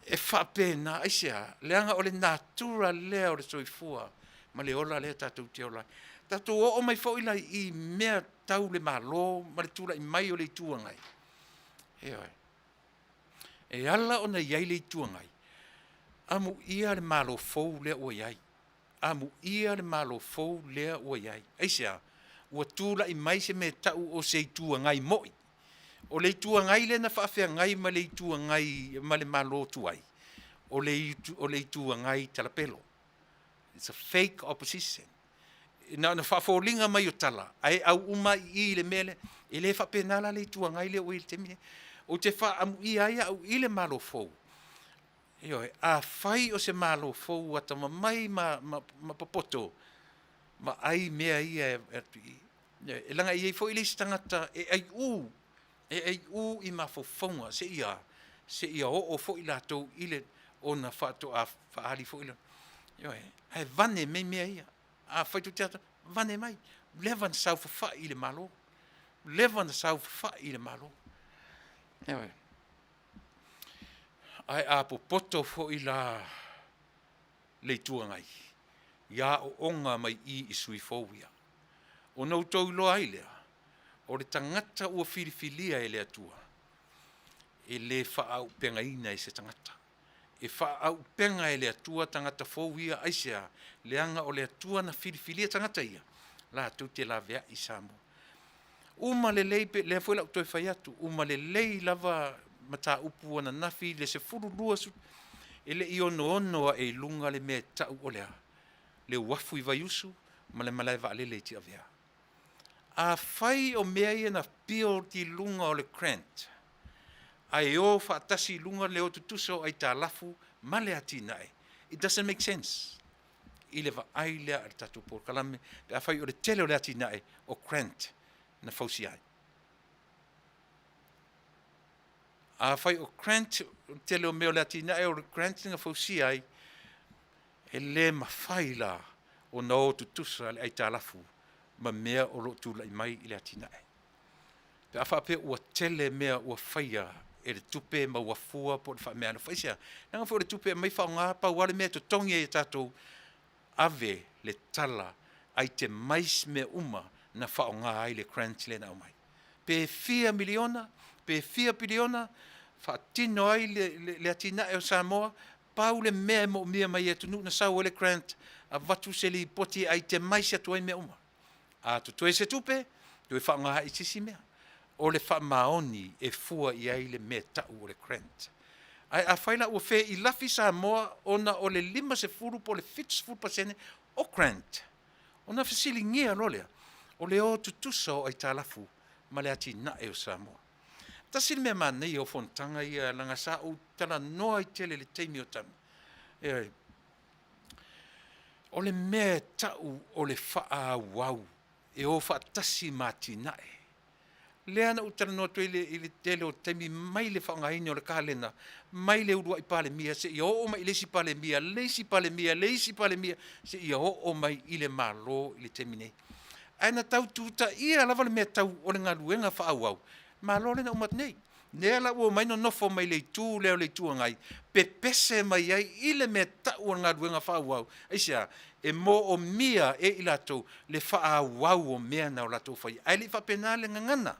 [SPEAKER 1] E faapena, aisea? Leaga o le natura lea o le soifua ma le ola lea tatou te ola ai. Tatou oo mai foi la i mea tau le Malo ma le tulai mai o le Itu Agai. Ioe. E ala ona i ai le Itu Agai, amuia le Malo fou lea ua i ai. Amuia le Malo fou lea ua i ai. Aisea? Ua tulai mai se mea e tau o se Itu Agai moi. O le Itu Agai lea na faafeagai ma le Itu Agai ma le Malo tuai, o le, o le Itu Agai talapelo. It's a fake opposition. Na ona faafoliga mai o tala, ae au uma i i i le mea lea. E le faapena la le Itu Agai lea ua i ai i le taimi lenei. Ou te faaamuia ai au i le Malo fou. Ioe, afai o se Malo fou atamamai ma, ma, ma popoto, vaai mea ia e atu i i. E leaga e i ai foi le isi tagata e aiu, e aiu i mafaufauga seia, seia oo foi latou i le ona faatoa faaali foi le, ioe, ae vane mai mea ia. Afai tou te ata, vane mai. Leva na saofafai i le Malo. Leva na saofafai i le Malo. Ioe. Ae a popoto foi la le Itu Agai i aoaoga mai i i sui fou ia. Ona outou iloa ai lea, o le tagata ua filifilia e le Atua, e le faaauupegaina e se tagata. E faaauupega e le Atua tagata fou ia, aisea? Leaga o le Atua na filifilia tagata ia, latou te laveai i Samoa. Uma lelei, pe, lea foi la ou toe fai atu, uma lelei lava mataupu ananafi i le 12, e le i onoono ae i luga le mea e tau o le a? Le uafu i Vaiusu ma le malae vaalele i Tiavea. Afai o mea ia na build i luga o le grant, ae o faatasi i luga le o tutusa o aitalafu ma le atinae, it doesn't make sense i le vaai lea a le tatou polokalame pe afai o le tele o le atinae o grant na fausia ai. Afai o grant, o le tele o mea o le atinae o le grant na fausia ai, e le mafai la ona o tutusa le aitalafu ma mea o lo o tulai mai i le atinae. Pe a faapea ua tele mea ua faia e le tupe maua fua po o le faameaalofa. Aisea? Leaga foi o le tupe e aumai faaaoga, pau lava le mea e totogi ai e tatou, ave le tala itemize mea uma na faaaoga ai le grant lea na aumai. Pe fia miliona, pe fia piliona, faatino ai le, le, le atinae o Samoa, pau le mea e moomia mai e atunuu na sau ai le grant, avatu se lipoti e itemize atu ai mea uma. A totoe se tupe, toe faaaoga ai i se isi mea. O le faamaoni e fua i ai le mea tau o le grant. Ae afai la ua feilafi Samoa ona o le 50 po o le 70% o grant, ona fesiligia loa lea, o le o tutusa o aitalafu ma le atinae o Samoa. Tasi le mea manaia o fonotaga ia leaga sa ou talanoa ai tele i le taimi o tama. Ioe. O le mea e tau o le faaauau e o faatasi ma atinae. Lea na ou talanoa atu ai i le tele o taimi mai le faaaogaina o le kalena, mai le uluai Palemia seia oo mai i le isi Palemia, le isi Palemia, le isi Palemia, seia oo mai i le Malo i le taimi nei. Ae na tau tutaia lava le mea tau o le galuega faaauau, Malo lea na uma atu nei. Lea la ua omai nonofo mai le itu lea o le Itu Agai, pepese mai ai i le mea tau o le galuega faaauau. Aisea? E moomia e i latou le faaauau o mea na o latou faia. Ae le i faapena le gagana.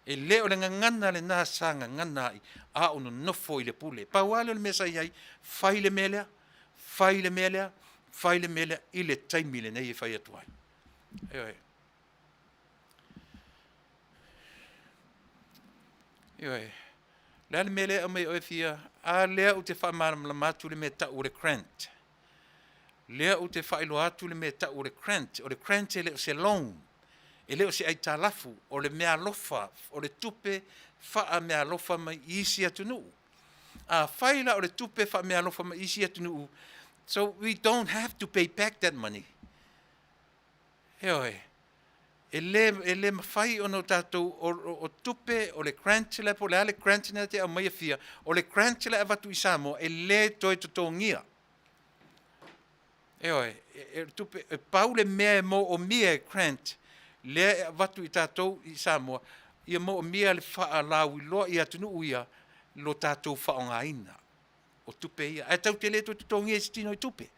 [SPEAKER 1] E le o le gagana lena sa gagana ai a o nonofo i le pule. Pau lava lea o le mea sa i ai, fai le mea lea, fai le mea lea, fai le mea lea i le taimi lenei e fai atu ai. Ioe. Ioe. Le a le mea lea e aumai oe fia? A lea ou te faamalamalama atu le mea tau o le grant. Lea ou te faailoa atu le mea tau o le grant. O le grant e le o se loan. E le o se aitalafu. O le meaalofa, o le tupe faameaalofa mai i isi atunuu. Afai la o le tupe faameaalofa mai i isi atunuu, so we don't have to pay back that money. Ioe. E le, e le mafai ona o tatou, o, o, o tupe, o le grant lea, po o le a le grant lea te aumaia fia, o le grant lea e avatu i Samoa, e le toe totogia. Ioe, e, e, tupe, e pau le mea e moomia e grant, lea e avatu i tatou i Samoa, ia moomia le faalauiloa i atunuu ia, lo tatou faaaogaina. o tupe ia. Ae tatou te le toe totogia i se tino i tupe.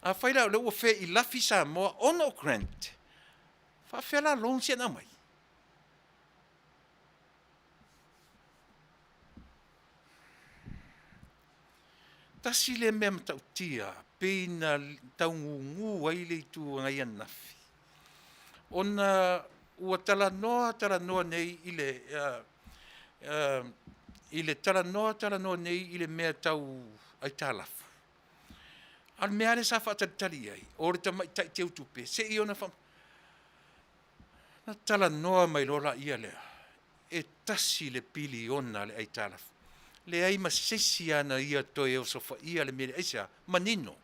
[SPEAKER 1] Afai la o lea ua feilafi Samoa ona o grant, faafefea la loans ia na aumai? Tasi lea mea matautia pei na taugugu ai le Itu Agai ananafi, ona ua talanoa talanoa nei i le i le talanoa talanoa nei i le mea tau aitalafu. A o le mea lava lea sa faatalitali i ai, o le tamaitai teutupe, se i ona faa... Ona talanoa mai loa laia lea, e $1 piliona le aitalafu. Leai ma se isi lava na ia toe osofaia le mea lea. Aisea? Manino,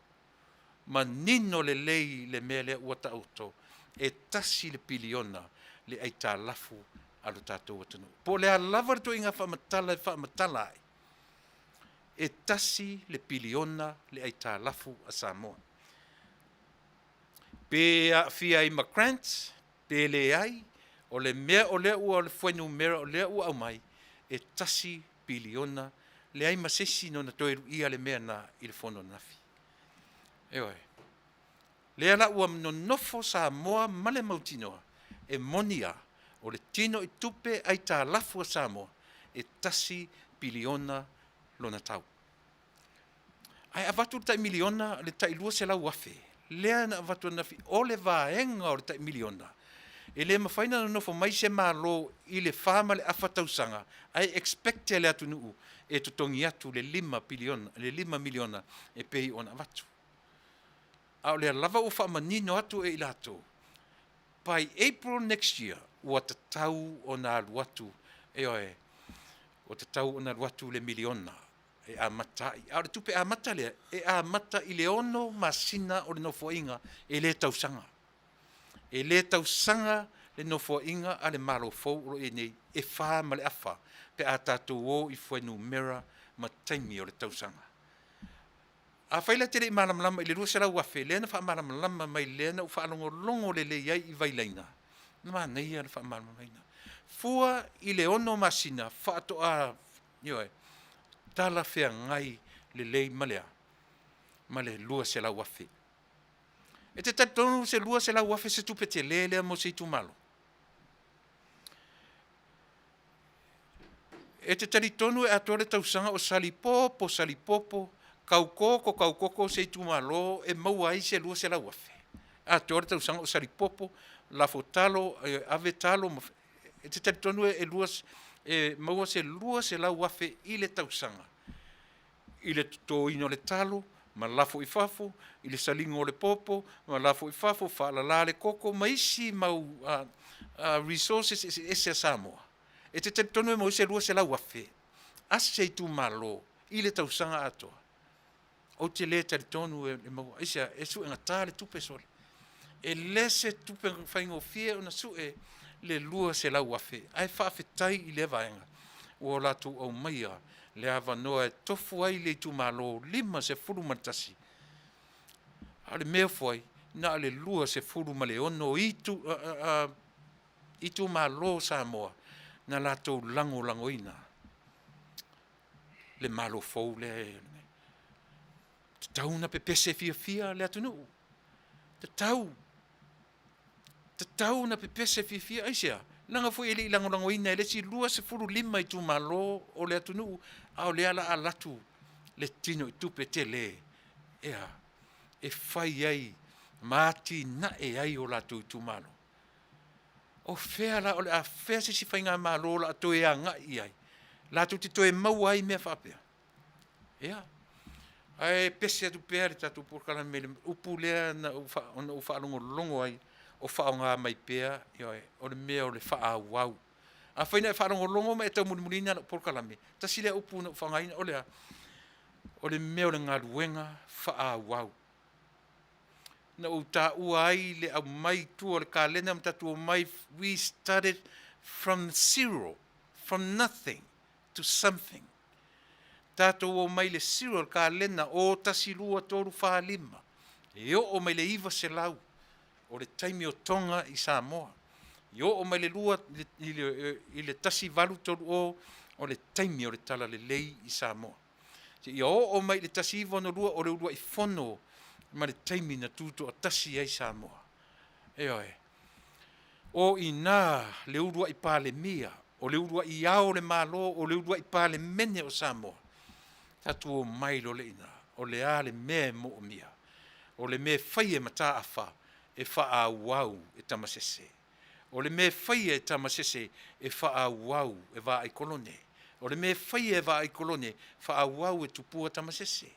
[SPEAKER 1] manino lelei le mea lea ua taoto, e $1 piliona le aitalafu a lo tatou atunuu. Po o le a lava le ituaiga faamatala e faamatala ai, e $1 piliona le aitalafu a Samoa. Pe aafia ai ma grants, pe leai, o le mea o lea ua o le fuainumera o lea ua aumai, e $1 piliona, leai ma se isi na ona toe luia le mea lena i le fono ananafi. Ioe. Lea la ua nonofo Samoa ma le mautinoa, e moni lava, o le tino i tupe aitalafu a Samoa, e $1 piliona lona tau. Ae avatu le tai miliona, le tai $200,000 lea na avatu ananafi, o le vaega o le tai miliona, e le mafai ona nonofo mai se Malo i le 4.5 tausaga ae expect le atunuu e totogi atu le $5 piliona, le $5 miliona e pei ona avatu. A o lea lava ua faamanino atu e i latou, by April next year ua tatau ona alu atu, ioe, ua tatau ona alu atu le miliona e amata ai. A o le tupe amata lea, e amata i le 6 masina o le nofoaiga, e le tausaga. E le tausaga le nofoaiga a le Malo fou o lo o i ai nei, e 4.5 pe a tatou o i fuainumera ma taimi o le tausaga. Afai la e te le i malamalama i le $200,000 lea na faamalamalama mai lea na ou faalogologo lelei ai i Vailaina, na manaia le faamalamalamaina. Fua i le 6 masina faatoa, ioe, talafeagai lelei ma le a? Ma le $200,000. E te talitonu se $200,000 se tupe tele lea mo se itumalo? E te talitonu e atoa le tausaga o salipopo salipopo, taukoko taukoko se itumalo e maua ai se $200,000? Atoa le tausaga o salipopo, lafo talo, ave talo, e te talitonu e maua se $200,000 i le tausaga i le totoina o le talo ma lafo i fafo, i le saliga o le popo ma lafo i fafo, faalala le koko ma isi mau resources eseese a Samoa? E te talitonu e maua ai se $200,000 a se itumalo i le tausaga atoa? Ou te le talitonu e maua. Aisea? E suegata le tupe sole. E le se tupe faigofie ona sue le $200,000, ae faafetai i lea vaega ua latou aumaia le avanoa e tofu ai le itumalo 51. A o le mea foi, na o le 26 itumalo o Samoa na latou lagolagoina le Malo fou lea e tatau ona pepese fiafia le atunuu. Tatau, tatau ona pepese fiafia. Aisea? Leaga foi e le i lagolagoina e le isi 25 itumalo o le atunuu, a o lea la alu atu le tino i tupe tele e a? E fai ai ma atinae ai o latou itumalo. O fea la o le a fea se isi faigamalo o le a toe agai i ai, latou te toe maua ai mea faapea? Ia, ae pese atu pea le tatou polokalame i le upu lea na ou faalogologo ai o faaaoga mai pea, ioe, o le mea o le faaauau. Afai na e faalogologo ma e taumulimuliina lau polokalame, tasi lea upu na ou faaaogaina, o le a? O le mea o le galuega faaauau. Na ou taua ai le aumai i tua o le kalena ma tatou omai, we started from zero, from nothing to something. Tatou omai le zero, le kalena, o, 1, 2, 3, 4, 5, e oo mai le 900 o le taimi o Tonga i Samoa. I oo mai le 2, i le 1830 o le taimi o le talalelei i Samoa. Seia oo mai i le 1962 o le uluai fono ma le taimi na tutoatasi ai Samoa. Ioe. O i ina le uluai Palemia, o le uluai Ao o le Malo, o le uluai Palemene o Samoa, tatou omai loa lea i ina, o le a le mea e moomia? O le mea e faia e Mataafa e faaauau e Tamasese. O le mea e faia e Tamasese e faaauau e Vaaikolone. O le mea e faia e Vaaikolone, faaauau e Tupua Tamasese.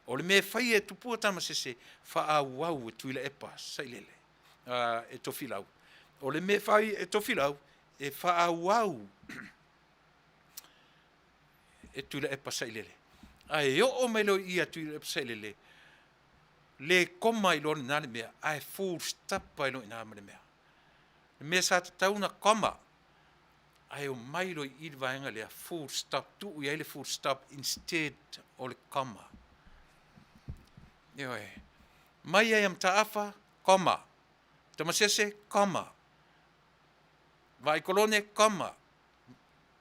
[SPEAKER 1] O le mea e faia e Tupua Tamasese, faaauau e Tuilaepa Sailele, e Tofilau. O le mea e fai e Tofilau, e faaauau e Tuilaepa Sailele. Ae oo mai loa i i a Tuilaepa Sailele, le koma ai loa lena le mea, ae full stop ai loa i ina ma le mea. Le mea sa tatau ona koma, ae omai loa i i le vaega lea, full stop, tuu i ai le full stop instead o le koma. Ioe. Mai ai a Mataafa, koma. Tamasese, koma. Vaaikolone, koma.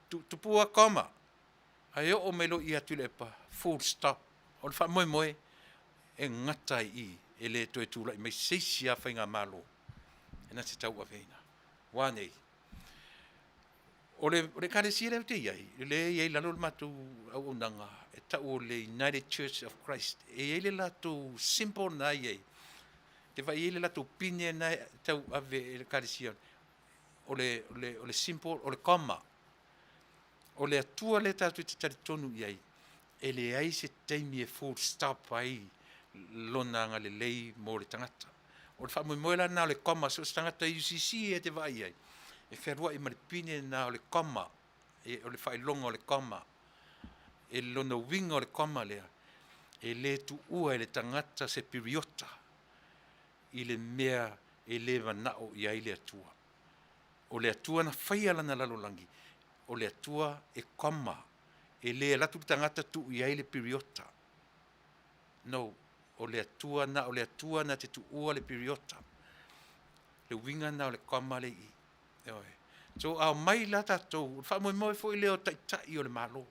[SPEAKER 1] Tupua, koma. Ae oo mai loa ia Tuilaepa, full stop. O le faamoemoe e gata ai i i, e le toe tulai mai se isi lava faigamalo e na te tauaveina. Ua nei, o le Ekalesia lea ou te i ai, lea e i ai i lalo le matou auaunaga e tau o le United Church of Christ, e i ai le latou symbol lena e i ai, e vaai i ai le latou pine lena e tauave e le Ekalesia, o le symbol, o le comma. O le Atua lea tatou te talitonu i ai, e leai se taimi e full stop ai Lona agalelei mo le tagata. O le faamoemoe la lena o le comma, so o se tagata UCC e te vaai i ai, e fealuai ma le pine lena o le comma, o le faailoga o le comma. E lona uiga o le comma lea, e le tuua e le tagata se piriota i le mea e le manao i ai le Atua. O le Atua na faia lana lalolagi, o le Atua e comma, e le alu atu le tagata tuu i ai le piriota. No, o le Atua, na o le Atua na te tuua le piriota. Le uiga na o le comma le i. Ioe. So a omai la tatou, o le faamoemoe foi lea o taitai o le Malo.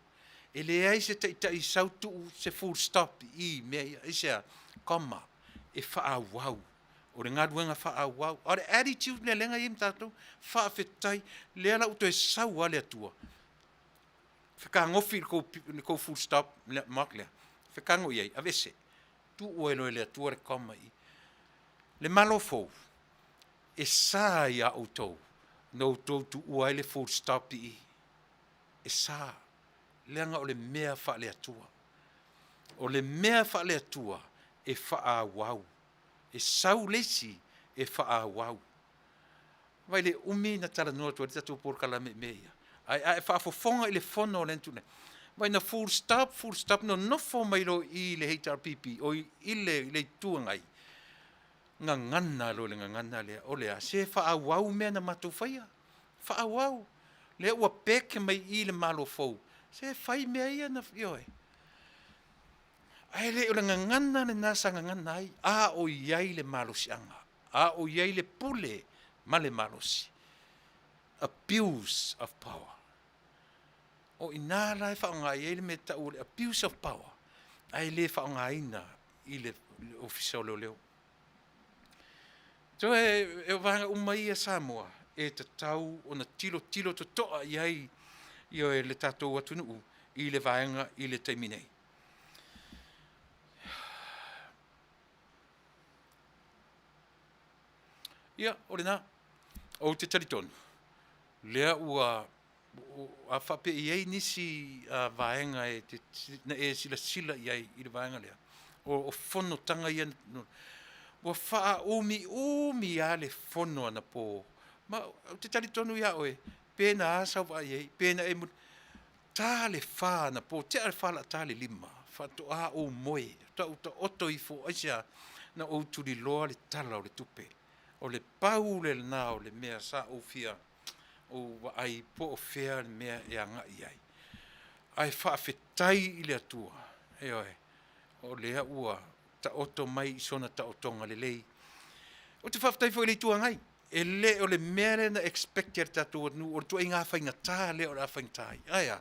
[SPEAKER 1] E leai se taitai sau tuu se full stop i mea ia, aisea? Comma, e faaauau. O le galuega faaauau. A o le attitude lea lea na i ai ma tatou, faafetai, lea la ua toe sau lava le Atua, fetagofi i le tou full stop mark lea, fetago i ai, aveese, tuu ai loa e le Atua le comma i i. Le Malo fou, e sa ia outou na outou tuua ai le full stop i i. E sa, leaga o le mea faale-Atua. O le mea faale-Atua e faaauau. E sau le isi e faaauau. Vaai le umi na talanoa atu ai le tatou polokalame i mea ia. Ae a e faafofoga i le fono lea na tuuina, vaai na full stop, full stop, nonofo mai loa i i le HRPP, oi i le Itu Agai, gagana loa i le gagana lea, o le a? Se faaauau mea na matou faia, faaauau. Lea ua pek mai i i le Malo fou, se fai mea ia na, ioe. Ae le o le gagana lena sa gagana ai, a o i ai le malosiaga, a o i ai le pule ma le malosi. Abuse of power. O i ina la e faaaoga i ai le mea e tau o le abuse of power, ae le faaaogaina i le Ofisa o Leoleo. So e o vaega uma ia Samoa e tatau ona tilotilo totoa i ai le tatou atunuu i le vaega i le taimi nei. Ia, o lena. Ou te talitonu, lea ua, a faapea e i ai nisi vaega e te, na e silasila i ai i le vaega lea, o fonotaga ia, ua faaumiumi lava le fono anapo. Ma ou te talitonu ia oe, pe na a sau vaai i ai, pe na e ta le fa anapo, tea le fa la ta le lima, faatoa ou moe, faatoa ou taoto ifo, aisea? Na ou tuliloa le Tala o le Tupe. O le pau lena o le mea sa ou fia ou vaai po o fea le mea e agai i ai. Ae faafetai i le Atua, ioe, o lea ua taoto mai i sona taotoga lelei. Ou te faafetai foi i le Itu Agai, e le o le mea lea na expect e le tatou atunuu, o le ituaiga faigata lea o le a faigata ai. Ae a?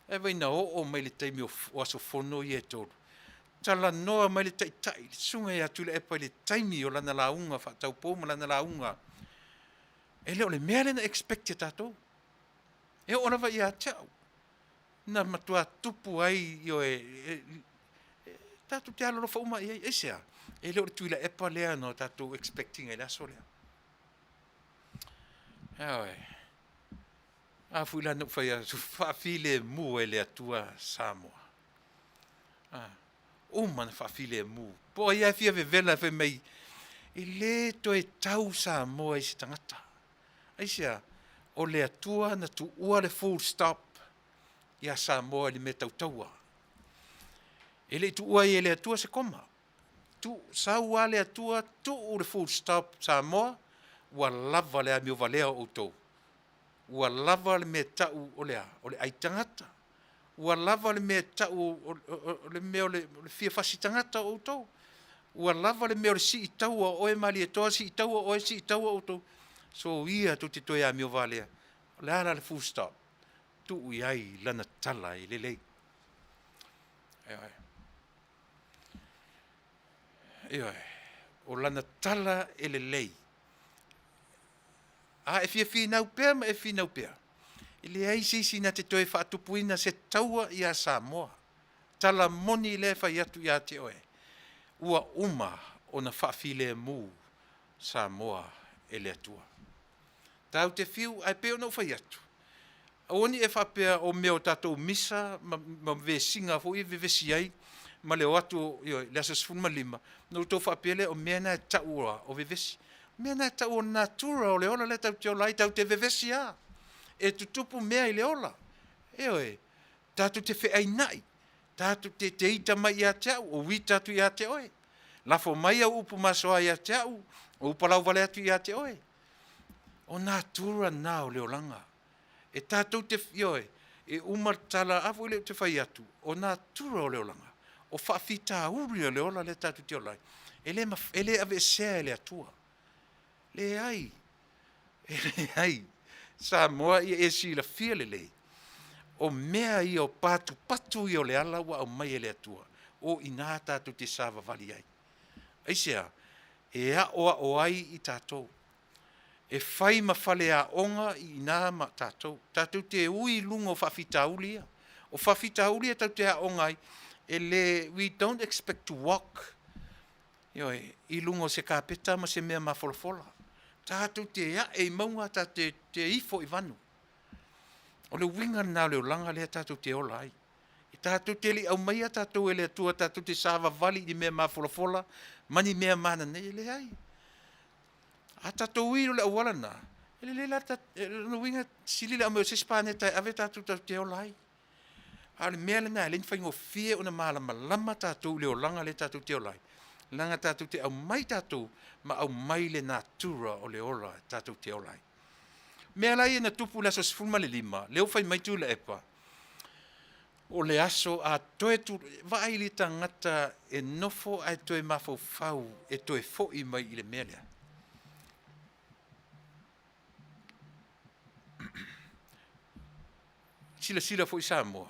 [SPEAKER 1] Ae vaai na oo mai le taimi o aso fono ia e tolu, talanoa mai le Taitai, le Susuga ia Tuilaepa i le taimi o lana lauga faataupou ma lana lauga, e le o le mea lea na expect e tatou. E oo lava ia te au, na matua tupu ai, ioe, tatou te alolofa uma i ai. Aisea? E le o le Tuilaepa lea na tatou expect ina i le aso lea. Ioe. A foi la na ou fai atu, faafilemu e le Atua Samoa. A, uma na faafilemu. Po o ai lava e fia vevela fai mai, e le toe tau Samoa i se tagata. Aisea? O le Atua na tuua le full stop ia Samoa i le mea tautaua. E le i tuua ai e le Atua se koma. Tu, sau lava le Atua tuu le full stop Samoa, ua lava le amio valea o outou. Ua lava le mea tau o le a? O le ai tagata. Ua lava le mea tau o le mea o le fia fasi tagata o outou. Ua lava le mea o le sii taua o oe Malietoa, sii taua oe, sii taua outou. Soia tou te toe amio valea. O le a la le full stop? Tuu i ai lana tala e lelei. Ioe. Ioe. O lana tala e lelei. A e fia finau pea ma e finau pea, e leai se isi na te toe faatupuina se taua iā Samoa. Tala moni lea e fai atu ia te oe, ua uma ona faafilemu Samoa e le Atua. Tatou te fiu, ae pei ona ou fai atu, aua ne i e faapea o mea o tatou misa ma, ma vesiga foi e vevesi ai ma le o atu i le aso 15, ona outou faapea lea o mea na e taua o vevesi. O mea na e taua o le natura o le ola lea tatou te ola ai, tatou te vevesi lava. E tutupu mea i le ola. Ioe, tatou te feainai, tatou te, te ita mai ia te au, ou ita atu ia te oe. Lafo mai au upu masoa ia te au, ou palau vale atu ia te oe. O natura na o le olaga. E tatou te, ioe, e uma le tala, a foi lea ou te fai atu, o natura o le olaga, o faafitauli o le ola lea tatou te ola ai, e le, e le aveesea e le Atua. Leai, e leai. Samoa ia e silafia lelei, o mea ia o patupatu ia o le ala ua aumai e le Atua, o i ina tatou te savavali ai. Aisea? E aoao ai i tatou. E fai ma faleaoga i ina ma tatou. Tatou te ui i luga o faafitauli ia. O faafitauli ia tatou te aoga ai, e le, we don't expect to walk, ioe, i luga o se kapeta ma se mea mafolafola. Tatou te ae i mauga, tatou te ifo i vanu. O le uiga lena o le olaga lea tatou te ola ai. E tatou te le i aumaia tatou e le Atua tatou te savavali i ni mea mafolafola ma ni mea mananei, e leai. A tatou ui o le auala lena, e lelei la, lona uiga sili le aumai o se isi paneta e ave tatou tatou te ola ai. A o le mea lena e le ni faigofie ona malamalama tatou i le olaga lea tatou te ola ai, leaga tatou te aumai tatou ma aumai le natura o le ola tatou te ola ai. Mea la ia na tupu i le aso 15, lea ua fai mai Tuilaepa, o le aso a toe tu, vaai i le tagata e nofo ae toe mafaufau e toe foi mai i le mea lea. Silasila foi Samoa,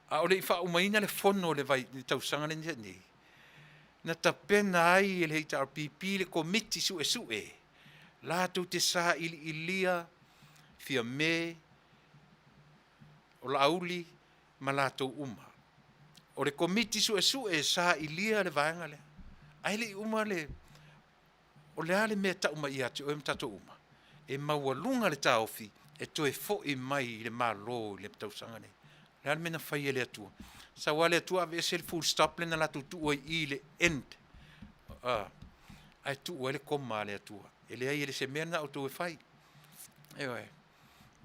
[SPEAKER 1] a o le i faaumaina le fono o le vai, le tausaga lea na tea nei, na tapena ai e le HRPP le Komiti Suesue latou te sailiilia Fiame, o Laauli ma latou uma. O le Komiti Suesue e sailia le vaega lea, ae le i uma le, o le a le mea e tau mai ia te oe ma tatou uma? E maualuga le taofi e toe foi mai i le Malo i le tausaga nei. O le a le mea na fai e le Atua? Sau lava le Atua aveese le full stop lea na latou tuu ai i i le end, ae tuu ai le koma a le Atua. E leai, e le se mea lena a outou e fai. Ioe.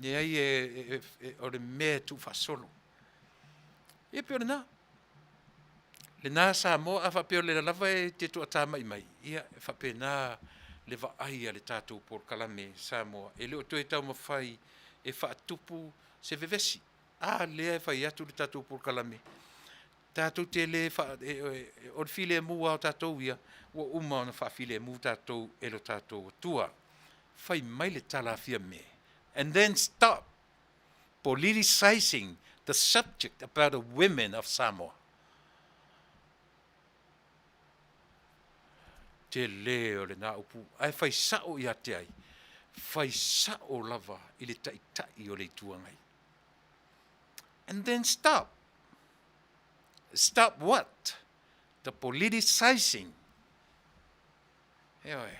[SPEAKER 1] Leai, o le mea e tuufaasolo. Ia pei o lena. Lena Samoa, a faapea o lea lava e te toatamai mai, ia e faapena le vaai a le tatou polokalame Samoa. E le o toe taumafai e faatupu se vevesi. A lea e fai atu le tatou polokalame, tatou te le fa, o le filemu lava o tatou ia, ua uma ona faafilemu tatou e lo tatou Atua. Fai mai le tala a Fiame, and then stop politicizing the. the subject about the women of Samoa. Tele o lena upu, ae fai sa'o ia te ai, fai sa'o lava i le Taitai o le Itu Agai. And then stop. Stop what? The politicizing. Ioe.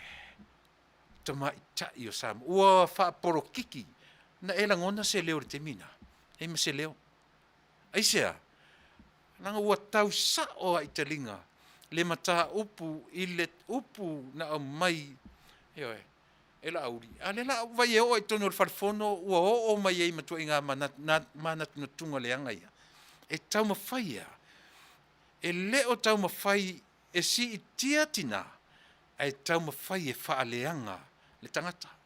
[SPEAKER 1] Tamaitai o Samoa. Ua faapolokiki. Na e lagona se leo i le taimi lena. E ma se leo. Aisea? Leaga ua tau sa'o a i taliga le mataupu i le upu na aumai, ioe, e Laauli. A o lea la vai e oo i totonu o le Fale Fono ua oo mai ai ma tuaiga manatunatuga leaga ia. E taumafai e a? E le o taumafai e siitia tina, ae taumafai e faaleaga le tagata.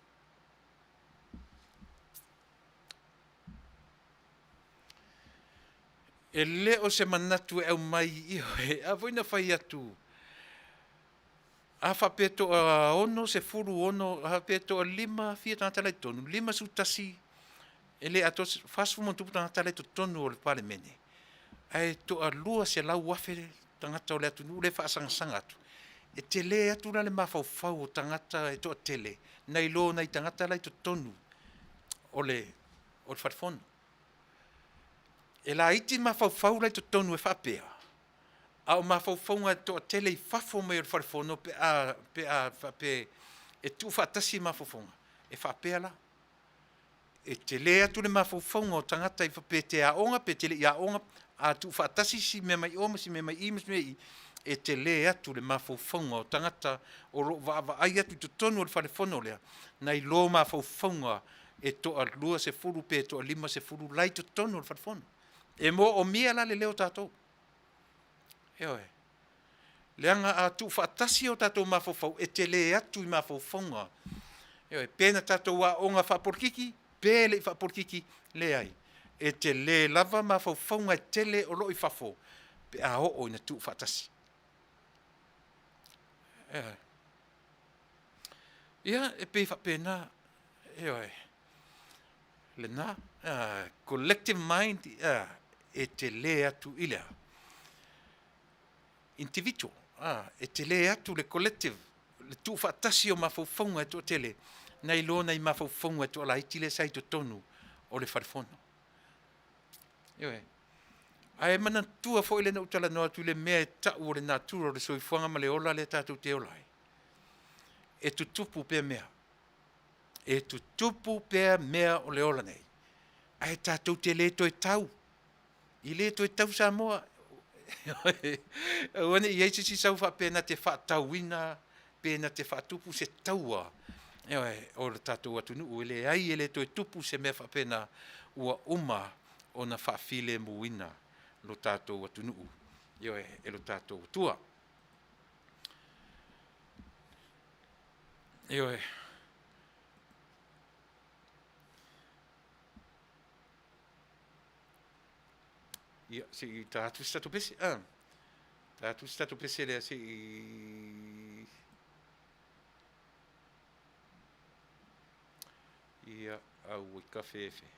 [SPEAKER 1] E le o se manatu e aumai, ioe, a foi na fai atu, a faapea toa 66, a faapea toa lima fia tagata la i totonu, 51, e le atoa 40 ma tagata la i totonu o le Palemene, ae toa 200,000 tagata o le atunuu lea e faasagasaga atu, e tele atu la le mafaufau o tagata e toatele nai lo nai tagata la i totonu o le Fale Fono. E laiti mafaufau la i totonu e faapea, a o mafaufauga e toatele i fafo mai o le Fale Fono pe a pe a faapea e tuufaatasi mafaufauga, e faapea la, e tele atu le mafaufauga o tagata i pe te aoga pe te le i aoga, a tuufaatasi si mea mai o ma si mea mai i ma si mea i, e tele atu le mafaufauga o tagata o lo o vaavaai atu i totonu o le Fale Fono lea, nai lo mafaufauga e toa 20 pe toa 50 la i totonu o le Fale Fono. E moomia la le leo o tatou. Ioe. Leaga a tuufaatasi o tatou mafaufau, e tele atu i mafaufauga. Ioe, pe na tatou aoga faapolokiki, pe le i faapolokiki, leai. E tele lava mafaufauga e tele o lo o i fafo, pe a oo ina tuufaatasi. Ioe. Ia, e pei faapena, ioe, lena, collective mind, e tele atu i le a? Individual, e tele atu le collective, le tuufaatasi o mafaufauga e toatele, nai lo nai mafaufauga e toalaiti lea sa i totonu o le Fale Fono. Ioe. Ae manatua foi lea na ou talanoa atu i le mea e tau o le natura o le soifuaga ma le ola lea tatou te ola ai. E tutupu pea mea. E tutupu pea mea o le ola nei. Ae tatou te le toe tau. I le toe tau Samoa. Aua ne i i ai se isi sau faapea na te faatauina pe na te faatupu se taua o le tatou atunuu. E leai, e le toe tupu se mea faapena, ua uma ona faafilemuina lo tatou atunuu, ioe, e lo tatou Atua. Ioe. Ia, se i ta atu se tatou pese. Ah, ta atu se tatou pese lea se i... Ia, au i kafefe.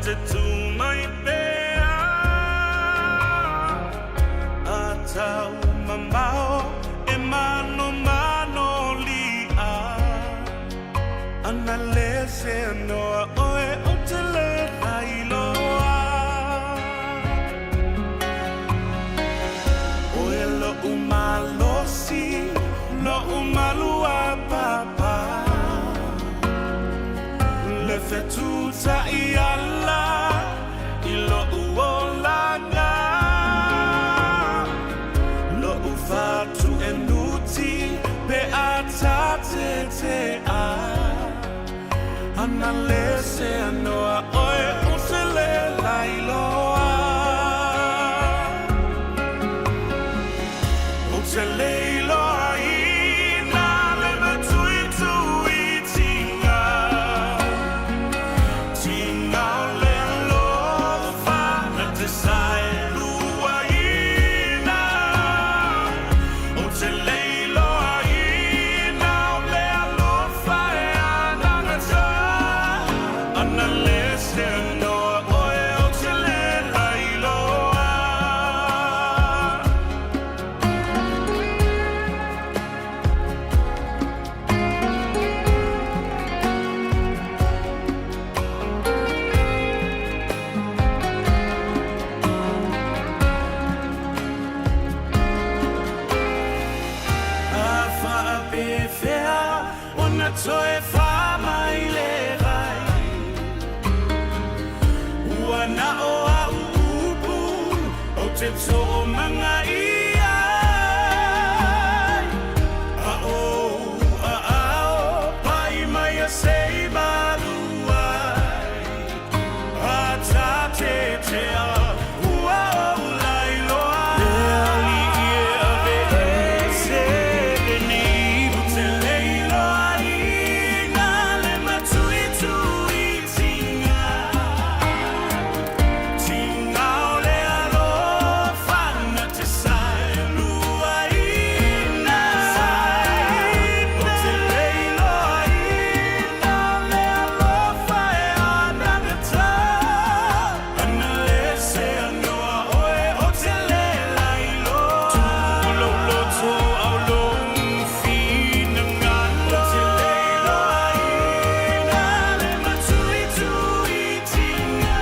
[SPEAKER 8] te tū mai pea A tau mamao e manomano li'a Ana le se noa oe o te le lailoa Oe lo'u malosi, lo'u maluapapa Le fetutai ala i lo'u olaga Lo'u fatuenuti pe a tatetea Ana le se anoa oe o te le lailoa O te le iloa ina le matuitui tinga Tinga o le alofa na te saeluaina O te le iloaina o le alofa e anagata Ana le se anoa oe o te le lailoa. A faapefea ona toe fā mai le vai Ua na o a'u upu ou te toomaga ai A ou aao pai mai a se i malu ai A tatetea ua ou lailoa Le alii e aveese lenei Ou te le iloaina le matuituitiga Tiga o le alofa na te saeluaina Ou te le iloaina o le alofa e anagata Ana le se anoa oe o te le lailoa Tulou loto au lou finagalo Ou te le iloaina le matuituitiga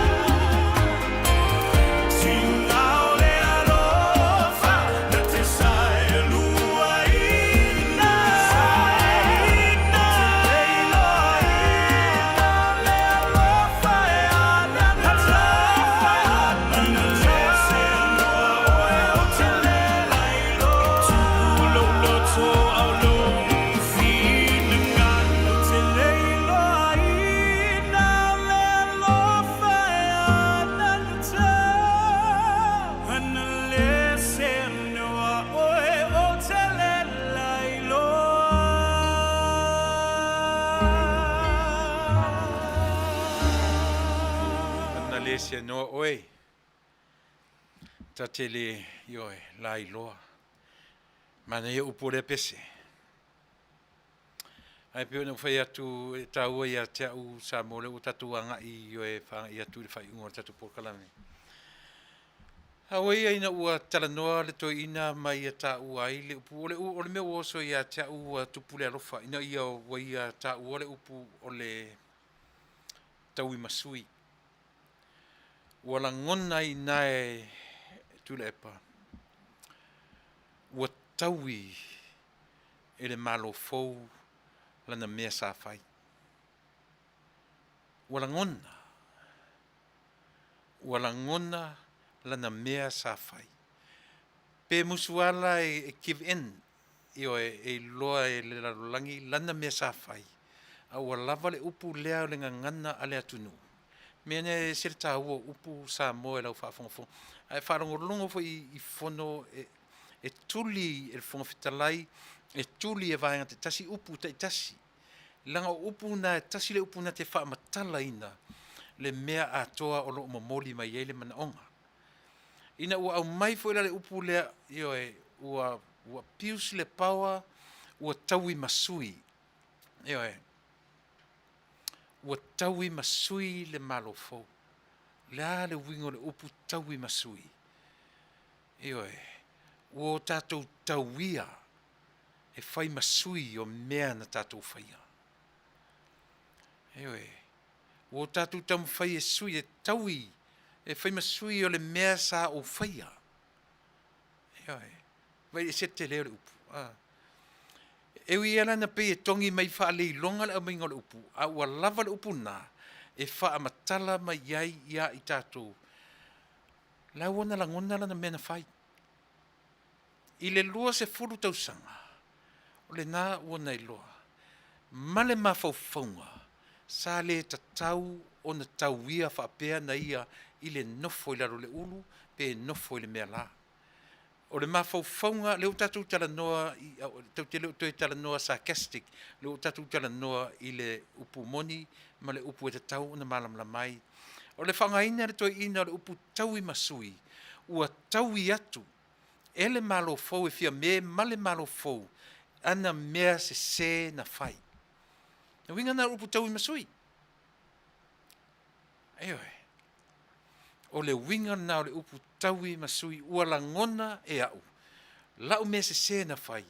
[SPEAKER 8] Tiga o le alofa na te saeluaina Ou te le iloaina o le alofa e anagata Ana le se anoa oe o te le lailoa Tulou loto au lou finagalo Ou te le iloaina o le alofa e anagata Ana le se anoa oe o te le lailoa.
[SPEAKER 1] Ana le se anoa oe ta te le ioe lailoa. Manaia upu o lea pese. Ae pei ona ou fai atu e taua ia te au Samoa lea ua tatou agai ioe faagai atu i le faaiuga o le tatou polokalame. Aua ia ina ua talanoa le toeaina ma ia taua ai le upu o le, o le mea ua oso ia te au ua tupu le alofa ina ia ua ia taua le upu o le tauimasui. Ua lagona ai i ina e Tuilaepa ua taui e le Malo fou lana mea sa fai. Ua lagona, ua lagona lana mea sa fai. Pe musu ala e give in, ioe, e iloa e le lalolagi lana mea sa fai, a ua lava le upu lea o le gagana a le atunuu. Mea nei e ese le taua o upu Samoa i lau faafogafoga. Ae faalogologo foi i fono e tuli e le Fofoga Fetalai, e tuli e vaega taitasi upu taitasi. Leaga o upu na e tasi le upu na te faamatalaina le mea atoa o lo o momoli mai ai le manaoga. Ina ua aumai foi la le upu lea, ioe, ua ua abuse le power, ua tauimasui, ioe, ua tauimasui le Malo fou. Le a le uiga o le upu taui ma sui? Ioe, ua o tatou tauia e fai ma sui o mea na tatou faia. Ioe, ua o tatou taumafai e sui, e taui, e fai ma sui o le mea sa ou faia. Ioe, vaai e se tele o le upu. A. E ui lava la ina pei e togi mai faaleiloga le aumaiga o le upu, a ua lava le upu lena e faamatala mai ai ia i tatou, la ua na lagona lana mea na fai. I le 20 tausaga, o lena ua na iloa, ma le mafaufauga, sa le tatau ona tauia faapea na ia i le nofo i lalo o le ulu pe nofo i le mea la. O le mafaufauga, lea ua tatou talanoa, tatou te le o toe talanoa sarcastic, lea ua tatou talanoa i le upu moni ma le upu e tatau ona malamalama ai. O le faaaogaina e le toeaina o le upu taui ma sui, ua taui atu e le Malo fou e Fiame ma le Malo fou ana mea sese na fai. O le uiga lena o le upu taui ma sui. Ioe. O le uiga lena o le upu taui ma sui ua lagona e au lau mea sese na fai,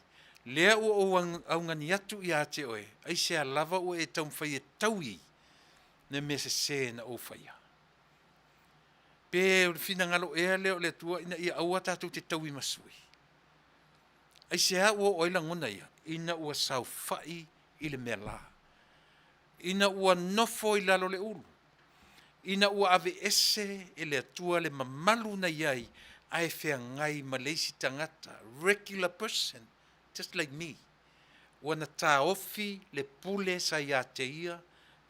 [SPEAKER 1] lea ua ou augani atu ia te oe, aisea lava ua e taumafai e taui le mea sese na ou faia? Pe o le finagalo ea lea o le Atua ina ia aua tatou te taui ma sui? Aisea ua oo ai lagona ia? Ina ua saofai i le mea la. Ina ua nofo i lalo o le ulu. Ina ua aveese e le Atua le mamalu na i ai ae feagai ma le isi tagata, regular person, just like me, ua na taofi le pule sa ia te ia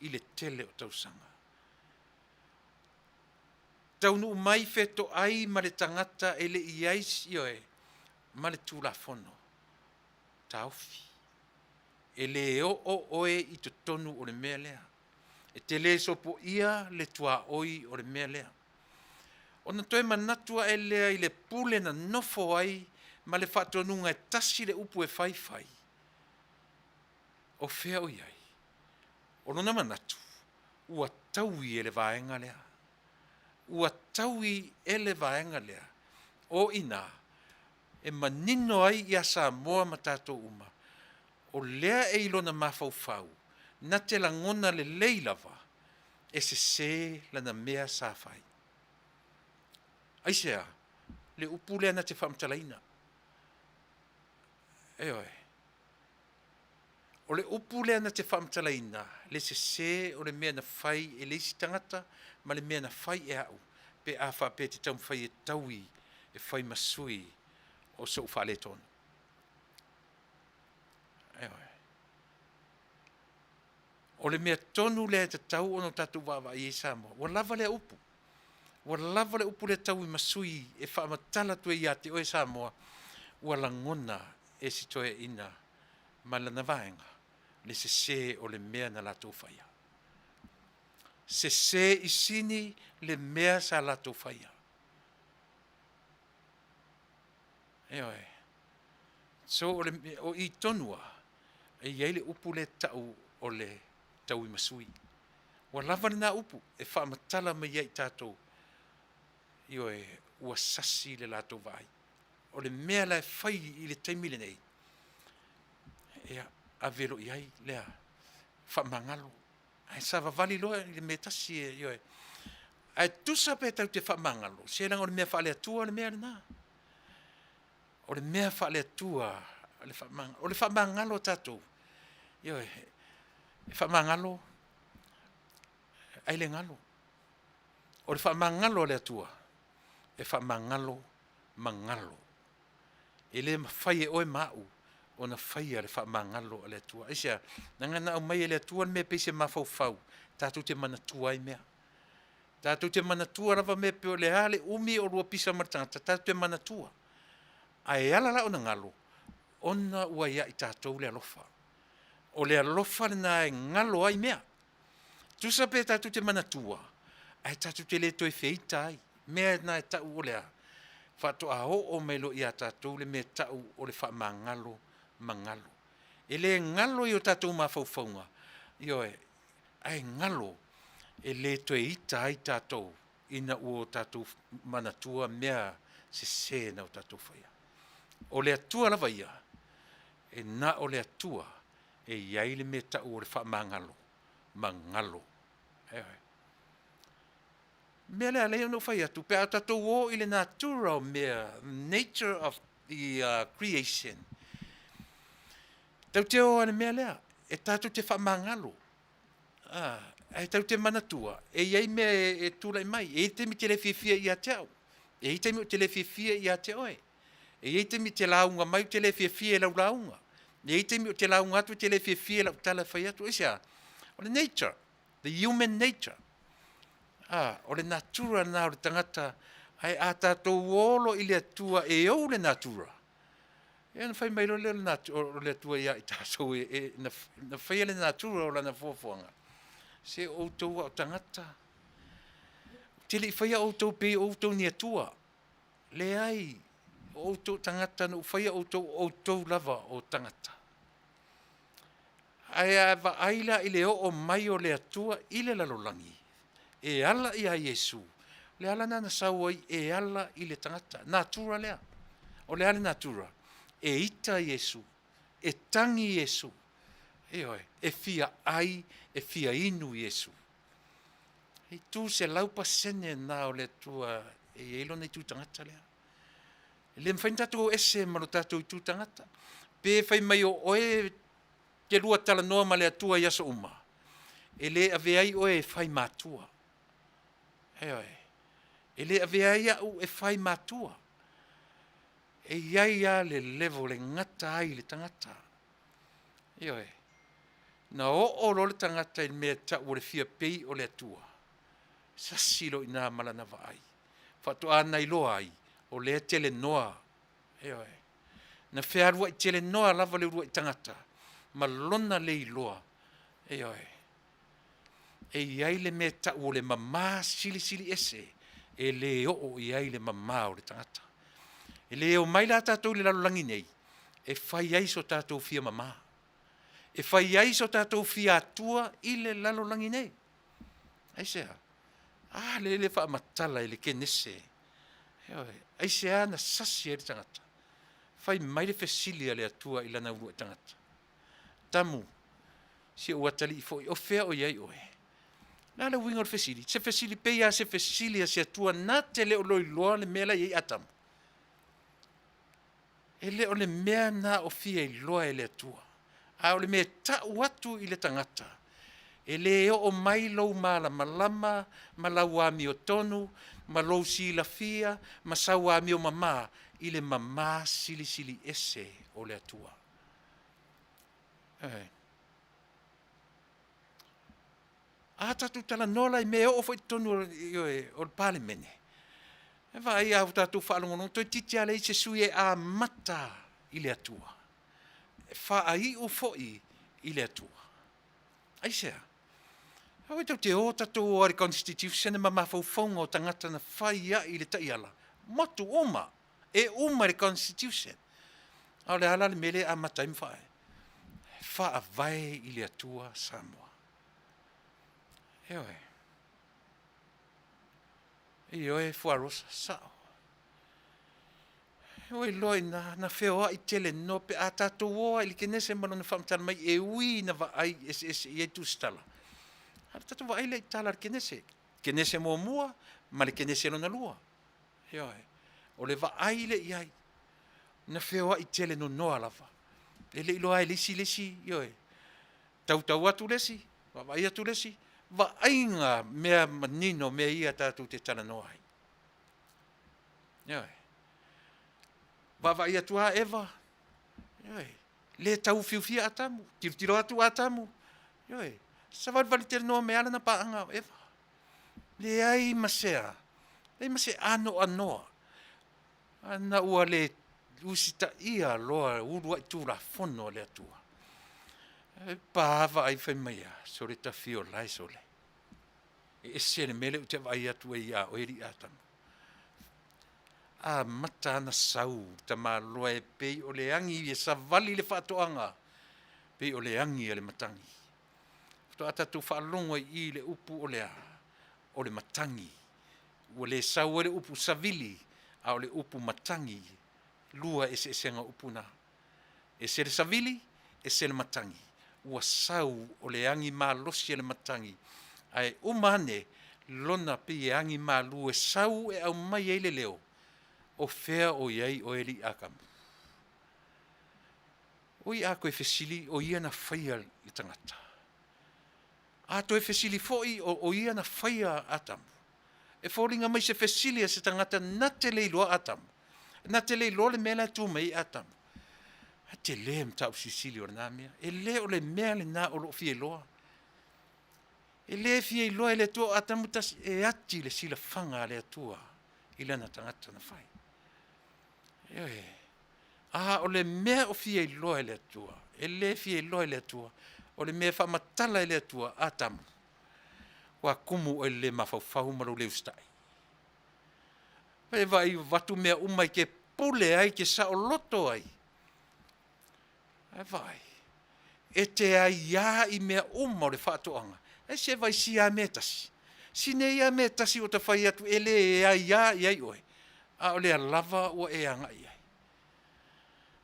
[SPEAKER 1] i le tele o tausaga. Taunuu mai fetoai ma le tagata e le i ai, ioe, ma le Tulafono taofi. E le oo oe i totonu o le mea lea. E te le sopoia le tuaoi o le mea lea. Ona toe manatu ae lea i le pule na nofo ai ma le faatonuga e tasi le upu e fai fai, o fea o i ai? O lona manatu, ua taui e le vaega lea. Ua taui e le vaega lea. O i ina e manino ai ia Samoa ma tatou uma, o lea e i lona mafaufau, na te lagona lelei lava e sese lana mea sa fai. Aisea? Le upu lea na te faamatalaina. Ioe. O le upu lea na te faamatalaina le sese o le mea na fai e le isi tagata ma le mea na fai e au pe a faapea e te taumafai e taui e fai ma sui o sou faaletonu. Ioe. O le mea tonu lea e tatau ona o tatou vaavaai ai Samoa, ua lava lea upu. Ua lava le upu lea taui ma sui e faamatala atu ai ia te oe Samoa, ua lagona e si toeaina ma lana vaega le sese o le mea na latou faia. Sese i sini le mea sa latou faia. Ioe. So o, le, o i tonu a, e i ai le upu lea tau o le taui ma sui. Ua lava lena upu e faamatala mai ai i tatou, ioe, ua sasi le latou vaai. O le mea la e fai i le taimi lenei, ia, ave loa i ai lea faamagalo. Ae savavali loa i le mea tasi, ioe. Ae tusa pe tatou te faamagalo, se leaga o le mea faale-Atua le mea lena. O le mea faale-Atua le faamagalo. O le faamagalo a tatou, ioe, e faamagalo ae le galo. O le faamagalo a le Atua, e faamagalo ma galo. E le mafai e oe ma au ona faia le faamagalo a le Atua. Aisea? Leaga na aumai e le Atua le mea pei se mafaufau tatou te manatua ai mea. Tatou te manatua lava mea pei o le a le umi o lua pisa ma le tagata, tatou te manatua. Ae ala la ona galo, ona ua ia i tatou le alofa. O le alofa lena e galo ai mea. Tusa pe tatou te manatua, ae tatou te le toe feita ai. Mea na e tau o le a? Faatoa oo mai loa ia tatou le mea e tau o le faamagalo ma galo. E le galo i o tatou mafaufauga, ioe, ae galo e le toe ita ai tatou. ina ua o tatou manatua mea sese na o tatou faia. O le Atua lava ia, e na o le Atua e i ai le mea tau o le faamagalo ma galo. Ioe. Mea lea lea ona ou fai atu, pe a tatou o i le natura o mea, nature of the creation, tatou te o lava i le mea lea, e tatou te faamagalo. Ae tatou te manatua, e i ai mea e tulai mai, e i ai taimi e te le fiafia ai ia te au, e i ai taimi ou te le fiafia ai ia te oe. E i ai taimi e te lauga mai ou te le fiafia i lau lauga. E i ai taimi ou te lauga atu e te le fiafia i lau tala e fai atu. Aisea? O le nature, the human nature. A, o le natura lena o le tagata, ae a tatou olo i le Atua e ou le natura, ia ona fai mai loa lea o le Atua ia i tatou e, e, na, na faia le natura o lana fuafuaga. Se o outou a o tagata, ou te le i faia outou pei o outou ni Atua. Leai, o outou tagata na ou faia outou, o outou lava o tagata. Ae a vaai la i le oo mai o le Atua i le lalolagi, e ala ia Iesu, le ala lena na sau ai e ala i le tagata, natura lea. O le a le natura? E ita Iesu, e tagi Iesu, ioe, e fia ai, e fia inu Iesu. E itu 100% lena o le Atua e i ai lona itu tagata lea. E le mafai ona tatou o ese ma lo tatou itu tagata. Pe fai mai o oe te lua talanoa ma le Atua i aso uma, e le avea ai oe e fai matua. Ioe. E le avea ai au e fai matua. E i ai lava le level e gata ai le tagata. Ioe. Na oo loa le tagata i le mea e tau o le fia pei o le Atua, sasi loa i ina ma lana vaai. Faatoa na iloa ai, o lea e telenoa. Ioe. Na fealuai telenoa lava le uluai tagata ma lona le iloa. Ioe. E i ai le mea e tau o le mama silisili ese e le oo i ai le mama o le tagata. E le omai la tatou i le lalolagi nei e fai ai so tatou fia mama, e fai ai so tatou fia atua i le lalolagi nei. Aisea? A lea le faamatala i le Kenese. Ioe, aisea na sasi ai le tagata? Fai mai le fesili a le Atua i lana uluai tagata. Tamu, si ou atalii foi, o fea o i ai oe? O le a le uiga o le fesili? Se fesili pei lava se fesili a se Atua na te le o loiloa le mea la e i ai Atamu. E le o le mea na o fia iloa e le Atua, a o le mea e tau atu i le tagata, e le oo mai lou malamalama ma lau amiotonu ma lou silafia ma sau amio mama i le mama silisili ese o le Atua. E. A tatou talanoa la i mea e oo foi i totonu o le Palemene, e vaai a tatou faalogologo, toeitiiti lava leai se sui e amata i le Atua, e faaiu foi i le Atua. Aisea? Aua tatou te o tatou o i le Constitution ma mafaufauga o tagata na fai ai i le taiala, motu uma, e uma i le Constitution. A o le a la le mea lea e amata ai ma faaee? Faavae i le Atua Samoa. Ioe. Ioe, Fuarosa, sao. Ua iloa ina na feoai tele no pe a tatou o ai i le Kenese ma lona faamatala mai e ui ina vaai eseese i ai tusitala. A o le tatou vaai lea i tala a le Kenese. Kenese muamua ma le Kenese lona lua. Ioe. O le vaai lea i ai, na feoai tele nonoa lava. E le i iloa ai e le isi le isi, ioe. Tautau atu le isi, vaavaai atu le isi, vaaiga mea manino mea ia tatou te talanoa ai. Ioe. Vaavaai atu a Eva, ioe, le taufiufia Atamu, tilotilo atu Atamu, ioe, savalivali tele noa mai lana paaga o Eva. Leai ma se a, leai ma se anoanoa, ana ua le usitaia loa uluai tulafono a le Atua. E pa vaai fai mai a, sole tafio lae sole. E ese le mea lea ou te vaai atu ai ia oe alii Atamu. Amata ana sau tamaloa e pei o le agi e savali le faatoaga, pei o le agi a le matagi. Faatoa tatou faalogo ai i i le upu o le a? O le matagi. Ua le sau ai le upu savili, a o le upu matagi, lua eseesega o upu na. Ese le savili, ese le matagi. Ua sau o le agi malosi a le matagi, ae uma ane lona pei e agi malu e sau e aumai ai le leo, o fea o i ai oe alii Atamu? Oi a toe fesili o ia na faia le tagata? A toe fesili foi o ia na faia Atamu? E foliga mai se fesili a se tagata na te le iloa Atamu, na te le iloa le mea la e tu mai ai Atamu. A tele mataupu silisili o lena mea. E le o le mea lena o lo o fia iloa. E le fia iloa e le Atua o Atamu tasi, e ati le silafaga a le Atua i lana tagata na fai. Ioe. A o le mea o fia iloa e le Atua, e le fia iloa e le Atua, o le mea e faamatala e le Atua, Atamu, ua kumu oe i le le mafaufau ma lou le usitai. E vaai avatu mea uma e te pule ai, e te saoloto ai. Ae vaai, e te aiā i mea uma o le faatoaga, ae se vaai sia lava mea e tasi. Si nei lava mea e tasi ua ta fai atu e le aiā i ai oe, a o lea lava ua e agai i ai.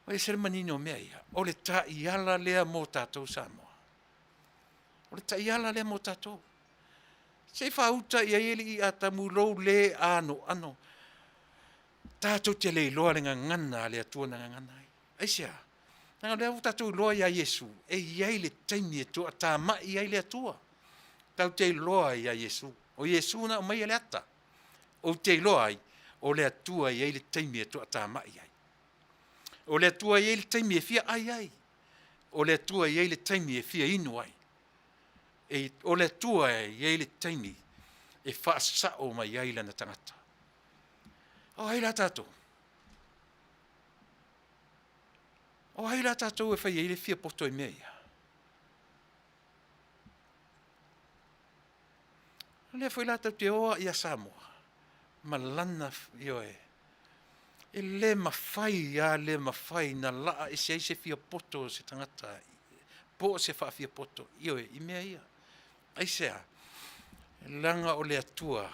[SPEAKER 1] Ua ese le manino o mea ia. O le taiala lea mo tatou Samoa. O le taiala lea mo tatou. Se i faauta i ai alii Atamu i lou le anoano. Tatou te le iloa le gagana a le Atua na gagana ai. Aisea? Leaga o lea ua tatou iloa ia Iesu, e i ai le taimi e toatamai ai le Atua. Tatou te iloa ia Iesu. O Iesu na aumaia le ata. Ou te iloa ai, o le Atua e i ai le taimi e toatamai ai. O le Atua e i ai le taimi e fia ai ai. O le Atua e i ai le taimi e fia inu ai. E, o le Atua e i ai le taimi e faasao mai ai lana tagata. O ai la tatou? O ai la tatou e fai ai le fia poto i mea ia? O lea foi la tatou te o ia Samoa ma lana, ioe, e le mafai a le mafai na laa ese ai se fia poto o se tagata po o se faafiapoto, ioe, i mea ia. Aisea? Leaga o le Atua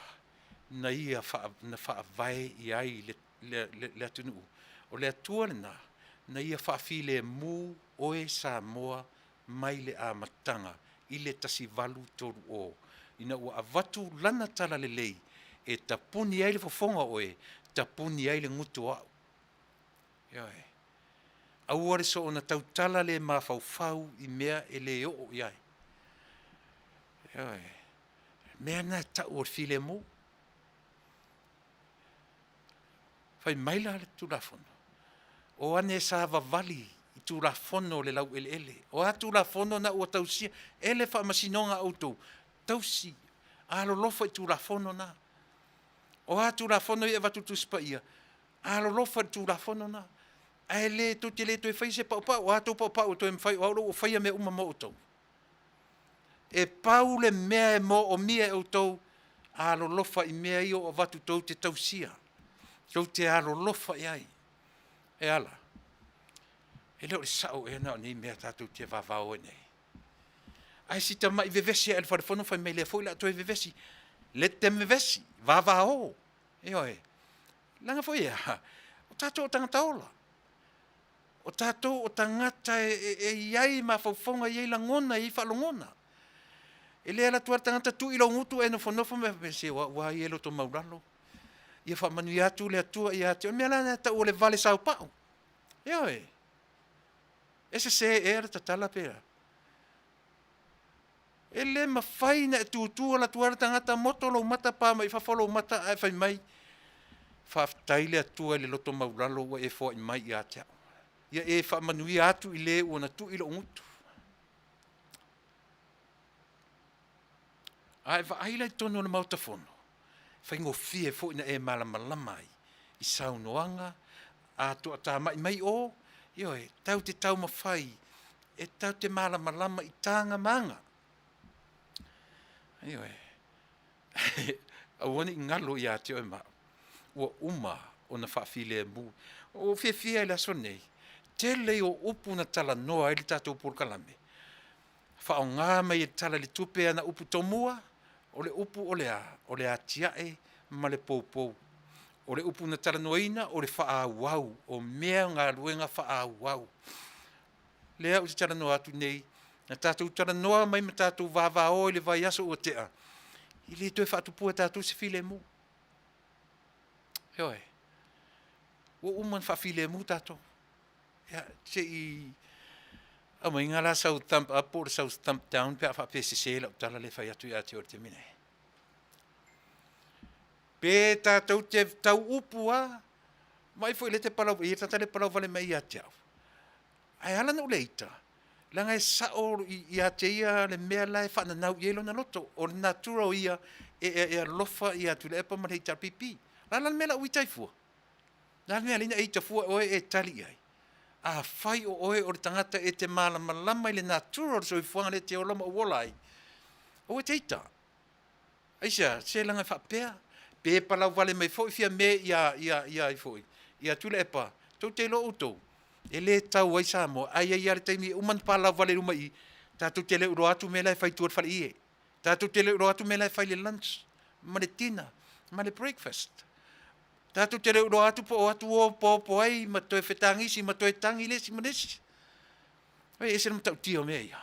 [SPEAKER 1] na ia na faavae i ai le, le, le, le atunuu. O le Atua lena na ia faafilemu oe Samoa mai le amataga i le 1830, ina ua avatu lana talalelei e tapuni ai le fofoga o oe, tapuni ai le gutu o au. Ioe. Aua le soona tautala le mafaufau i mea e le oo i ai. Ioe. Mea na e tau o le filemu. Fai mai la le Tulafono, o ane savavali i Tulafono o le laueleele. O a Tulafono na ua tausia e le Faamasinoga a outou, tausi, alolofa i Tulafono na. O a Tulafono ia e avatu i le Tusi Paia, alolofa i le Tulafono na. Ae le tou te le toe faia se paupau, o a tou paupau e toe mafai, o au la ua faia mea uma mo outou. E pau le mea e moomia e outou, alolofa i mea ia ua avatu tou te tausia, tou te alolofa i ai. E ala, e le o le sao ea na o nei mea tatou te vavao ai nei. Ae si tamai vevesi ae le falefono fai mai lea foi la toe vevesi. Let them vevesi, vavao. Ioe, leaga foi e a, o tatou o tagata ola. O tatou o tagata e i ai mafaufauga, e i ai lagona, e i ai faalogona. E le alu atu lava le tagata tuu i lou gutu e nofonofo ma faapea, se o au lava ia e loto maulalo. Ia faamanuia atu le Atua ia te oe. O le mea la lena e tau o le vale saopau. Ioe. E sese ea le tatala pe a? E le mafai na e tutu alu atu lava le tagata moto lou mata pa mai fafo lou mata ae fai mai, Faafetai le Atua i le loto maulalo ua e foai mai ia te au. Ia e faamanuia atu i le ua na tui lou gutu. A e vaai la i totonu o le Maota Fono, e faigofie foi na e malamalama ai i saunoaga a toatamai mai o, ioe, tatou te taumafai e tatou te malamalama i taga ma aga. Ioe, aua ne i galo ia te oe ma au, ua uma ona faafilemu. Ua ou fiafia i le aso lenei, tele ia o upu na talanoa ai le tatou polokalame, faaaoga mai e le Tala i le Tupe ana upu tomua, o le upu o le a? O le atiae ma le poupou. O le upu na talanoaina o le faaauau, o mea galuega faaauau. Lea ou te talanoa atu nei, na tatou talanoa mai ma tatou vavao i le vaiaso ua tea, e le toe faatupua e tatou se filemu. Ioe. Ua uma ona faafilemu tatou. Ia, se i aumaiga la sau thumb up po o le sau thumb down pe a faapea e sese lau tala lea e fai atu ia te oe i le taimi nei. Pe tatou te tau upu lava, vaai foi lea e te palau, e i ai le tagata lea e palau vale mai ia te au. Ae ala ona ou le ita, leaga e sao ia te ia le mea la e faananau i ai lona loto. O le natura o ia e, e, e alofa ia Tuilaepa ma le HRPP. O le a la le mea o le a ou ita ai fua? O le a le mea e ala ai ona e ita fua oe e tali i ai? Afai o oe o le tagata e te malamalama i le natura o le soifuaga lea e te ola ma ou ola ai, aua e te ita. Aisea? Se leaga e faapea, pe palau vale mai foi Fiame ia, ia, ia ai foi, ia Tuilaepa, tou te iloa outou, e le tau ai Samoa, ae i ai lava le taimi e uma ona palau vale i luma i i, tatou te le o iloa atu mea la e fai i tua i le faleie. Tatou te le o iloa atu mea la e fai i le lunch ma le dinner ma le breakfast. Tatou te le o iloa atu po o atu o popo ai ma toe fetagisi ma toe tagi le isi ma le isi. E ese le matautia o mea ia.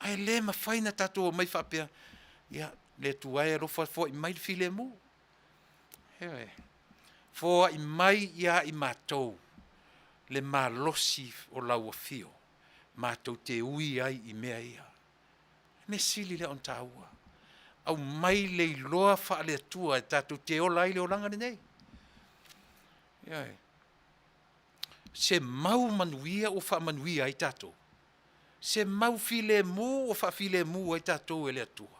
[SPEAKER 1] Ae le mafai ona tatou omai faapea, ia, le Atua e alofa foai mai le filemu. Ioe. Foai mai ia i matou le malosi o lau afio, matou te ui ai i mea ia. Mea sili lea ona taua. Aumai le iloa faale-Atua e tatou te ola ai le olaga lenei. Ioe. Se mau manuia ua faamanuia ai tatou. Se mau filemu ua faafilemu ai tatou e le Atua.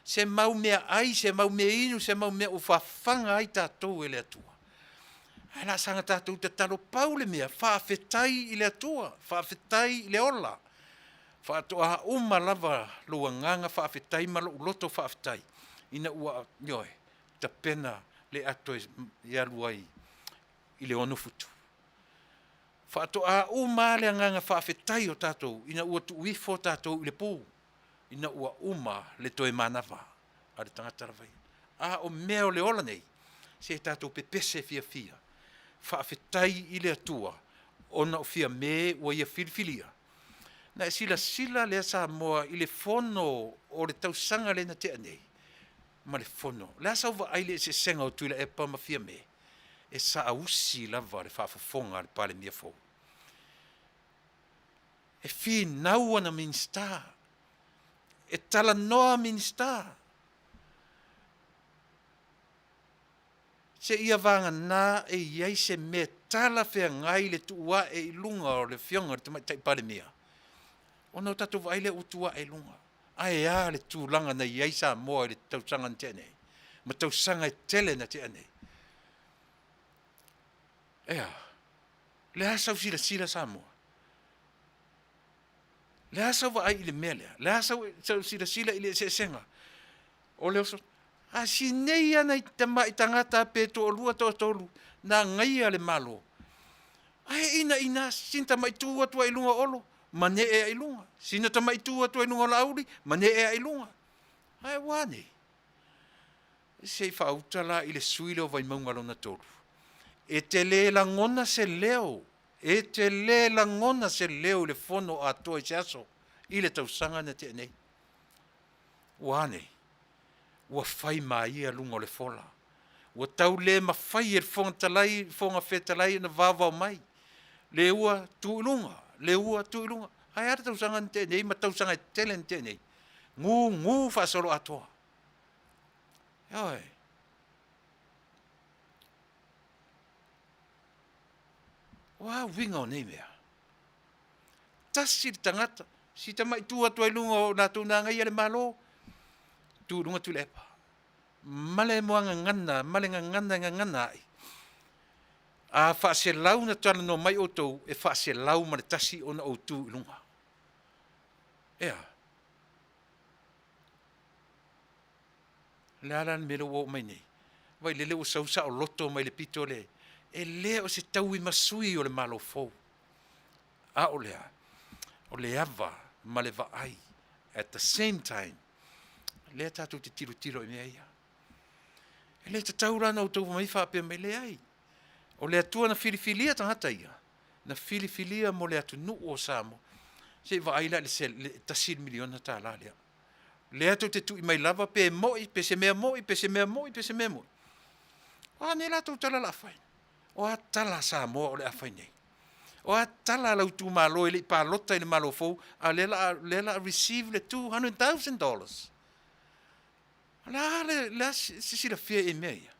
[SPEAKER 1] Se mau meaai, se mau meainu, se mau mea ua fafaga ai tatou e le Atua. Ae o le a saga tatou tatalo pau le mea, faafetai i le Atua, faafetai i le ola. Faatoa uma lava lou agaga faafetai ma lou loto faafetai ina ua, ioe, tapena le ato e alu ai i le 6 futu. Faatoa uma lava le agaga faafetai o tatou ina ua tuu ifo tatou i le pu, ina ua uma le toe manava a le tagata lava ia. A o mea o le ola nei, se tatou pepese fiafia, faafetai i le Atua ona o Fiame ua ia filifilia. Na e silasila lea Samoa i le fono o le tausaga lea na tea nei ma le fono. O le a sau vaai i le eseesega o Tuilaepa ma Fiame? E saausi lava le faafofoga a le Palemia fou. E finau ana Minisita, e talanoa Minisita, seia vagana e i ai se mea talafeagai le tuu ae i luga o le Afioga i le Tamaitai Palemia, ona o tatou vaai lea ua tuu ae i luga. Ae a le tulaga na i ai Samoa i le tausaga na tea nei, ma tausaga e tele na tea nei? Ea, o le a sau silasila Samoa? O le a sau vaai i le mea lea? O le a sau silasila i le eseesega o le oso? A si nei lava nai tamai tagata pe toalua toatolu na agaia le Malo, ae inaina sina tamai tu atu ai i luga o Olo, manee ai i luga, sina tamai tu atu ai i luga o Laauli, manee ai i luga. Ae ua a nei? Se i faauta la i le sui lea o Vaimauga lona 3. E te le lagona se leo, e te le lagona se leo i le fono atoa i se aso i le tausaga na tea nei. Ua a nei? Ua fai ma ia luga o le fola. Ua tau le mafai e le Fofoga Fetalai, Fofoga Fetalai ona vaovao mai. Le ua tu i luga, le ua tu i luga. Ae a le tausaga na tea nei ma tausaga e tele na tea nei? Gugu faasoloatoa. Ioe. O a uiga o nei mea? Tasi le tagata, si tamai tu atu ai luga o latou na agaia le Malo, tu i luga Tuilaepa. Ma le muagagana, ma le gagana e gagana ai. A faaselau na talanoa mai outou, e faaselau ma le tasi ona ou tu i luga. Ea. O le a la le mea lea ua oo mai nei? Vaai lele ua sau saoloto mai le pito le, e le o se tauimasui o le Malo fou. A o le a? O le ava ma le vaai at the same time, lea tatou te tilotilo i mea ia. E le tatau la ona outou mai faapea mai, leai. O le Atua na filifilia tagata ia, na filifilia mo le atunuu o Samoa. Se i vaai la i le $1 miliona lea. Lea tou te tui mai lava pe moi, pe se mea moi, pe se mea moi, pe se mea moi. O a nei latou tala o le a fai? O a tala a Samoa o le a fai nei? O a tala a lau itumalo e le i palota i le Malo fou, a o lea o le a receive le $200,000? O le a le se silafia i mea ia?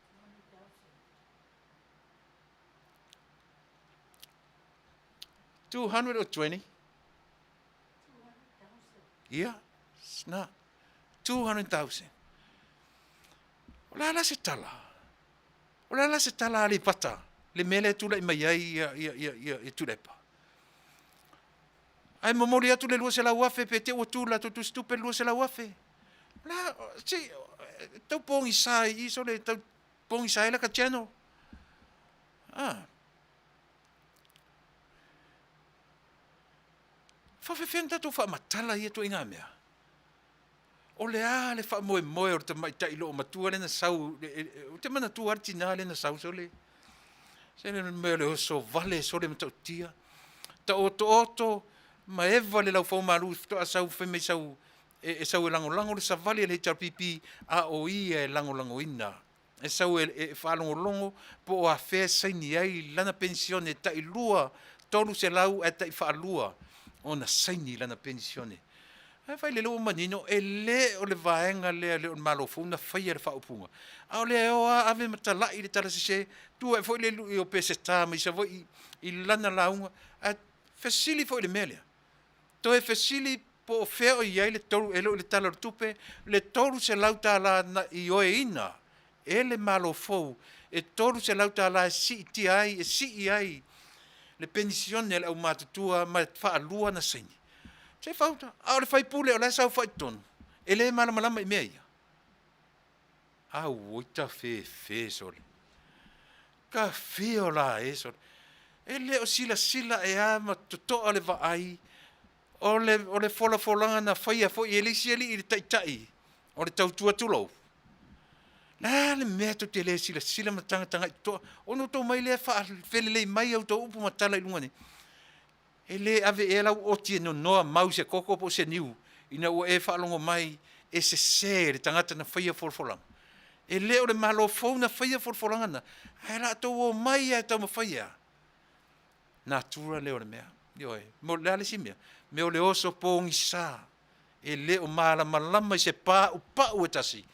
[SPEAKER 1] 220? Ia, na, 200,000. O le a la se tala? O le a la se tala a Aleipata, le mea lea e tulai mai ai ia Tuilaepa? Ae momoli atu le 200,000 pe te ua tu le latou tusitupe le 200,000. O le a, se tau pogisa i i sole, tau pogisa ai laka channel. Ah. Faafefea ona tatou faamatala ia ituaiga mea? O le a le faamoemoe o le tamaitai loomatua lea na sau, ou te manatua lava le tina lea na sau sole, se le mea o le oso vale sole matautia, taotooto ma eva le laufaumalu faatoa sau fai mai sau e sau e lagolago le savali a le HRPP, a o ia e lagolagoina e sau e faalogologo po o afea e saini ai lana penisione tai 2 300 ae tai faalua ona saini lana penisione. Ae fai lele ua manino e le o le vaega lea le o le Malo fou na faia le faaupuga. A o lea e o lava ave ma talai le tala sese, tu ae foi le lui o Peseta mai Savaii i lana lauga, ae fesili foi i le mea lea. Toe fesili po o fea o i ai le tolu, e le o i le Tala o le Tupe, le $300 na ioeina e le Malo fou, e $300 e siitia ai, e sii ai le penisione a le aumatutua ma faalua na saini. Se fauta, a o le faipule o la e saofai i totonu, e le malamalama i mea ia. Auoi tafefe sole. Tafio la e sole. E le o silasila e a ma totoa le vaai o le folafolaga na faia foi e le isi alii i le taitai o le tautua tulou. Le a le mea tou te le silasila ma tagatagai totoa ona outou mai lea faafelelei mai a outou upu ma tala i luga nei. E le ave ea lau oti e nonoa mau i se koko po o se niu ina ua e faalogo mai e sese le tagata na faia folafolaga. E le o le Malo fou na faia folafolaga na, ae latou omai lava e taumafai e a? Natura lea o le mea. Ioe. Mo le a le isi mea? Mea o le oso pogisa e le o malamalama i se paupau e tasi,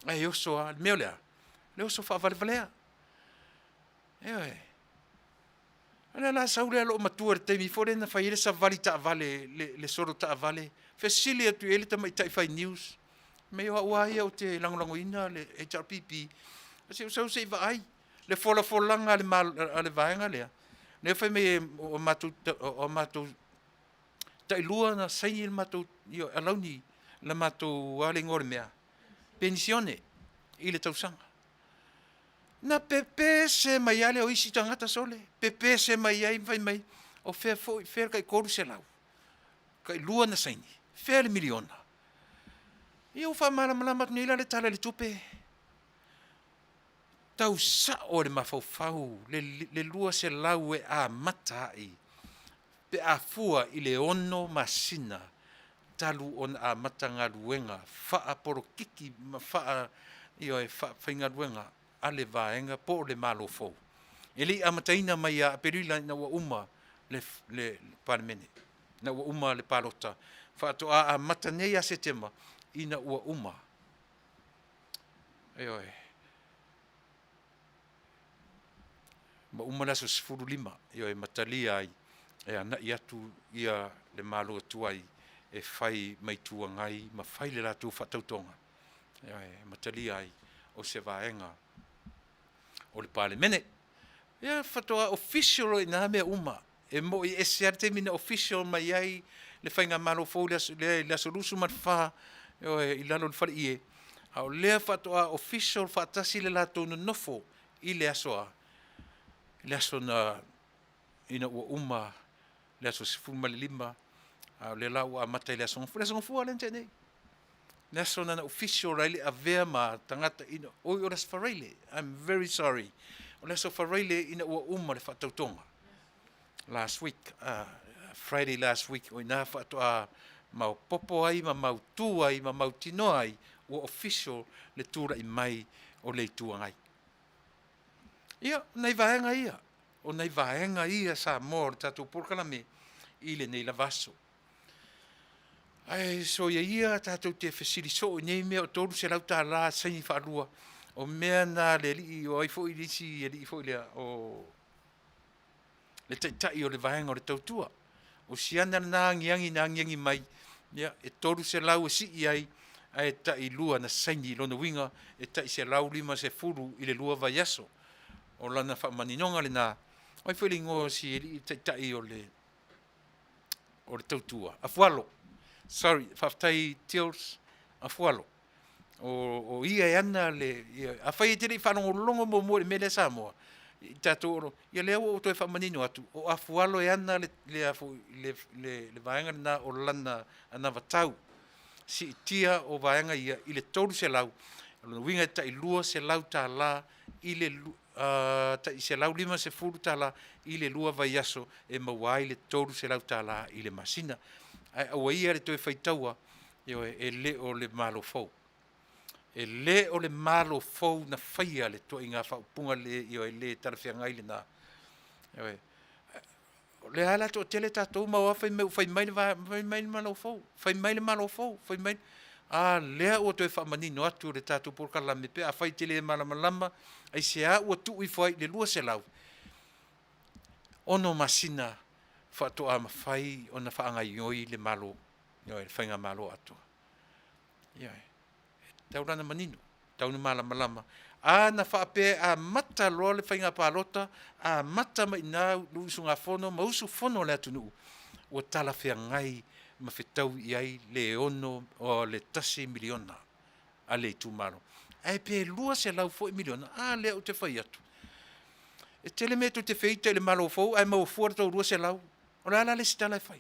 [SPEAKER 1] ae oso lava. Le mea o le a? Le oso faavalevalea. Ioe. O lea la sau lea loomatua i le taimi foi lea na fai ai le savali taavale, le solo taavale, fesili atu i ai le tamaitai fai news, mei o au lava ia ou te lagolagoina le HRPP, se i ou sau se i vaai le folafolaga a le vaega lea, lea fai mai o matou tailua na saini le matou alauni, le matou a le igoa o le mea, penisione i le tausaga. Na pepese mai lava lea o isi tagata sole, pepese mai ai ma fai mai, o fea foi, fea le tai 300, tai lua na saini, fea le miliona. Ia ua faamalamalama atu nei la le Tala i le Tupe. Tau sao e le mafaufau le 200 e amata ai pe a fua i le 6 masina talu ona amata galuega faapolokiki ma faa ioe faafaigaluega a le vaega po o le Malo fou. E le i amataina mai ia Aperila ina ua uma le Palemene, ina ua uma le palota, faatoa amata nei ia Setema ina ua uma. Ioe. Ma uma le aso 15, ioe, ma talia ai e agai atu ia le Malo tuai e fai ma Itu Agai ma fai le latou faatautoga, ioe, ma talia ai o se vaega o le Palemene. Ia faatoa official i nā mea uma. E moi ese lava le taimi na official mai ai le faigamalo fou i le aso 24, ioe, i lalo o le faleie. A o lea faatoa official faatasi le latou nonofo i le aso a, le aso na ina ua uma le aso 15, a o lea la ua amata i le aso Gafua. Le aso Gafua lea na tea nei. Le aso na na official ai le avea ma tagata ina, oi o le aso Faraile, I'm very sorry, o le aso Faraile ina ua uma le faatautoga. Last week, Friday last week, o ina faatoa maopopo ai ma mautū ai ma mautinoa ai ua official le tulai mai o le Itu Agai. Ia, o nai vaega ia, o nai vaega ia Samoa o le tatou polokalame i lenei lava aso. Ae soia ia tatou te fesili soo i nei mea o $300 saini faalua, o mea na a le alii, o ai foi le isi alii foi lea, o le taitai o le vaega o le tautua. O siana lena agiagi na agiagi mai, ia, e 300 e sii ai, ae tai lua na saini i lona uiga e tai 150 i le lua vaiaso. O lana faamaninoga lena, o ai foi le igoa o si alii taitai o le o le tautua. Afualo. Sorry, faafetai Tils, Afualo. O, o ia e ana le, ia, afai e te le i faalogologo muamua i le mea lea Samoa, i tatou o, ia lea ua ou toe faamanino atu, o Afualo e ana le, le, a foi, le, le, le vaega lena o lana anavatau siitia o vaega ia i le 300, o lona uiga e tai $200 i le tai $150 i le lua vaiaso e maua ai le $300 i le masina. Ae aua ia le toe faitaua, ioe, e le o le Malo fou. E le o le Malo fou na faia le tuaiga faaupuga le, ioe, le talafeagai lena. Ioe. O lea lava la toatele tatou ma o fai mai ua fai mai le fai mai le Malo fou, fai mai le Malo fou, fai mai. A lea ua toe faamanino atu le tatou polokalame pe afai e te le malamalama aisea ua tuu ifo ai i le 200 ono masina faatoa mafai ona faagaoioi le Malo, ioe, le faigamalo atoa. Ioe. E tatau la ona manino, tatau ona malamalama. A na faapea e amata loa le faiga palota, amata mai i ina le usugafono ma usufono a le atunuu, ua talafeagai ma fetaui i ai le ono, o le $1 miliona a le itumalo. Ae pe 200 foi miliona, a lea ou te fai atu, e tele mea tou te feita i le Malo fou ae maua fua le tou 200. O le a la le isi tala e fai?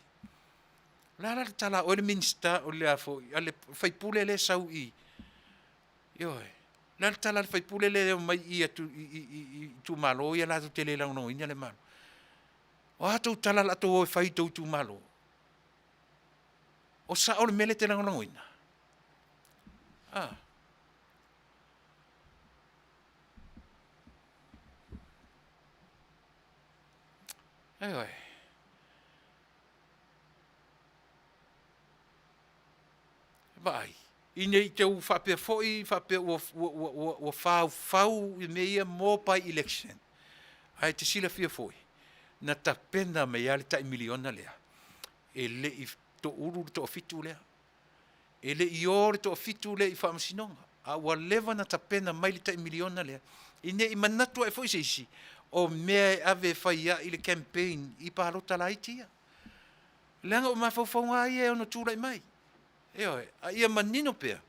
[SPEAKER 1] O le a la le tala a oe le Minisita o le a foi, a le sui usufono lea e sau i i, ioe, o le a le tala a le sui usufono lea e omai i i itumalo ia latou te le lagolagoina le Malo? O a tou tala o le a tou o e fai i tou itumalo? O sao le mea lea e te lagolagoina? A. Ioe. Vaai, ina i te faapea foi faapea ua, ua, ua, ua, ua faufau i mea ia mo by-election, ae te silafia foi, na tapena mai lava le tai miliona lea, e le i toulu le toafitu lea. E le i o le toafitu lea i faamasinoga, a ua leva na tapena mai le tai miliona lea, ina i manatu ae foi se isi, o mea e ave e fai ai le campaign i palota laiti ia. Leaga o mafaufauga lava ia e ono tulai mai. Ioe, a ia manino pea,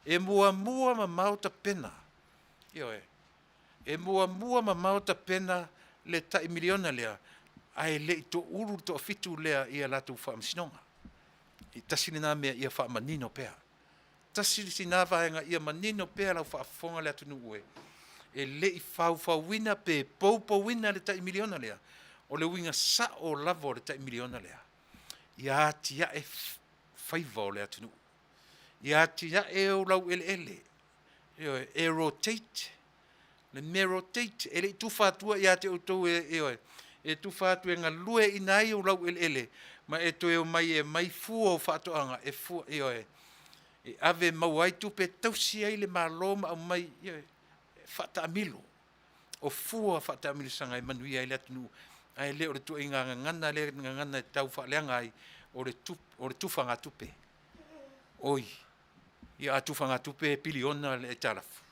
[SPEAKER 1] e muamua mamao tapena, ioe, e muamua mamao tapena le tai miliona lea, ae le i toulu le toafitu lea i a latou faamasinoga. E tasi lena mea ia faamanino pea. Tasi sina vaega ia manino pea lau faafofoga le atunuu e, e le i faufauina pe poupouina le tai miliona lea, o le uiga sao lava o le tai miliona lea, ia atiae faiva o le atunuu, ia atiae ou laueleele, ioe, e rotate, le mea rotate, e le i tufa atua ia te outou e, ioe, e tufa atu e galueaiina ai ou laueleele, ma e toe omai e aumai fua o faatoaga, e fua, ioe, e ave e maua ai tupe e tausi ai le Malo ma aumai, ioe, e faataamilo. O fua faataamilosaga e manuia ai le atunuu, ae le o le tuaiga gagana lea gagana e tau faaleaga ai, o le, o le tufagatupe. Oi, ia a tufagatupe e piliona le aitalafu.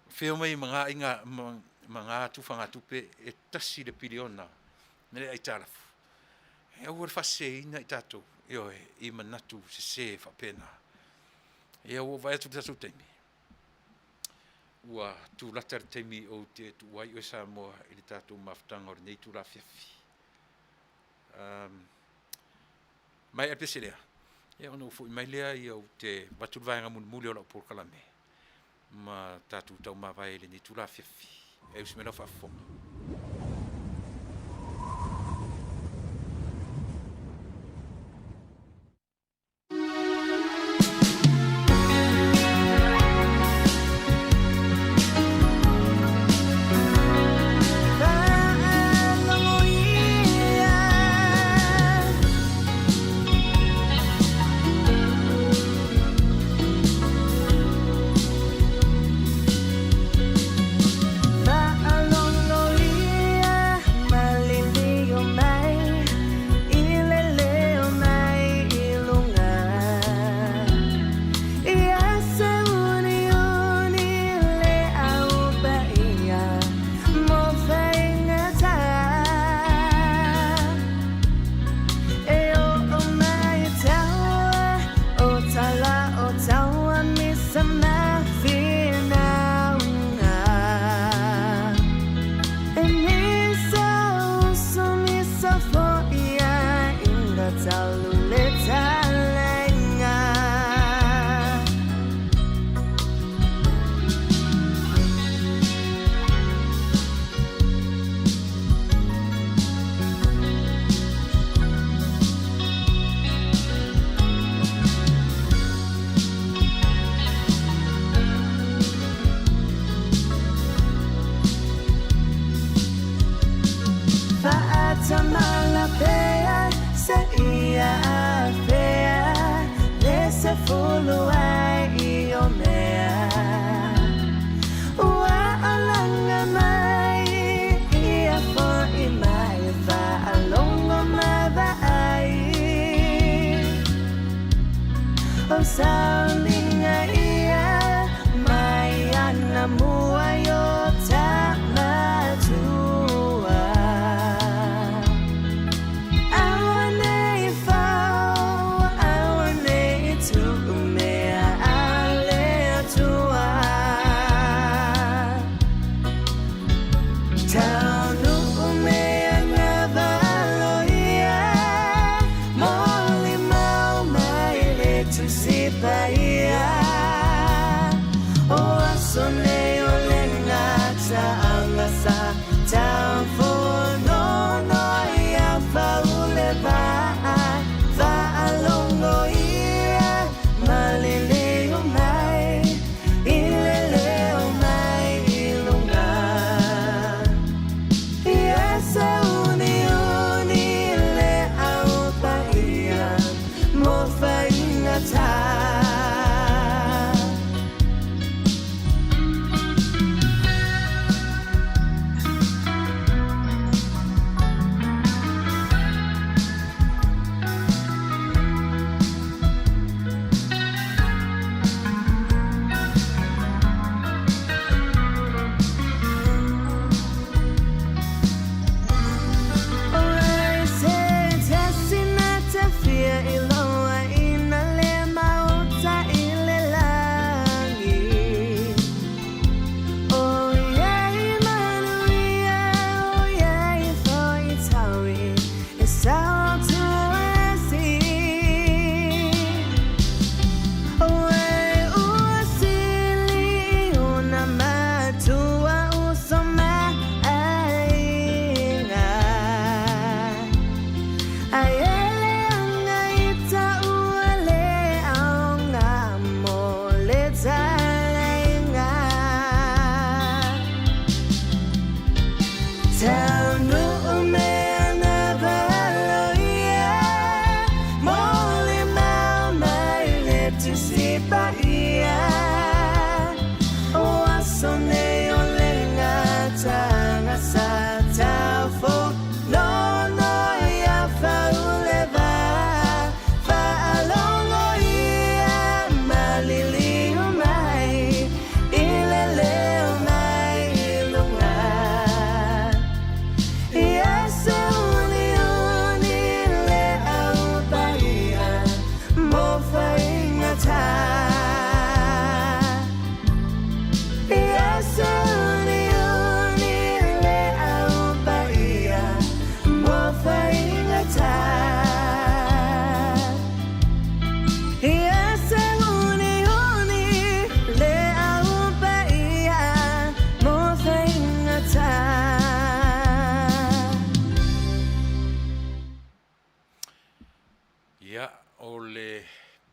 [SPEAKER 1] Fea mai ma ngā aiga, ma, ma ngā tufagatupe e tasi le piliona le aitalafu. E aua le faaseseina i tatou, ioe, i manatu sese faapena. Ia ua ou vaai atu i le tatou taimi, ua tulata le taimi ou te tuua ai oe Samoa i le tatou mafutaga o lenei itula afiafi. Um, maea le pese lea. Ia ona ou foi mai lea ia ou te avatu le vaega mulimuli o lau polokalame ma tatou taumavae i lenei itula afiafi. E usi mai lau faafofoga.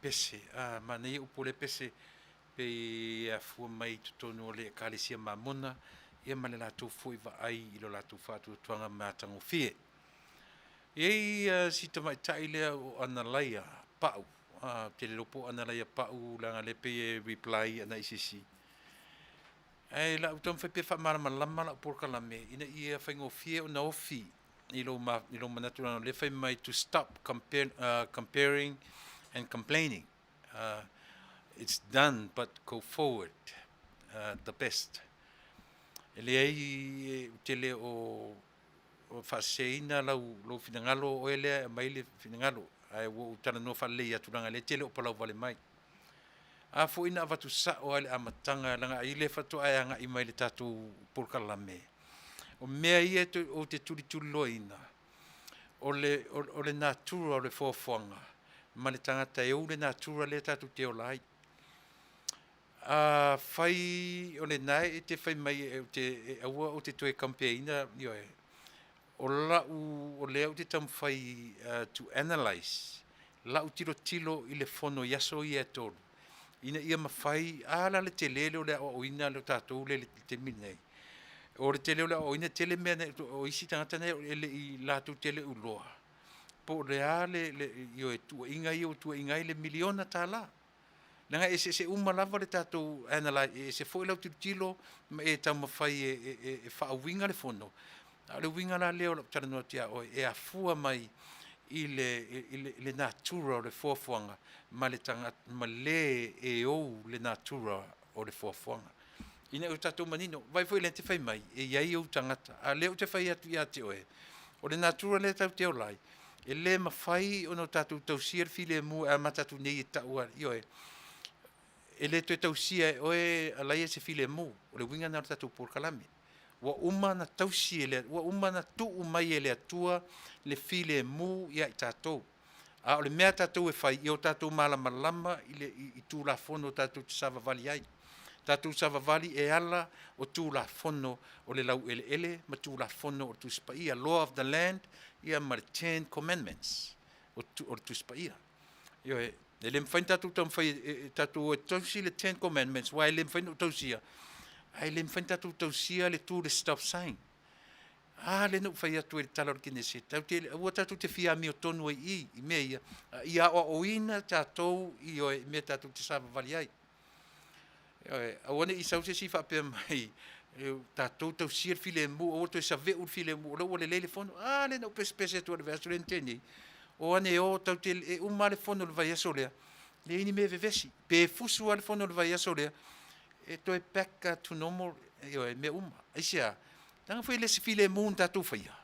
[SPEAKER 1] pese, a, manaia upu o lea pese, pei e afua mai i totonu o le Ekalesia Mamona, ia ma le latou foi vaai i lo latou faatuatuaga matagofie. E i ai si tamaitai lea o Analaia Pau, a, ou te le iloa po o Analaia Pau leaga o lea e pei e reply agai i se isi, ae o le a ou taumafai pea e faamalamalama lau polokalame ina ia faigofie ona ofi i lou i lou manatu leaga o lea e fai mai to stop comparing and complaining. It's done but go forward the best. E leai ou te le o faaseseina lau lou finagalo o oe lea e aumai le finagalo ae ua ou talanoa faalelei atu leaga o lea e te le o palau vale mai. A foi na avatu sao lava i le amataga leaga ai lea faatoa e agai mai i le tatou polokalame, o mea ia ou te tulituliloaina, o le o le natura o le foafoaga ma le tagata e ou le natura lea tatou te ola ai. Afai o lena e te fai mai ou te aua ou te toe compare ina, ioe, o lau o lea ou te taumafai to analyse lau tilotilo i le fono i aso ia e 3 ina ia mafai, a la le tele lea o le aoaoina o tatou lea i le taimi lenei. O le tele o le aoaoina, e tele mea o isi tagata nei e le i latou te le i iloa po o le a le ioe tuuaiga ia ua tuuaiina ai le miliona tala. Leaga e eseese uma lava le tatou analyse, e ese foi lau tilotilo ma e taumafai e faauiga le fono, a o le uiga la lea o lau talanoa atu ia oe, e afua mai i le natura o le foafoaga ma le tagata ma le e ou le natura o le foafoaga. Ina ia tatou manino, vaai foi o lea e te fai mai e i ai ou tagata, a o lea ou te fai atu ia te oe, o le natura lea tatou te ola ai, e le mafai ona tatou tausia le filemu e amata atu nei e tau a, ioe, e le toe tausia e oe Alaia se filemu. O le uiga lena o le tatou polokalame. Ua uma ona tausi e le, ua uma ona tuu mai e le Atua le filemu ia i tatou. A o le mea a tatou e fai, ia o tatou malamalama i le i Tulafono tatou te savavali ai. Tatou savavali e ala o Tulafono o le laueleele ma Tulafono o le Tusi Paia, Law of the Land, ia ma le Ten Commandments o le Tusi Paia. Ioe, e le mafai ona tatou taumafai e tatou o e tausi le Ten Commandments, aua e le mafai ona ou tausia, ae le mafai ona tatou tausia le tu i le stop sign. A lea na ou fai atu ai i le tala o le Kenese, tatou te, aua tatou te fia amiotonu ai i i, i mea ia, a ia aoaoina tatou, ioe, i mea tatou te savavali ai. Ioe, aua ne i sau se isi faapea mai, tatou tausia le filemu, aua le toe saveu le filemu, o lea ua lelei le fono. A lea na ou pesepese atu ai i le vaiaso lea na tea nei, o ane o, tatou te, e uma lava le fono i le vaiaso lea, leai ni mea e vevesi. Pe fusu lava le fono i le vaiaso lea, e toe back to normal, ioe, mea uma. Aisea? Leaga foi e le o se filemu na tatou faia.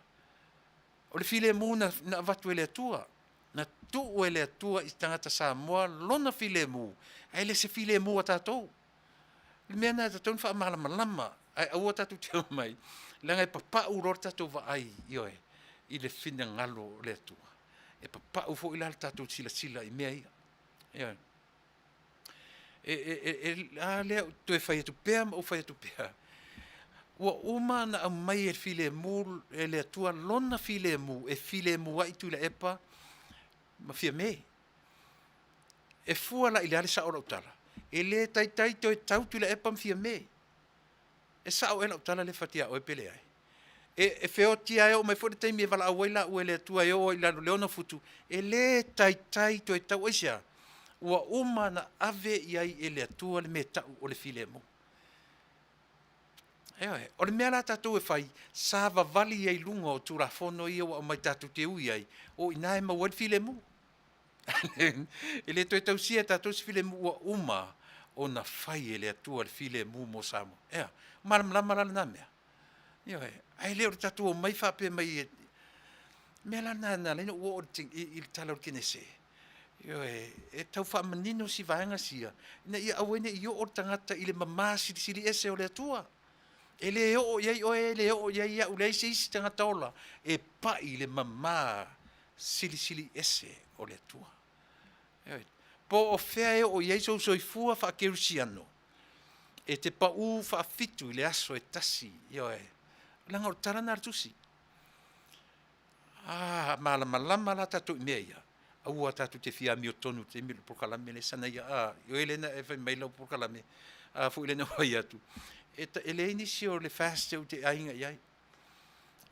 [SPEAKER 1] O le filemu na avatu e le Atua. Na tuu e le Atua i tagata Samoa lona filemu, ae le se filemu a tatou. O le mea lena e tatau ona faamalamalama, ae aua tatou te omai, leaga e papau loa le tatou vaai, ioe, i le finagalo o le Atua. E papau foi la le tatou silasila i mea ia. Ioe. E, e, e, e, a lea ou toe fai atu pea ma ou fai atu pea, ua uma ona aumai e le filemu e le Atua lona filemu e filemu ai Tuilaepa ma Fiame. E fua la i le a le sao o lau tala? E le taitai toe tau Tuilaepa ma Fiame. E sao ea lau tala lea e fati ia oe pe leai? E, e feoti lava e oo mai foi le taimi e valaau ai laua e le Atua e oo ai i lalo i le 6 futu, e le taitai toe tau. Aisea? Ua uma ona ave i ai e le Atua le mea e tau o le filemu. Ioe, o le mea la tatou e fai, savavali ai i luga o Tulafono ia ua aumai tatou te ui ai, o i ina e maua ai le filemu. E le toe tausia e tatou se filemu ua uma ona fai e le Atua le filemu mo Samoa. Ea, malamalama la lena mea. Ioe, ae le o le tatou omai faapea mai e mea la lena na ala ai ona ou oo i le tala o le Kenese. Ioe, e tau faamanino si vaega sia, ina ia aua ai ne i oo le tagata i le mama silisili ese o le Atua. E le oo i ai oe, e le oo i ai au, leai se isi tagata ola e pai i le mama silisili ese o le Atua. Ioe, po o fea e oo i ai sou soifua faakerisiano, e te pau faafitu i le aso e tasi, ioe, leaga o le tala lena a le Tusi. A malamalama la tatou i mea ia. Aua tatou te fia amiotonu i le taimi o le polokalame lea sana ia, a, ioe lea na e fai mai lau polokalame, a foi lea na fai atu, e, e leai nisi o le fast ou te aiga i ai.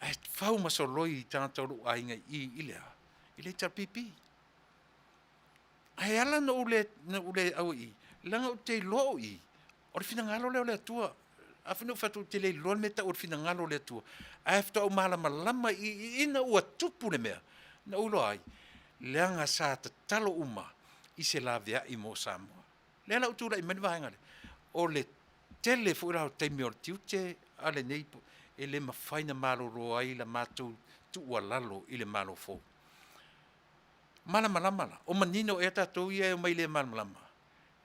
[SPEAKER 1] Ae fau ma soloi i tagata o lou aiga i i, i le a? I le HRPP. Ae ala na ou le, na ou le au i, leaga ou te iloa o i, o le finagalo lea o le Atua. Afai na ou fai atu ou te le iloa le mea e tau o le finagalo o le Atua, ae faatoa ou malamalama i i ina ua tupu le mea, na ou iloa ai, leaga sa tatalo uma i se laveai mo Samoa. Lea la ua tulai mai le vaega lea, o le tele foi la o taimi o le tiute a lenei, e le mafai ona malolo ai la matou tuualalo i le Malo fou. Malamalama la, o manino ea tatou ia e omai le malamalama?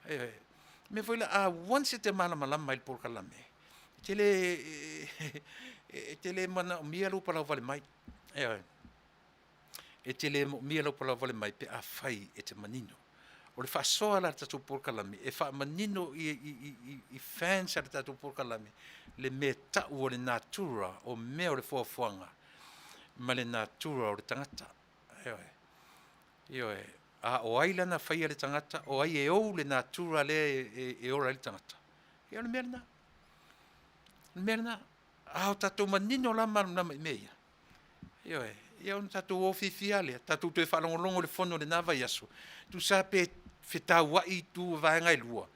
[SPEAKER 1] Ioe. O le mea foi lea, a once e te malamalama i le polokalame, e te le, e te le manaomia lou palauvale mai. Ioe. E te le moomia lou palauvale mai pe afai e te manino. O le faasoa la a le tatou polokalame, e faamanino i, i, i, i fans a le tatou polokalame le mea tau o le natura o mea o le foafoaga ma le natura o le tagata. Ioe. Ioe. A o ai lana faia le tagata, o ai e ou le natura lea e, e, e ola ai le tagata. Ia o le mea lena. O le mea lena. A o tatou manino la malamalama i mea ia. Ioe. Ia ona tatou o fiafia lava lea, tatou toe faalogologo i le fono i lena vaiaso, tusa pe fetauai itu vaega e lua,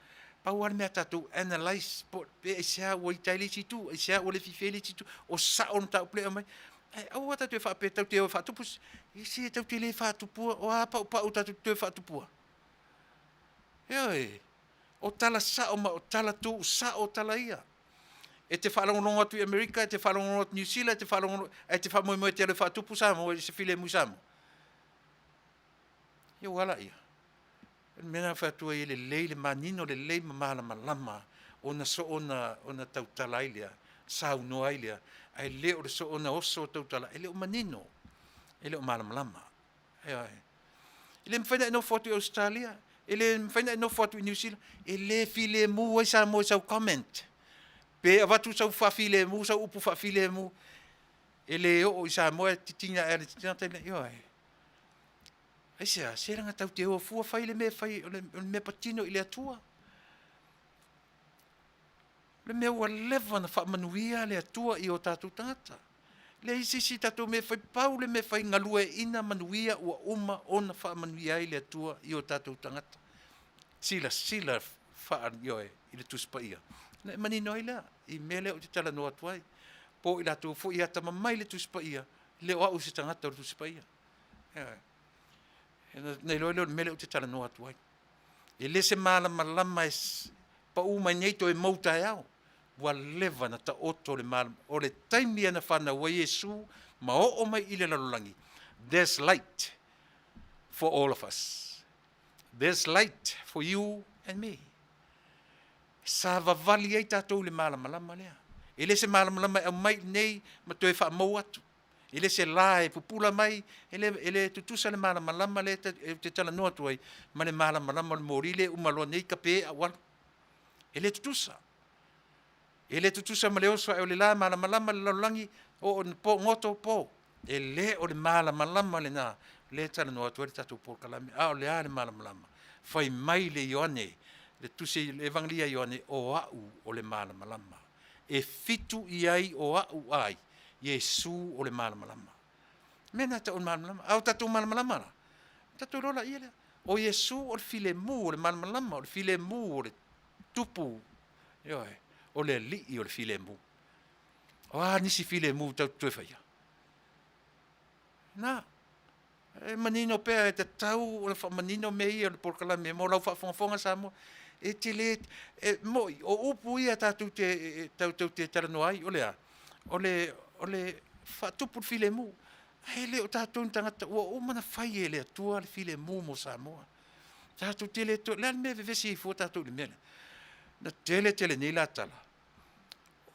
[SPEAKER 1] pau lava le mea tatou analyse po pe aisea ua ita ai le isi itu, aisea ua le fiafia ai le isi itu, o sao le mataupu lea e aumai. Ae aua tatou te faapea tatou te o e faatupu, se tatou te le faatupua, o a paupau tatou te toe faatupua? Ioe, o tala sao ma o tala tuusao tala ia. E te faalogologo atu i Amerika, e te faalogologo atu i Niu Sila, e te faalogologo, ae te faamoemoe e te alu e faatupu Samoa i se filemu i Samoa. Ia ua ala ia. O le mea lena e fai atu ai e lelei le manino lelei ma malamalama ona soona ona tautala ai lea, saunoa ai lea, ae le o le soona oso tautala, e le o manino, e le o malamalama. Ioe. E le mafai ona e nofo atu i Ausetalia, e le mafai ona e nofo atu i Niu Sila, e le filemu ai Samoa i sau comment. Pe avatu sau faafilemu, sau upu faafilemu, e le oo i Samoa e titina ea le tagata, ioe. Aisea? Se leaga tatou te o fua fai le mea e fai, o le mea patino i le Atua. O le mea ua leva ona faamanuia le Atua i o tatou tagata. Leai se isi tatou mea e fai, pau le mea e fai, galueaiina manuia ua uma ona faamanuia ai le Atua i o tatou tagata. Silasila faa, ioe, i le Tusi Paia, ona e manino ai lea i mea lea ou te talanoa atu ai. Po o i latou foi e atamamai i le Tusi Paia, le o au se tagata o le Tusi Paia. Ioe. Na iloa lea o le mea lea ou te talanoa atu ai. E le se malamalama e pau mai nei toe mou taeao. Ua leva na taoto le malamalama. O le taimi na fanau ai Iesu ma oo mai i le lalolagi, there's light for all of us. There's light for you and me. Sa vavali ai tatou i le malamalama lea. E le se malamalama e aumai i nei ma toe faamou atu. E le se la e pupula mai, e le, e le tutusa le malamalama lea ou te talanoa atu ai ma le malamalama o le moli lea e uma loa nei kape ae ua alu. E le tutusa. E le tutusa ma le oso ae o le la malamalama le lalolagi, oo ina po, goto po. E le o le malamalama lena lea e talanoa atu ai le tatou polokalame, a o le a le malamalama? Fai mai le Ioane, le tusi le Evagelia a Ioane, o au o le malamalama. E fitu i ai o au ai, Iesu o le malamalama. Mea na tau o le malamalama. A o tatou malamalama la, tatou iloa laia lea. O Iesu o le filemu, o le malamalama, o le filemu, o le tupu, ioe, o le alii o le filemu. O a nisi filemu tatou te toe faia? Na, e manino pea e tatau ona faamanino mea ia o le polokalame mo lau faafogafoga Samoa. E te le, e moi, o upu ia tatou te, tatou te talanoa ai, o le a? O le, o le faatupu le filemu. Ae le o tatou ni tagata ua uma ona fai e le Atua le filemu mo Samoa. Tatou te le toe, o le a le mea e vevesi ai fua tatou i le mea lea? Na tele tele nei la tala,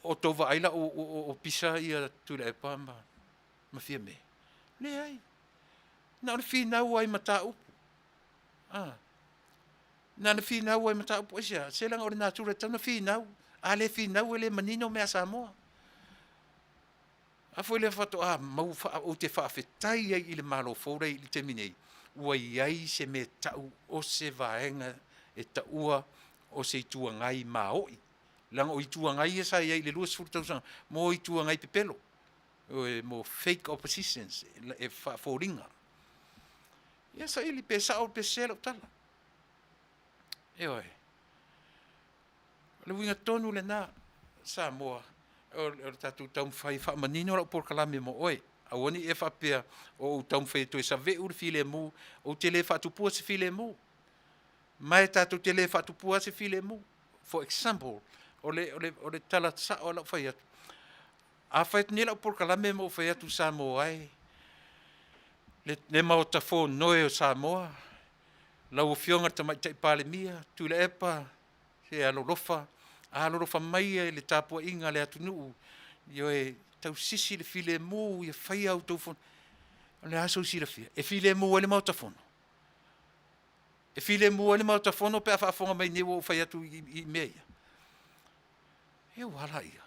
[SPEAKER 1] o tou vaai la o pisa ia Tuilaepa ma ma Fiame? Leai. Na o le finau ai mataupu. Ah. Na o le finau ai mataupu. Aisea? Se leaga o le natura e tatau ona finau. A le finau e le manino mea a Samoa. A foi lea faatoa mau, ou te faafetai ai i le Malo fou lea i le taimi nei, Ua i ai se mea tau o se vaega e taua o se Itu Agai maoi, leaga o Itu Agai ia sa i ai i le 20 tausaga mo Itu Agai pepelo, mo fake oppositions e faafoliga. Ia saili pe sao pe sese lau tala. Ioe. O le uiga tonu lena, Samoa, o le tatou taumafai e faamanino lau polokalame mo oe. Aua ne i e faapea o ou taumafai e toe saveu le filemu, ou te le faatupua se filemu. Ma e tatou te le faatupua lava se filemu. For example, o le, o le, o le tala sao a lau fai atu, a fai atu nei lau polokalame ma ou fai atu, Samoa e, le, le Maota Fonoe o Samoa, lau Afioga i le Tamaitai Palemia, Tuilaepa, se alolofa, alolofa maia i le tapuaiga a le atunuu, ioe, tausisi le filemu, ia faia a outou fono. O le a sou silafia? E filemu ai le Maota Fono? E filemu ai le Maota Fono pe a faafofoga mai nei ua ou fai atu i, i mea ia? E ua ala ia.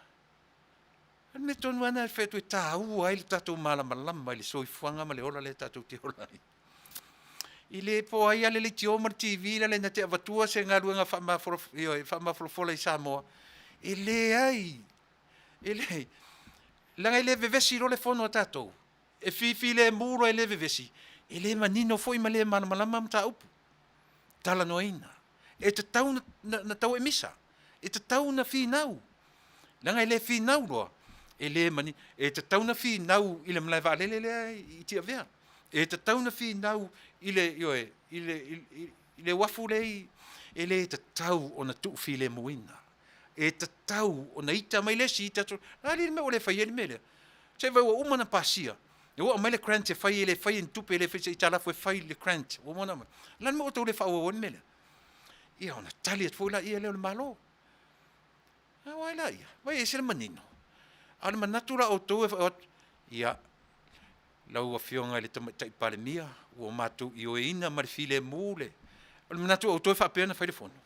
[SPEAKER 1] O le mea tonu lava lena e fai atu e taua ai le tatou malamalama i le soifuaga ma le ola lea tatou te ola ai. I le po ai lava le leitio ma le TV lale na te avatua se galuega faamafolafola i Samoa, e leai, e leai, leaga e le vevesi loa le fono a tatou, e fifilemu loa e le vevesi, e le manino foi ma le malamalama mataupu talanoaina. E tatau na tau e misa, e tatau na finau, leaga e le finau loa, e le manino, e tatau na finau i le malae vaalele lea i Tiavea, e tatau na finau i le, ioe, i le, i le uafu lea i, e le tatau ona tuufilemuina. E tatau ona ita mai le isi, ita atu, o le a le mea ua le fai ai le mea lea? Se i vaai ua uma ona pasia, ua aumai le grant e fai, e le faia ni tupe, e le faia se aitalafu e fai le grant, ua uma ona aumai. O le a le mea ua outou le faaauau ai le mea lea? Ia ona tali atu foi laia lea o le Malo. A o ai laia? Vaai e ese le manino. A o le manatu la o outou e o atu, ia, lau Afioga i le Tamaitai Palemia, ua matou ioeina ma le filemu le, o le manatu o outou e faapea ona fai le fono.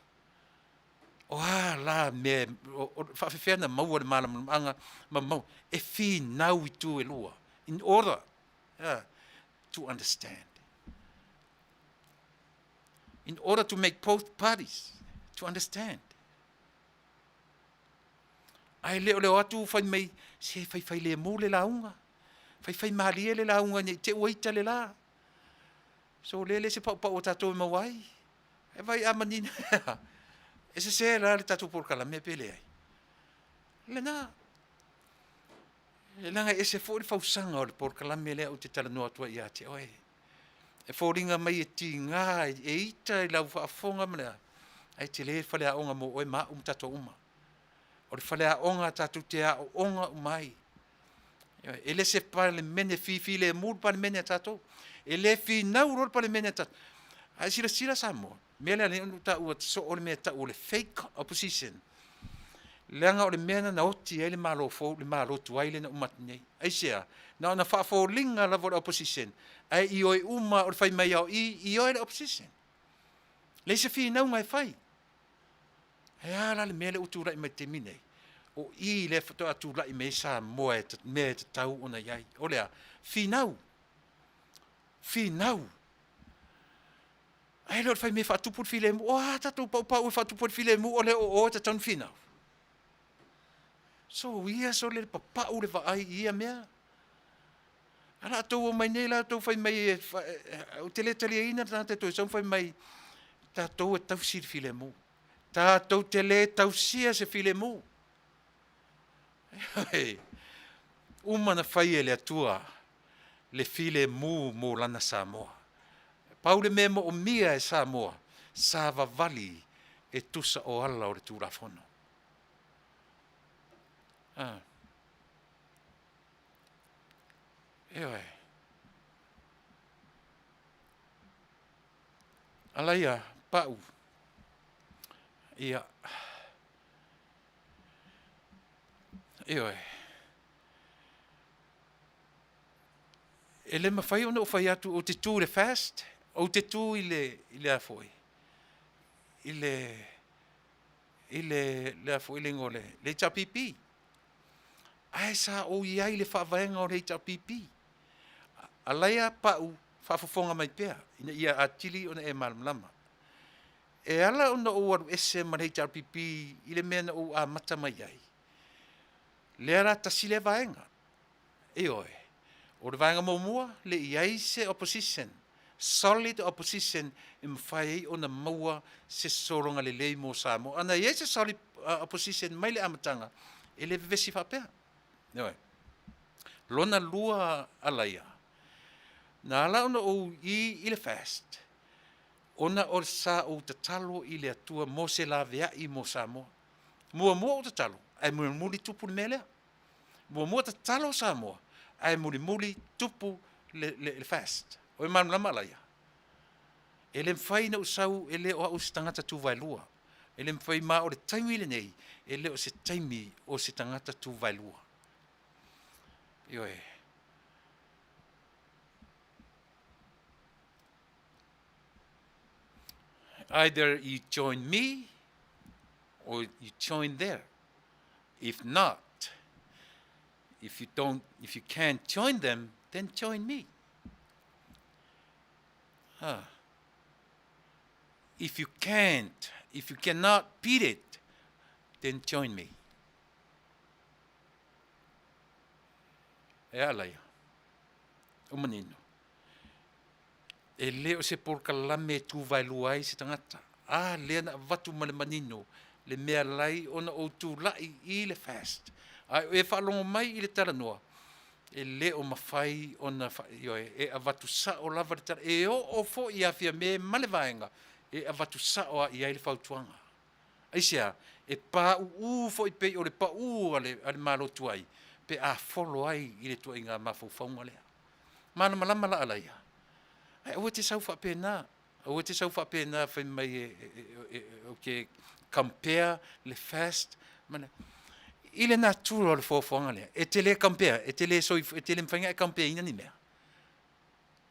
[SPEAKER 1] O a la mea, o faafefea ona maua le malamalamaaga ma maua, e finau itu e lua, in order to understand. In order to make both parties to understand. Ae le o le o atu fai mai, se faifailemu le lauga, faifaimalie le lauga ne i te i ua ita le la. So lea le se paupau a tatou e maua ai. E vai a manino, e sese la le tatou polokalame pe leai. Lena, leaga e ese foi le fausaga o le polokalame lea ou te talanoa atu ai ia te oe. E foliga mai e tiga, e ita i lau faafofoga ma le a, ae tele le faleaoga mo oe ma au ma tatou uma. O le faleaoga tatou te aooga uma ai. E le se Palemene fifilemu le Palemene a tatou. E le finau loa le Palemene a tatou. Ae silasila Samoa, mea lea lea na taua soo le mea e tau o le fake opposition. Leaga o le mea na oti ai le Malo fou, le Malo tuai lea na uma atu nei. Aisea? Na ona faafoliga lava o le opposition, ae ioe uma o le fai mai ao i, ioe le opposition. Leai se finauga e fai. Ae a la le mea lea ua tulai mai i le taimi nei? O i lea faatoa tulai mai ai Samoa e mea e tatau ona i ai. O le a? Finau. Finau. Ae le o le fai mai e faatupu le filemu. O a tatou paupau e faatupu ai le filemu o lea o oe e tatau ona finau? Soia sole le papau le vaai i ia mea. A la outou omai nei la outou fai mai e, ou te le taliaina le tagata e toe sau ma fai mai, tatou e tausi le filemu. Tatou te le tausia se filemu. Uma na fai e le Atua le filemu mo lana Samoa. Pau le mea moomia e Samoa, savavali e tusa o ala o le Tulafono. Ah. Ioe. Alaia, pau. Ia. Ioe. E le mafai ona ou fai atu ou te tu i le fast, ou te tu i le, i le a foi, i le, i le, le a foi le igoa o le, le HRPP. Ae sa ou i ai i le faavaega o le HRPP. Alaia pau. Faafofoga mai pea, ina ia atili ona e malamalama. E ala ona ou alu ese ma le HRPP i le mea na ou amata mai ai, lea la tasi lea vaega. Ioe. O le vaega muamua, le i ai se opposition, solid opposition e mafai ai ona maua se sologa lelei mo Samoa. Ana i ai se solid opposition mai le amataga, e le vevesi faapea. Ioe. Lona lua alaia, na ala ona ou i i le fast, ona o sa ou tatalo i le Atua mo se laveai mo Samoa. Muamua ou tatalo, ae mulimuli tupu le mea lea. Muamua tatalo Samoa, ae mulimuli tupu le, le, le fast. O e malamalama alaia? E le mafai ona ou sau e le o au se tagata tuvaelua. E le mafai ma o le taimi lenei, e le o se taimi o se tagata tuvaelua. Ioe. Either you join me or you join there. If not, if you don't, if you can't join them, then join me. Huh. If you can't, if you cannot beat it, then join me. E ala ia. O manino. E le o se polokalame e tuvaelua ai se tagata. A lea na avatu ma le manino le mea lai ona ou tulai i le fast. A e faalogo mai i le talanoa, e le o mafai ona ioe, e avatu sao lava le tala. E oo foi ia Fiame ma le vaega e avatu sao lava i ai le fautuaga. Aisea? E pauu foi pei o le pau a le, a le Malo tuai pe a folo ai i le tuaiga mafaufauga lea. Malamalama la alaia. Ae aua te sau faapena, aua te sau faapena fai mai e, e, e, ou te compare le fast ma le i le natura o le foafoaga lea, e te le compare, e te le soif, e te le mafai ona e compare ina ni mea.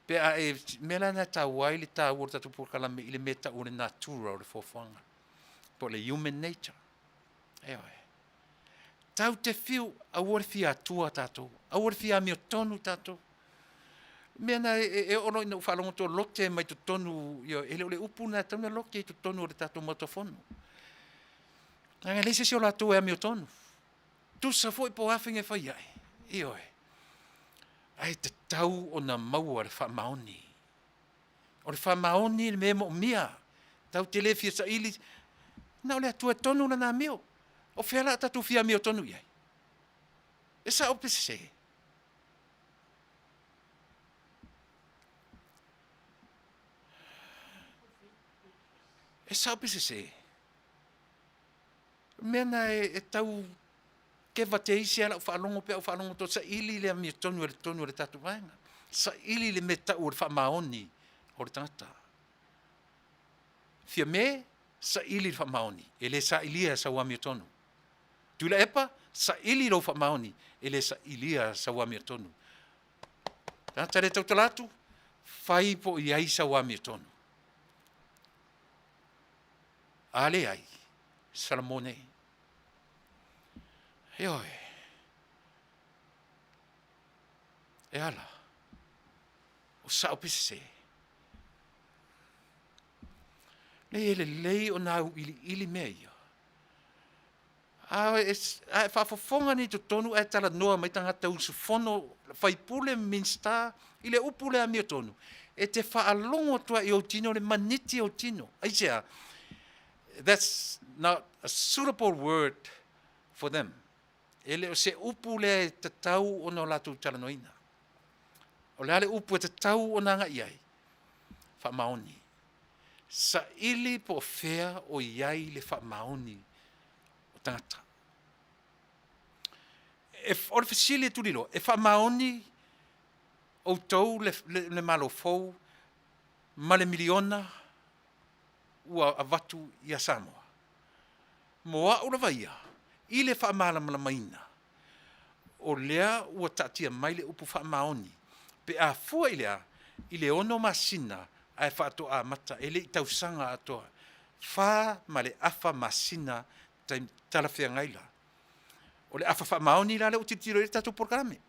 [SPEAKER 1] Pe a e, mea la na taua ai le taua o le tatou polokalame i le mea tau o le natura o le foafoaga, po o le human nature. Ioe. Tau te fiu, aua le fia atua tatou, aua le fia amiotonu tatou. Mea na e, e, e oo loa ina ou faalogo atu o lote mai totonu, ioe, e le o le upu lena e tatau ona lote i totonu o le tatou Maota Fono. Leaga e leai se isi o latou e amiotonu. Tusa foi po o a faiga e fai ai, ioe. Ae tatau ona maua le faamaoni. O le faamaoni le mea e moomia. Tatou te le fia saili, na o le Atua e tonu lana amio. O fea la a tatou fia amiotonu i ai? E sao pe sese? E sao pe sese? O mea na e, e tau keva te isi a lau faalogo pe au faalogo to saili le amiotonu e le tonu o le tatou vaega. Saili le mea tau o le faamaoni o le tagata. Fiame, saili le faamaoni, e le sailia sau amiotonu. Tuilaepa, saili lou faamaoni, e le sailia sau amiotonu. Tagata le tautala atu, fai po o i ai sau amiotonu. A leai, Salamo nei. Ioe. E ala, o sao pe sese. Nei e lelei ona auiliili mea ia. A e, a e faafofoga nei totonu ae talanoa mai tagata usufono, faipule, Minista, i le upu le amiotonu, e te faalogo atu ai i ou tino le maniti o tino. Aisea? That's not a suitable word for them. E le o se upu lea e tatau ona o latou talanoaina. O le a le upu e tatau ona agai i ai? Faamaoni. Saili po o fea o i ai le faamaoni o tagata. E, o le fesili e tuliloa, e faamaoni outou le, le, le Malo fou ma le miliona ua avatu ia Samoa? Mo au lava ia, i le faamalamalamaina, o lea ua taatia mai le upu faamaoni pe a fua i le a? I le ono masina ae faatoa amata, e le i tausaga atoa, fa ma le afa masina taimi talafeagai la. O le afa faamaoni la lea ua tilotilo i ai le tatou polokalame.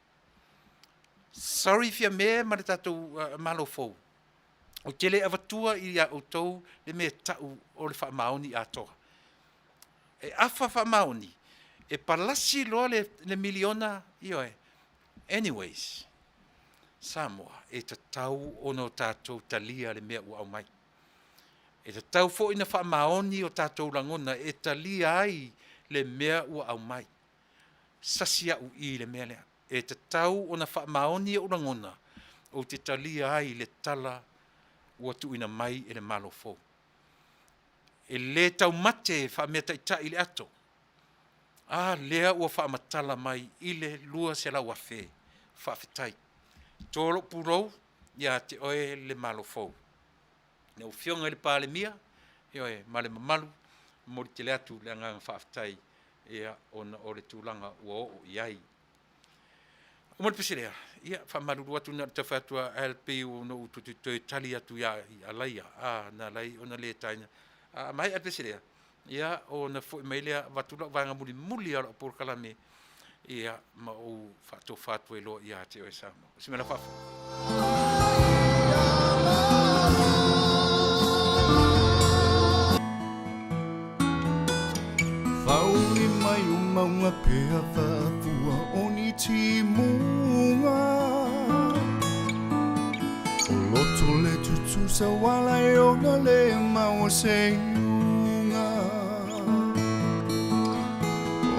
[SPEAKER 1] Sorry Fiame ma le tatou Malo fou, ou te le avatua ia outou le mea tau o le faamaoni atoa. E afa faamaoni, e palasi loa le miliona, ioe. Anyways, Samoa, e tatau ona o tatou talia le mea ua aumai. E tatau foi ona faamaoni o tatou lagona e talia ai le mea ua aumai. Sasi au i i le mea lea. E tatau ona faamaoni ou lagona ou te talia ai le tala ua tuuina mai e le Malo fou. E le taumate faameataitai i le ato, a lea ua faamatala mai i le 200,000. Faafetai. To lou pulou ia te oe le Malo fou. Lau Afioga i le Palemia, ioe, ma le mamalu, e momoli tele atu le agaga faafetai ia ona o le tulaga ua oo i ai. Uma le pese lea, ia faamalulu atu na o le tau fai atu lava ae pei ona ou toe tali atu ia Alaia, a, na ala ai ona le taina. A maea le pese lea, ia ona foi mai lea avatu lau vaega mulimuli lava o lau polokalame, ia ma ou faatofa atu ai loa ia te oe Samoa. O se mea la faafofoga.
[SPEAKER 8] Whaoni mai o maunga pea whafua o ni timunga O loto le tutusa wala e ona le maua se iunga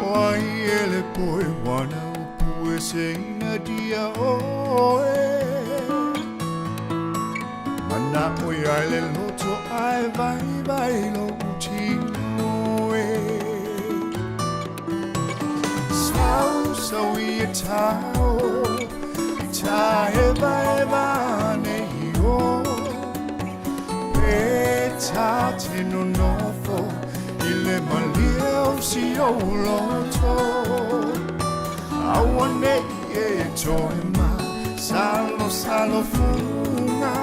[SPEAKER 8] O ai e le poe wana o pue se ina dia oe Mana o ia le loto ai vai vai lo tino e Sau sau i e tau I ta e vai vane i o Pe ta te nonofo I le malie o si o loto Aua nei e toe ma Salo salo funga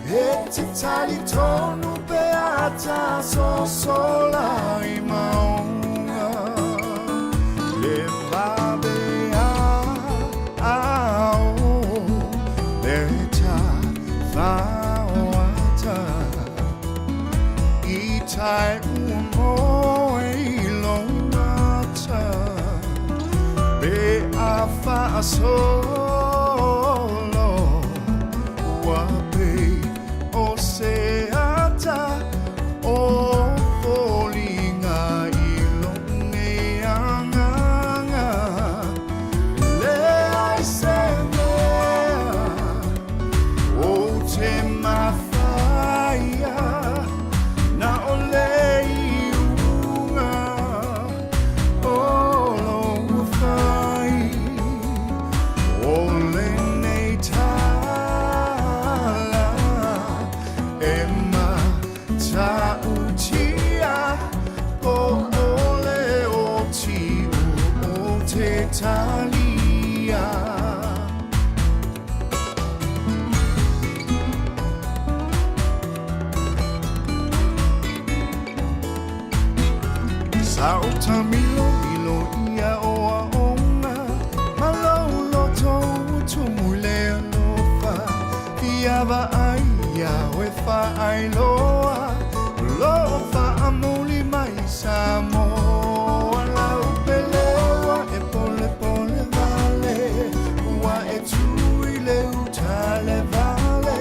[SPEAKER 8] E te tali tonu pe ata sosola i maunga Le vabe a ao Le ta whaoata I tai ua moe i lo mata Pe a whaasolo Ua pei o se ata o foliga i lou nei agaga Leai se mea ou te mafaia Na o le iuga o lou fai O lenei tala e matautia Po o le oti o te talia. Sa ou taamilomilo ia o aoga ma lou loto ua tumu i le alofa Fia vaai iā oe faailoa o lo o faamuli mai Samoa Lau pele ua e polepole wale Ua e tū i le uta le vale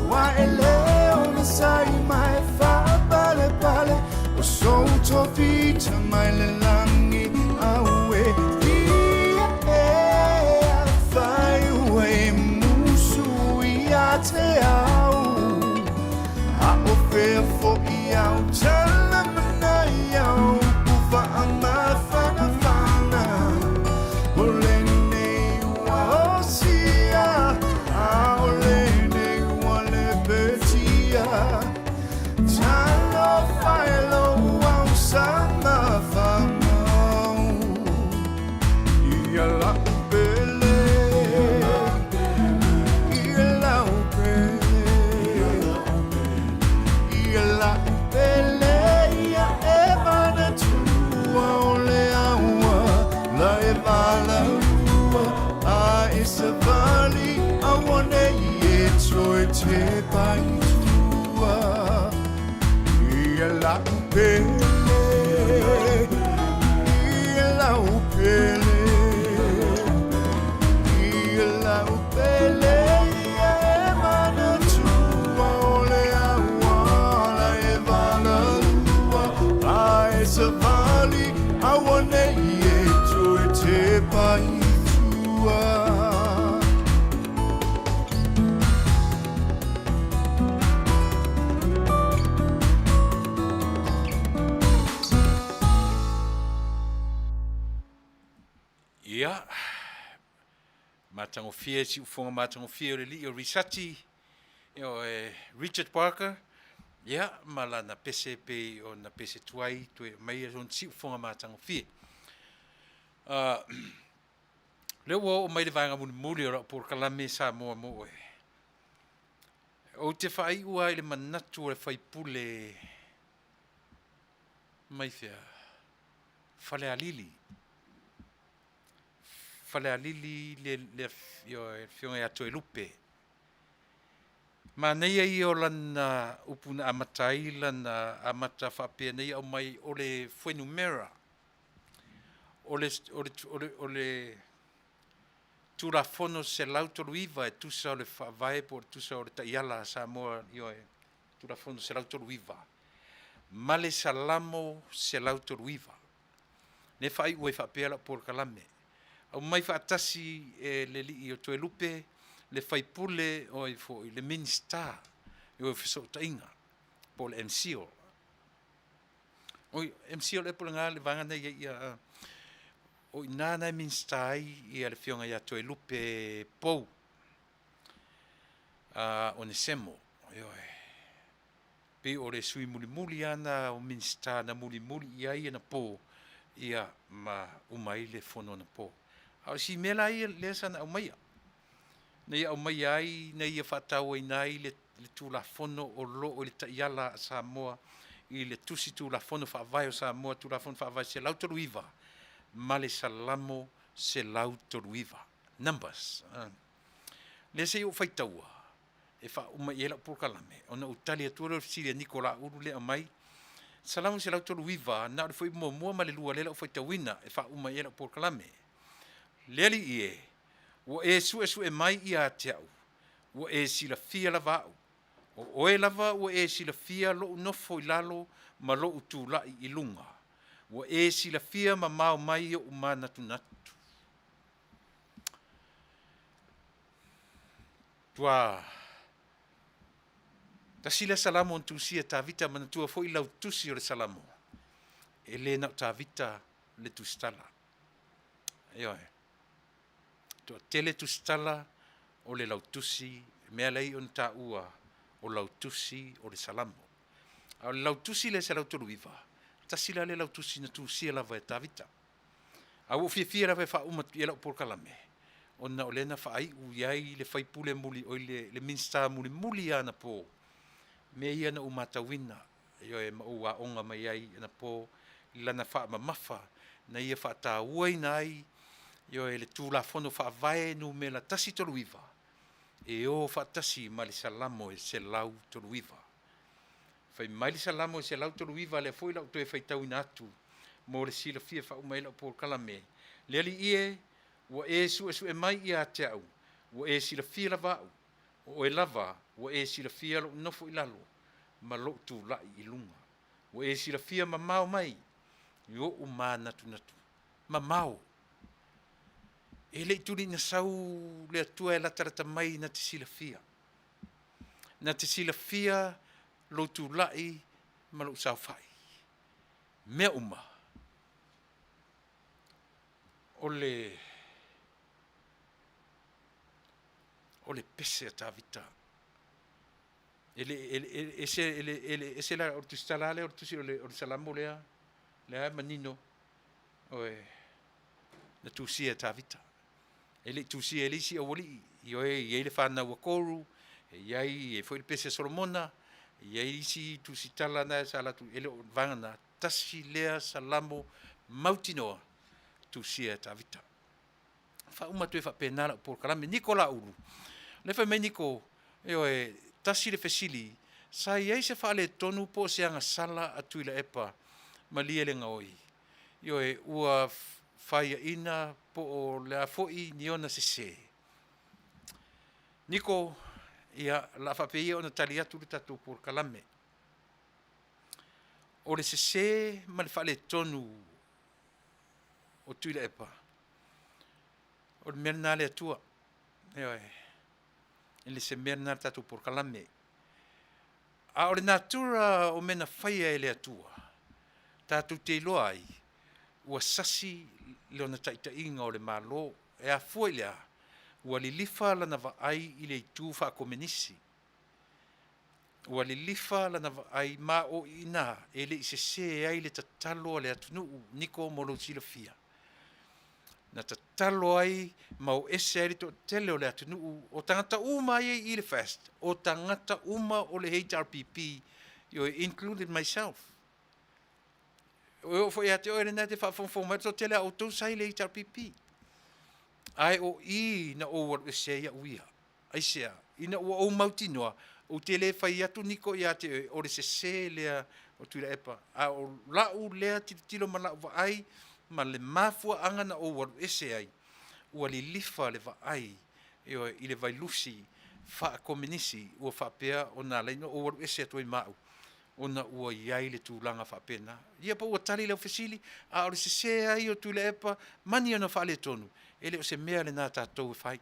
[SPEAKER 8] Ua e le onosai ma e faapalepale O sou tofi mai le. pele, i lau pele, i lau pele ia e manatua o le auala e valalua a e savali auanei e toe tepa i tua.
[SPEAKER 1] Ia, matagofie siufoga matagofie o le alii o Risati, o Richard Parker, ia, ma lana pese e pei ona pese tuai toe aumaia lona siufoga matagofie. Lea ua oo mai le vaega mulimuli o lau polokalame Samoa mo oe. Ou te faaiu lava i le manatu o le sui usufono mai fea? Falealili. Falealili le Afioga ia Toelupe. Manaia ia o lana upu na amata ai lana amata faapea na ia aumai o le fuainumera o le, o le, o le, o le Tulafono 139 e tusa o le Faavae po o le tusa o le Taiala a Samoa, ioe, Tulafono 139 ma le Salamo 139. Lea e faaiu ai faapea lau polokalame. Aumai faatasi e le alii o Toelupe, le faipule o ai foi, le Minisita o Fesootaiga po o le MCIL. Oi, MCIL ea po o le le vaega lena e i ai, ia, o i ina na e Minisita ai le Afioga ia Toelupe Pou Onesemo, ioe. Pei o le sui mulimuli lava na o Minisita na mulimuli i ai anapo, ia, ma uma ai le fono anapo. A o si mea la ia lea sa na aumaia, na ia aumaia ai, na ia faatauaina ai le Tulafono o lo o i le Taiala a Samoa i le Tusi Tulafono Faavae o Samoa, Tulafono Faavae 139 ma le Salamo 139. Numbers. Lea se i ou faitaua e faauma i ai lau polokalame, ona ou tali atu lea o le fesili a Niko Laulu lea e aumai, Salamo 139, na o le fuaiupu muamua ma le lua lea o le a ou faitauina e faauma i ai lau polokalame. Le Alii e, ua e suesue mai ia te au, ua e silafia lava au. O oe lava ua e silafia lou nofo i lalo ma lou tulai i luga. Ua e silafia mamao mai ou manatunatu. Tua tasi lea Salamo na tusia e Tavita, manatua foi lau tusi o le Salamo, e le na o Tavita le tusitala. Ioe. Toatele tusitala o le lautusi, mea lea ona taua o lautusi o le Salamo. A o le lautusi lea 139, tasi la lea lautusi na tusia lava e Tavita. A ua ou fiafia lava e faauma atu i ai lau polokalame, ona o lea na faaiu i ai le faipule muli, oi le Minisita mulimuli lava anapo, mea ia na ou matauina, ioe, ma ou aoga mai ai anapo i lana faamamafa na ia faatauaina ai, ioe, le Tulafono Faavae numera 139 e o faatasi ma le Salamo e 139. Fai mai le Salamo e 139, lea foi la ou toe faitauina atu mo le silafia e faauma ai lau polokalame. Le Alii e, ua e suesue mai ia te au, ua e silafia lava au, o oe lava ua e silafia lou nofo i lalo ma lou tulai i luga. Ua e silafia mamao mai i ou manatunatu. Mamao. E le i tulina sau le Atua e latalata mai na te silafia. Na te silafia lou tulai ma lou saofai. Mea uma. O le o le pese a Tavita. E le, e le, ese, e le, e le, ese la, o le tusitala lea, o le tusi o le, o le Salamo lea, lea e manino, oe, na tusia e Tavita. E le i tusia e le isi aualii, ioe, e i ai le fanau a Koru, e i ai, e i ai foi le pese a Solomona, e i ai isi tusitala na sa latou, e le o vaega na, tasi lea Salamo mautinoa tusia e Tavita. Faauma atu ai faapena lau polokalame. Niko Laulu, lea fai mai Niko, ioe, tasi le fesili. Sa i ai se faaletonu po o se agasala a Tuilaepa Malielegaoi? Ioe, ua faiaina po o le a foi ni ona sese? Niko, Ia, o le a faapea ia ona tali atu le tatou polokalame. O le sese ma le faaletonu o Tuilaepa, o le mea lena a le Atua. Ioe. E le se mea lena a le tatou polokalame. A o le natura o mea na faia e le Atua, tatou te iloa ai, ua sasi lona taitaiga o le Malo. E afua i le a? Ua lilifa lana vaai i le itu faakomenisi. Ua lilifa lana vaai ma o i ina e le i sese ai le tatalo a le atunuu, Niko mo lou silafia. Na tatalo ai ma o ese ai le toatele o le atunuu, o tagata uma ia i le FAST, o tagata uma o le HRPP, included myself. E oo foi ia te oe lena e te faafogafoga mai, o le toatele lava o outou sa i le HRPP. Ae o i na ou alu ese ai au ia. Aisea? Ina ua ou mautinoa, ou te le fai atu niko ia te oe, o le sese lea o Tuilaepa. A o lau lea tilotilo ma lau vaai ma le mafuaaga na ou alu ese ai, ua lilifa le vaai, ioe, i le vailusi faakomenisi ua faapea ona ala ai ona ou alu ese atu ai ma au, ona ua i ai le tulaga faapena. Ia po ua tali lau fesili, a o le sese ai o Tuilaepa ma ni ona faaletonu, e le o se mea lena a tatou e fai.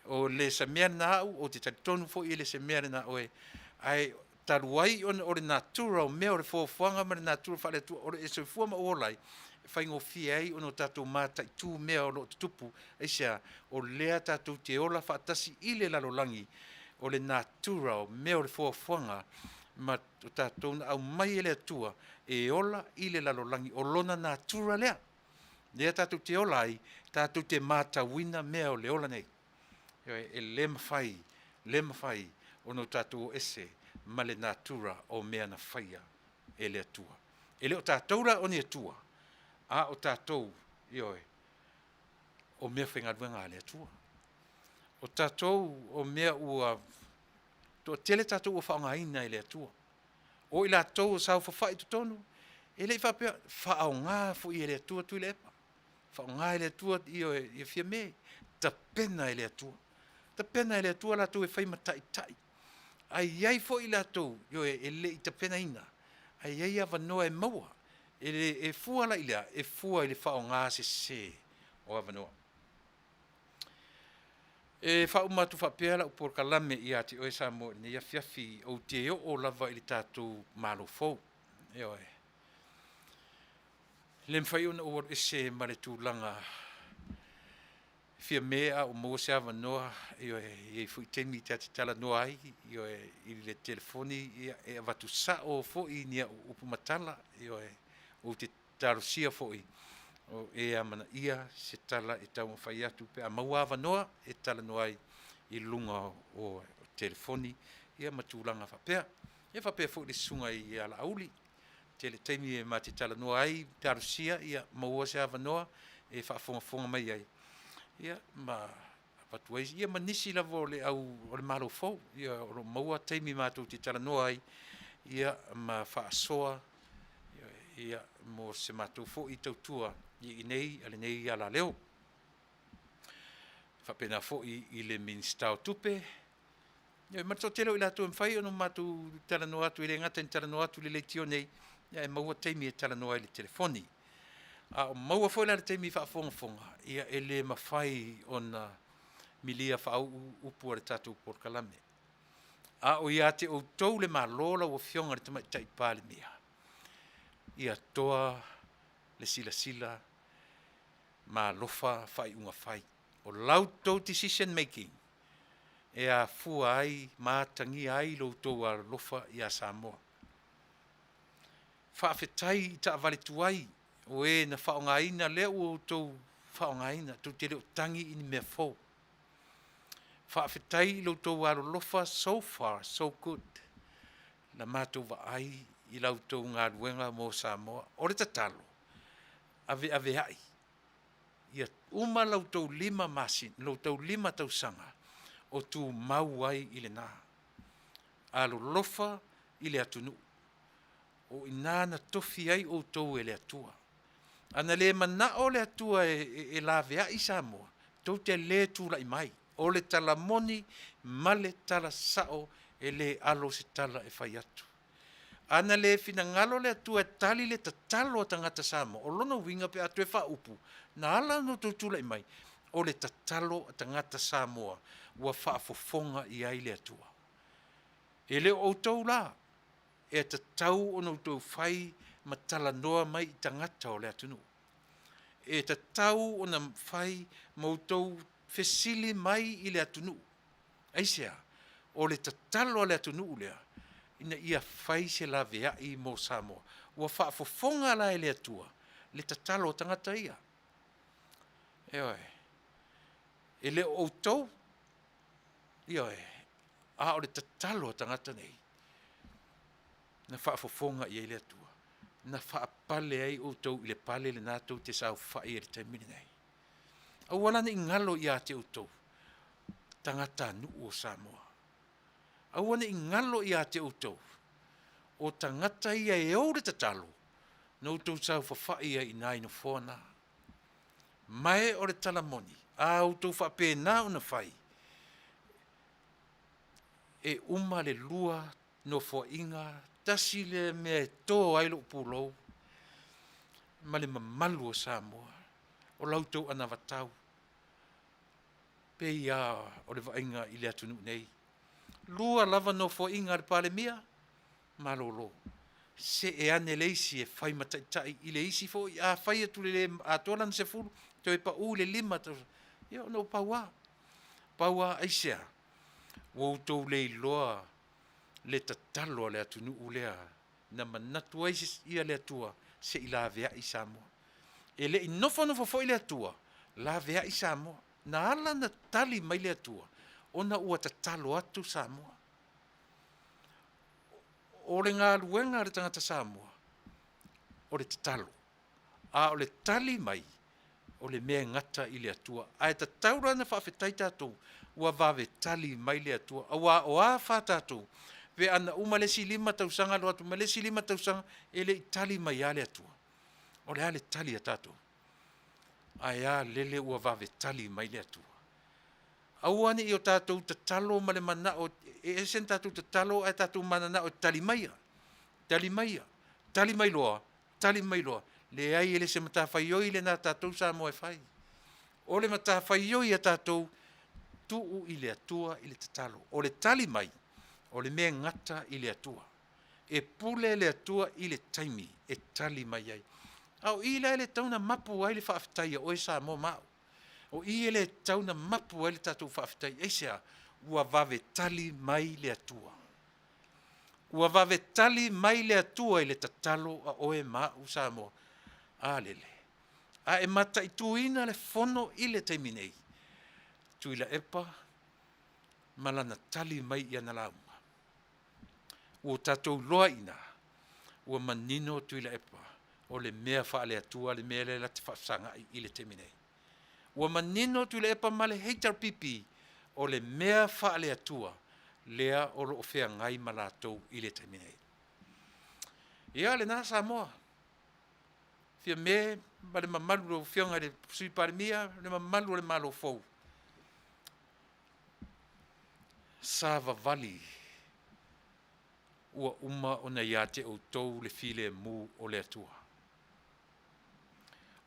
[SPEAKER 1] O le se mea lena au, ou te talitonu foi e le se mea lena oe, ae talu ai ona o le natura o mea o le fuafuaga ma le natura faale-Atua o lo o e soifua ma ou ola ai, e faigofie ai ona o tatou mataitu mea o lo o tutupu. Aisea? O lea tatou te ola faatasi i le lalolagi, o le natura o mea o le fuafuaga ma o tatou na aumai e le Atua e ola i le lalolagi, o lona natura lea. Lea tatou te ola ai, tatou te matauina mea o le ola nei. Ioe, e le mafai, le mafai ona o tatou o ese ma le natura o mea na faia e le Atua. E le o tatou la o ni Atua, a o tatou, ioe, o mea faigaluega a le Atua. O tatou o mea ua toatele tatou ua faaaogaina e le Atua. O i latou o saofafai i totonu, e le i faapea, faaaoga foi e le Atua Tuilaepa, faaaoga e le Atua ia Fiame, tapena e le Atua. Tapena e le Atua latou e fai ma taitai. Ae i ai foi i latou, ioe, e le i tapenaina, ae i ai avanoa e maua. E, le, e fua la i le a? E fua i le faaaoga sese o avanoa. E faauma atu faapea lau polokalame ia te oe Samoa i lenei afiafi, ou te oo lava i le tatou Malo fou. Ioe. E le mafai ona ou alu ese ma le tulaga Fiame a ua maua se avanoa, ioe, e i ai foi taimi ta te talanoa ai, ioe, i le telefoni, ia, e avatu sao foi ni au upu ma tala, ioe, ou te talosia foi o e amanaia se tala e taumafai atu pe a maua avanoa e talanoa ai i luga o telefoni ia ma tulaga faapea. Ia faapea foi le susuga ia Laauli, tele taimi e ma te talanoa ai, talosia ia maua se avanoa e faafogafoga mai ai ia ma avatu ai ia ma nisi lava o le au o le Malo fou ia o lo o maua taimi matou te talanoa ai ia ma faasoa ia mo se matou foi tautua i inei a lenei alaleo. Faapena foi i le Minisita o Tupe, ia ma le toatele o i latou e mafai ona matou talanoa atu, e le gata ina talanoa atu i le leitio nei, ae maua taimi e talanoa ai i le telefoni. A o maua foi la le taimi faafogafoga, ia e le mafai ona milia faauu upu a le tatou polokalame. A o ia te outou le Malo lau Afioga i le Tamaitai Palemia, ia toa le silasila ma alofa faaiuga fai. O la outou decision making e afua ai ma atagia ai lo outou alolofa ia Samoa. Faafetai i taavale tuai o e na faaaogaina lea ua outou faaaogaina, tou te le o tagi i ni mea fou. Faafetai i lo outou alolofa so far so good na matou vaai i la outou galuega mo Samoa. O le tatalo, aveaveai ia uma la outou 5 masina, lo outou 5 tausaga o tumau ai i lena. Alolofa i le atunuu. O i ina na tofi ai outou e le Atua. Ana le manao le Atua e laveai Samoa, tou te le tulai mai. O le tala moni ma le tala sao e le alo se tala e fai atu. Ana le finagalo le Atua e tali le tatalo a tagata Samoa, o lona uiga pe a toe faaupu, na ala ona outou tulai mai, o le tatalo a tagata Samoa ua faafofoga i ai le Atua. E le o outou la e tatau ona outou fai ma talanoa mai i tagata o le atunuu. E tatau ona fai ma outou fesili mai i le atunuu. Aisea? O le tatalo a le atunuu lea ina ia fai se laveai mo Samoa. Ua faafofoga la e le Atua le tatalo a tagata ia. Ioe. E le o outou, ioe, a o le tatalo a tagata nei na faafofoga i ai le Atua, na faapale ai outou i le pale lena tou te saofai ai i le taimi lenei. Aua la ne i galo ia te outou, tagatanuu o Samoa. Aua ne i galo ia te outou, o tagata ia e ou le tatalo, na outou saofafai ai i ina i nofoa na. Mae o le tala moni, a outou faapena ona fai, e uma le lua nofoaiga, tasi lea mea e to ai lou pulou ma le mamalu o Samoa, o la outou anavatau, pei lava o le vaaiga i le atunuu nei. Lua lava nofoaiga a le Palemia, malolo. See ane le isi e fai ma taitai i le isi foi, a fai atu le le atoa lana 10, toe pau i le 5 tausaga, ia ona ua pau lava. Pau lava, aisea? Ua outou le iloa le tatalo a le atunuu lea na manatu ai ia le Atua se i laveai Samoa. E le i nofonofo foi le Atua laveai Samoa. Na ala ona tali mai le Atua ona ua tatalo atu Samoa. O le galuega a le tagata Samoa, o le tatalo. A o le tali mai, o le mea e gata i le Atua. Ae tatau la ona faafetai tatou, ua vave tali mai le Atua. Aua o a fa tatou, pe ana uma le isi 5 tausaga alu atu ma le isi 5 tausaga, e le i tali mai lava le Atua. O le a le tali a tatou? Ae a lele ua vave tali mai le Atua. Aua ne i o tatou tatalo ma le manao, e ese na tatou tatalo ae tatou mananao e tali maia, tali maia, tali mai loa, tali mai loa. Leai, e le se matafaioi lena a tatou Samoa e fai. O le matafaioi a tatou, tuu i le Atua i le tatalo. O le tali mai, o le mea e gata i le Atua. E pule le Atua i le taimi e tali mai ai. A o i la e le tatau ona mapu ai le faafetai a oe Samoa ma au. O i e le tatau ona mapu ai le tatou faafetai. Aisea? Ua vave tali mai le Atua. Ua vave tali mai le Atua i le tatalo a oe ma au Samoa. A lele. A e mataituina le fono i le taimi nei, Tuilaepa ma lana tali mai i ana lauga. Ua tatou iloa i ina, ua manino Tuilaepa o le mea faale-Atua le mea lea la te faafesagai i le taimi nei. Ua manino Tuilaepa ma le HRPP o le mea faale-Atua lea o lo o feagai ma latou i le taimi nei. Ia lena Samoa, Fiame ma le mamalu lau Afioga i le Sui Palemia, le mamalu o le Malo fou, savavali ua uma ona ia te outou le filemu o le Atua.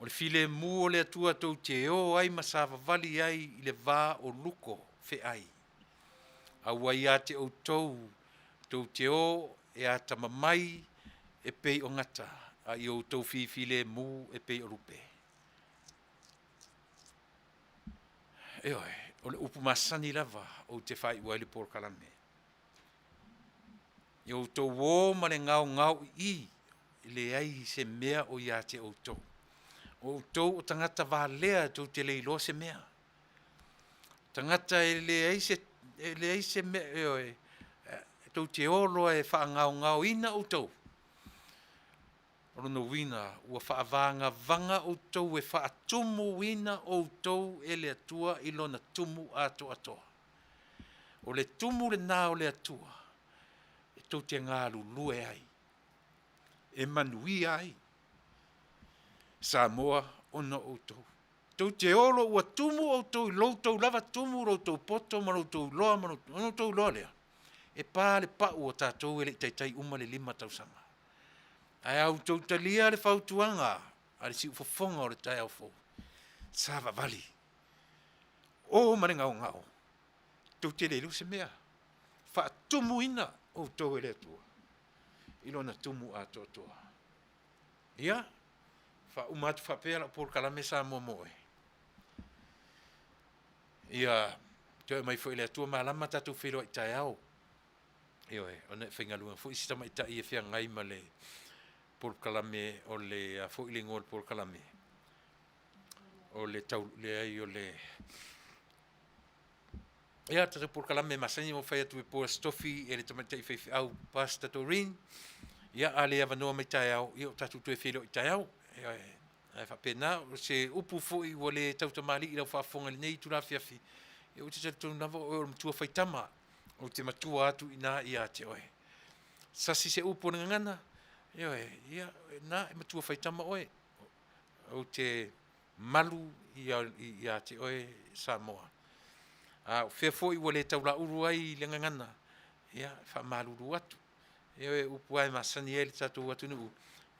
[SPEAKER 1] O le filemu o le Atua tou te o ai ma savavali ai i le va o luko feai. A ua ia te outou tou te o e atamamai e pei o gata, a i outou fifilemu e pei o lupe. Ioe, o le upu masani lava ou te faaiu ai le polokalame. I outou o ma le gaogaoi'i, e leai se mea o ia te outou. O outou o tagata valea tou te le iloa se mea. Tagata e leai se, e leai se mea, ioe, tou te o loa e faagaogaoina outou. O lona uiga ua faavagavaga outou e faatumuina outou e le Atua i lona tumu atoatoa. O le tumu lena o le Atua. Tou te galulue ai, e manuia ai Samoa ona o outou. Tou te olo ua tumu outou i lo outou lava tumu lo outou poto ma lo outou iloa ma ona outou iloa lea, e pa le pau o tatou e le i taitai uma le 5 tausaga. Ae a outou talia le fautuaga a le siufofoga o le taeao fou, savavali, o ma le gaogao, tou te le iloa se mea, faatumuina outou e le Atua i lona tumu atoatoa. Ia, faauma atu faapea lau polokalame Samoa mo oe. Ia, toe mai foi le Atua malama tatou feiloai taeao. Ioe, ona e faigaluega foi si tamaitai e feagai ma le polokalame o le, a foi le igoa o le polokalame, o le tau, leai o le, Ia, tatou polokalame masani ua fai atu e Paul Stofi e le tamaitai faifeau Pastor Doreen. Ia, a le avanoa mai taeao, ia o tatou toe feiloai taeao. Ia, ae faapena, o se upu foi ua le tautamalii i lau faafofoga i lenei itula afiafi, ia ou te talitonu lava o oe o le matua faitama, ou te matua atu i ina ia te oe. Sasi se upu o le gagana, ioe, ia, na, e matua faitama oe. Ou te malu ia te oe Samoa. A o fea foi ua le taulaulu ai le gagana, ia, e faamalulu atu. Ioe, upu lava e masani ai le tatou atunuu,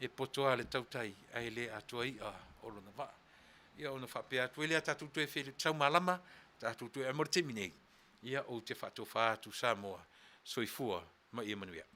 [SPEAKER 1] e poto lava le tautai ae le atoa i'a o lona vaa. Ia ona faapea atu ai lea, tatou toe fetaumalama, tatou toe, ae mo le taimi nei, ia ou te faatofa atu Samoa, soifua ma ia manuia.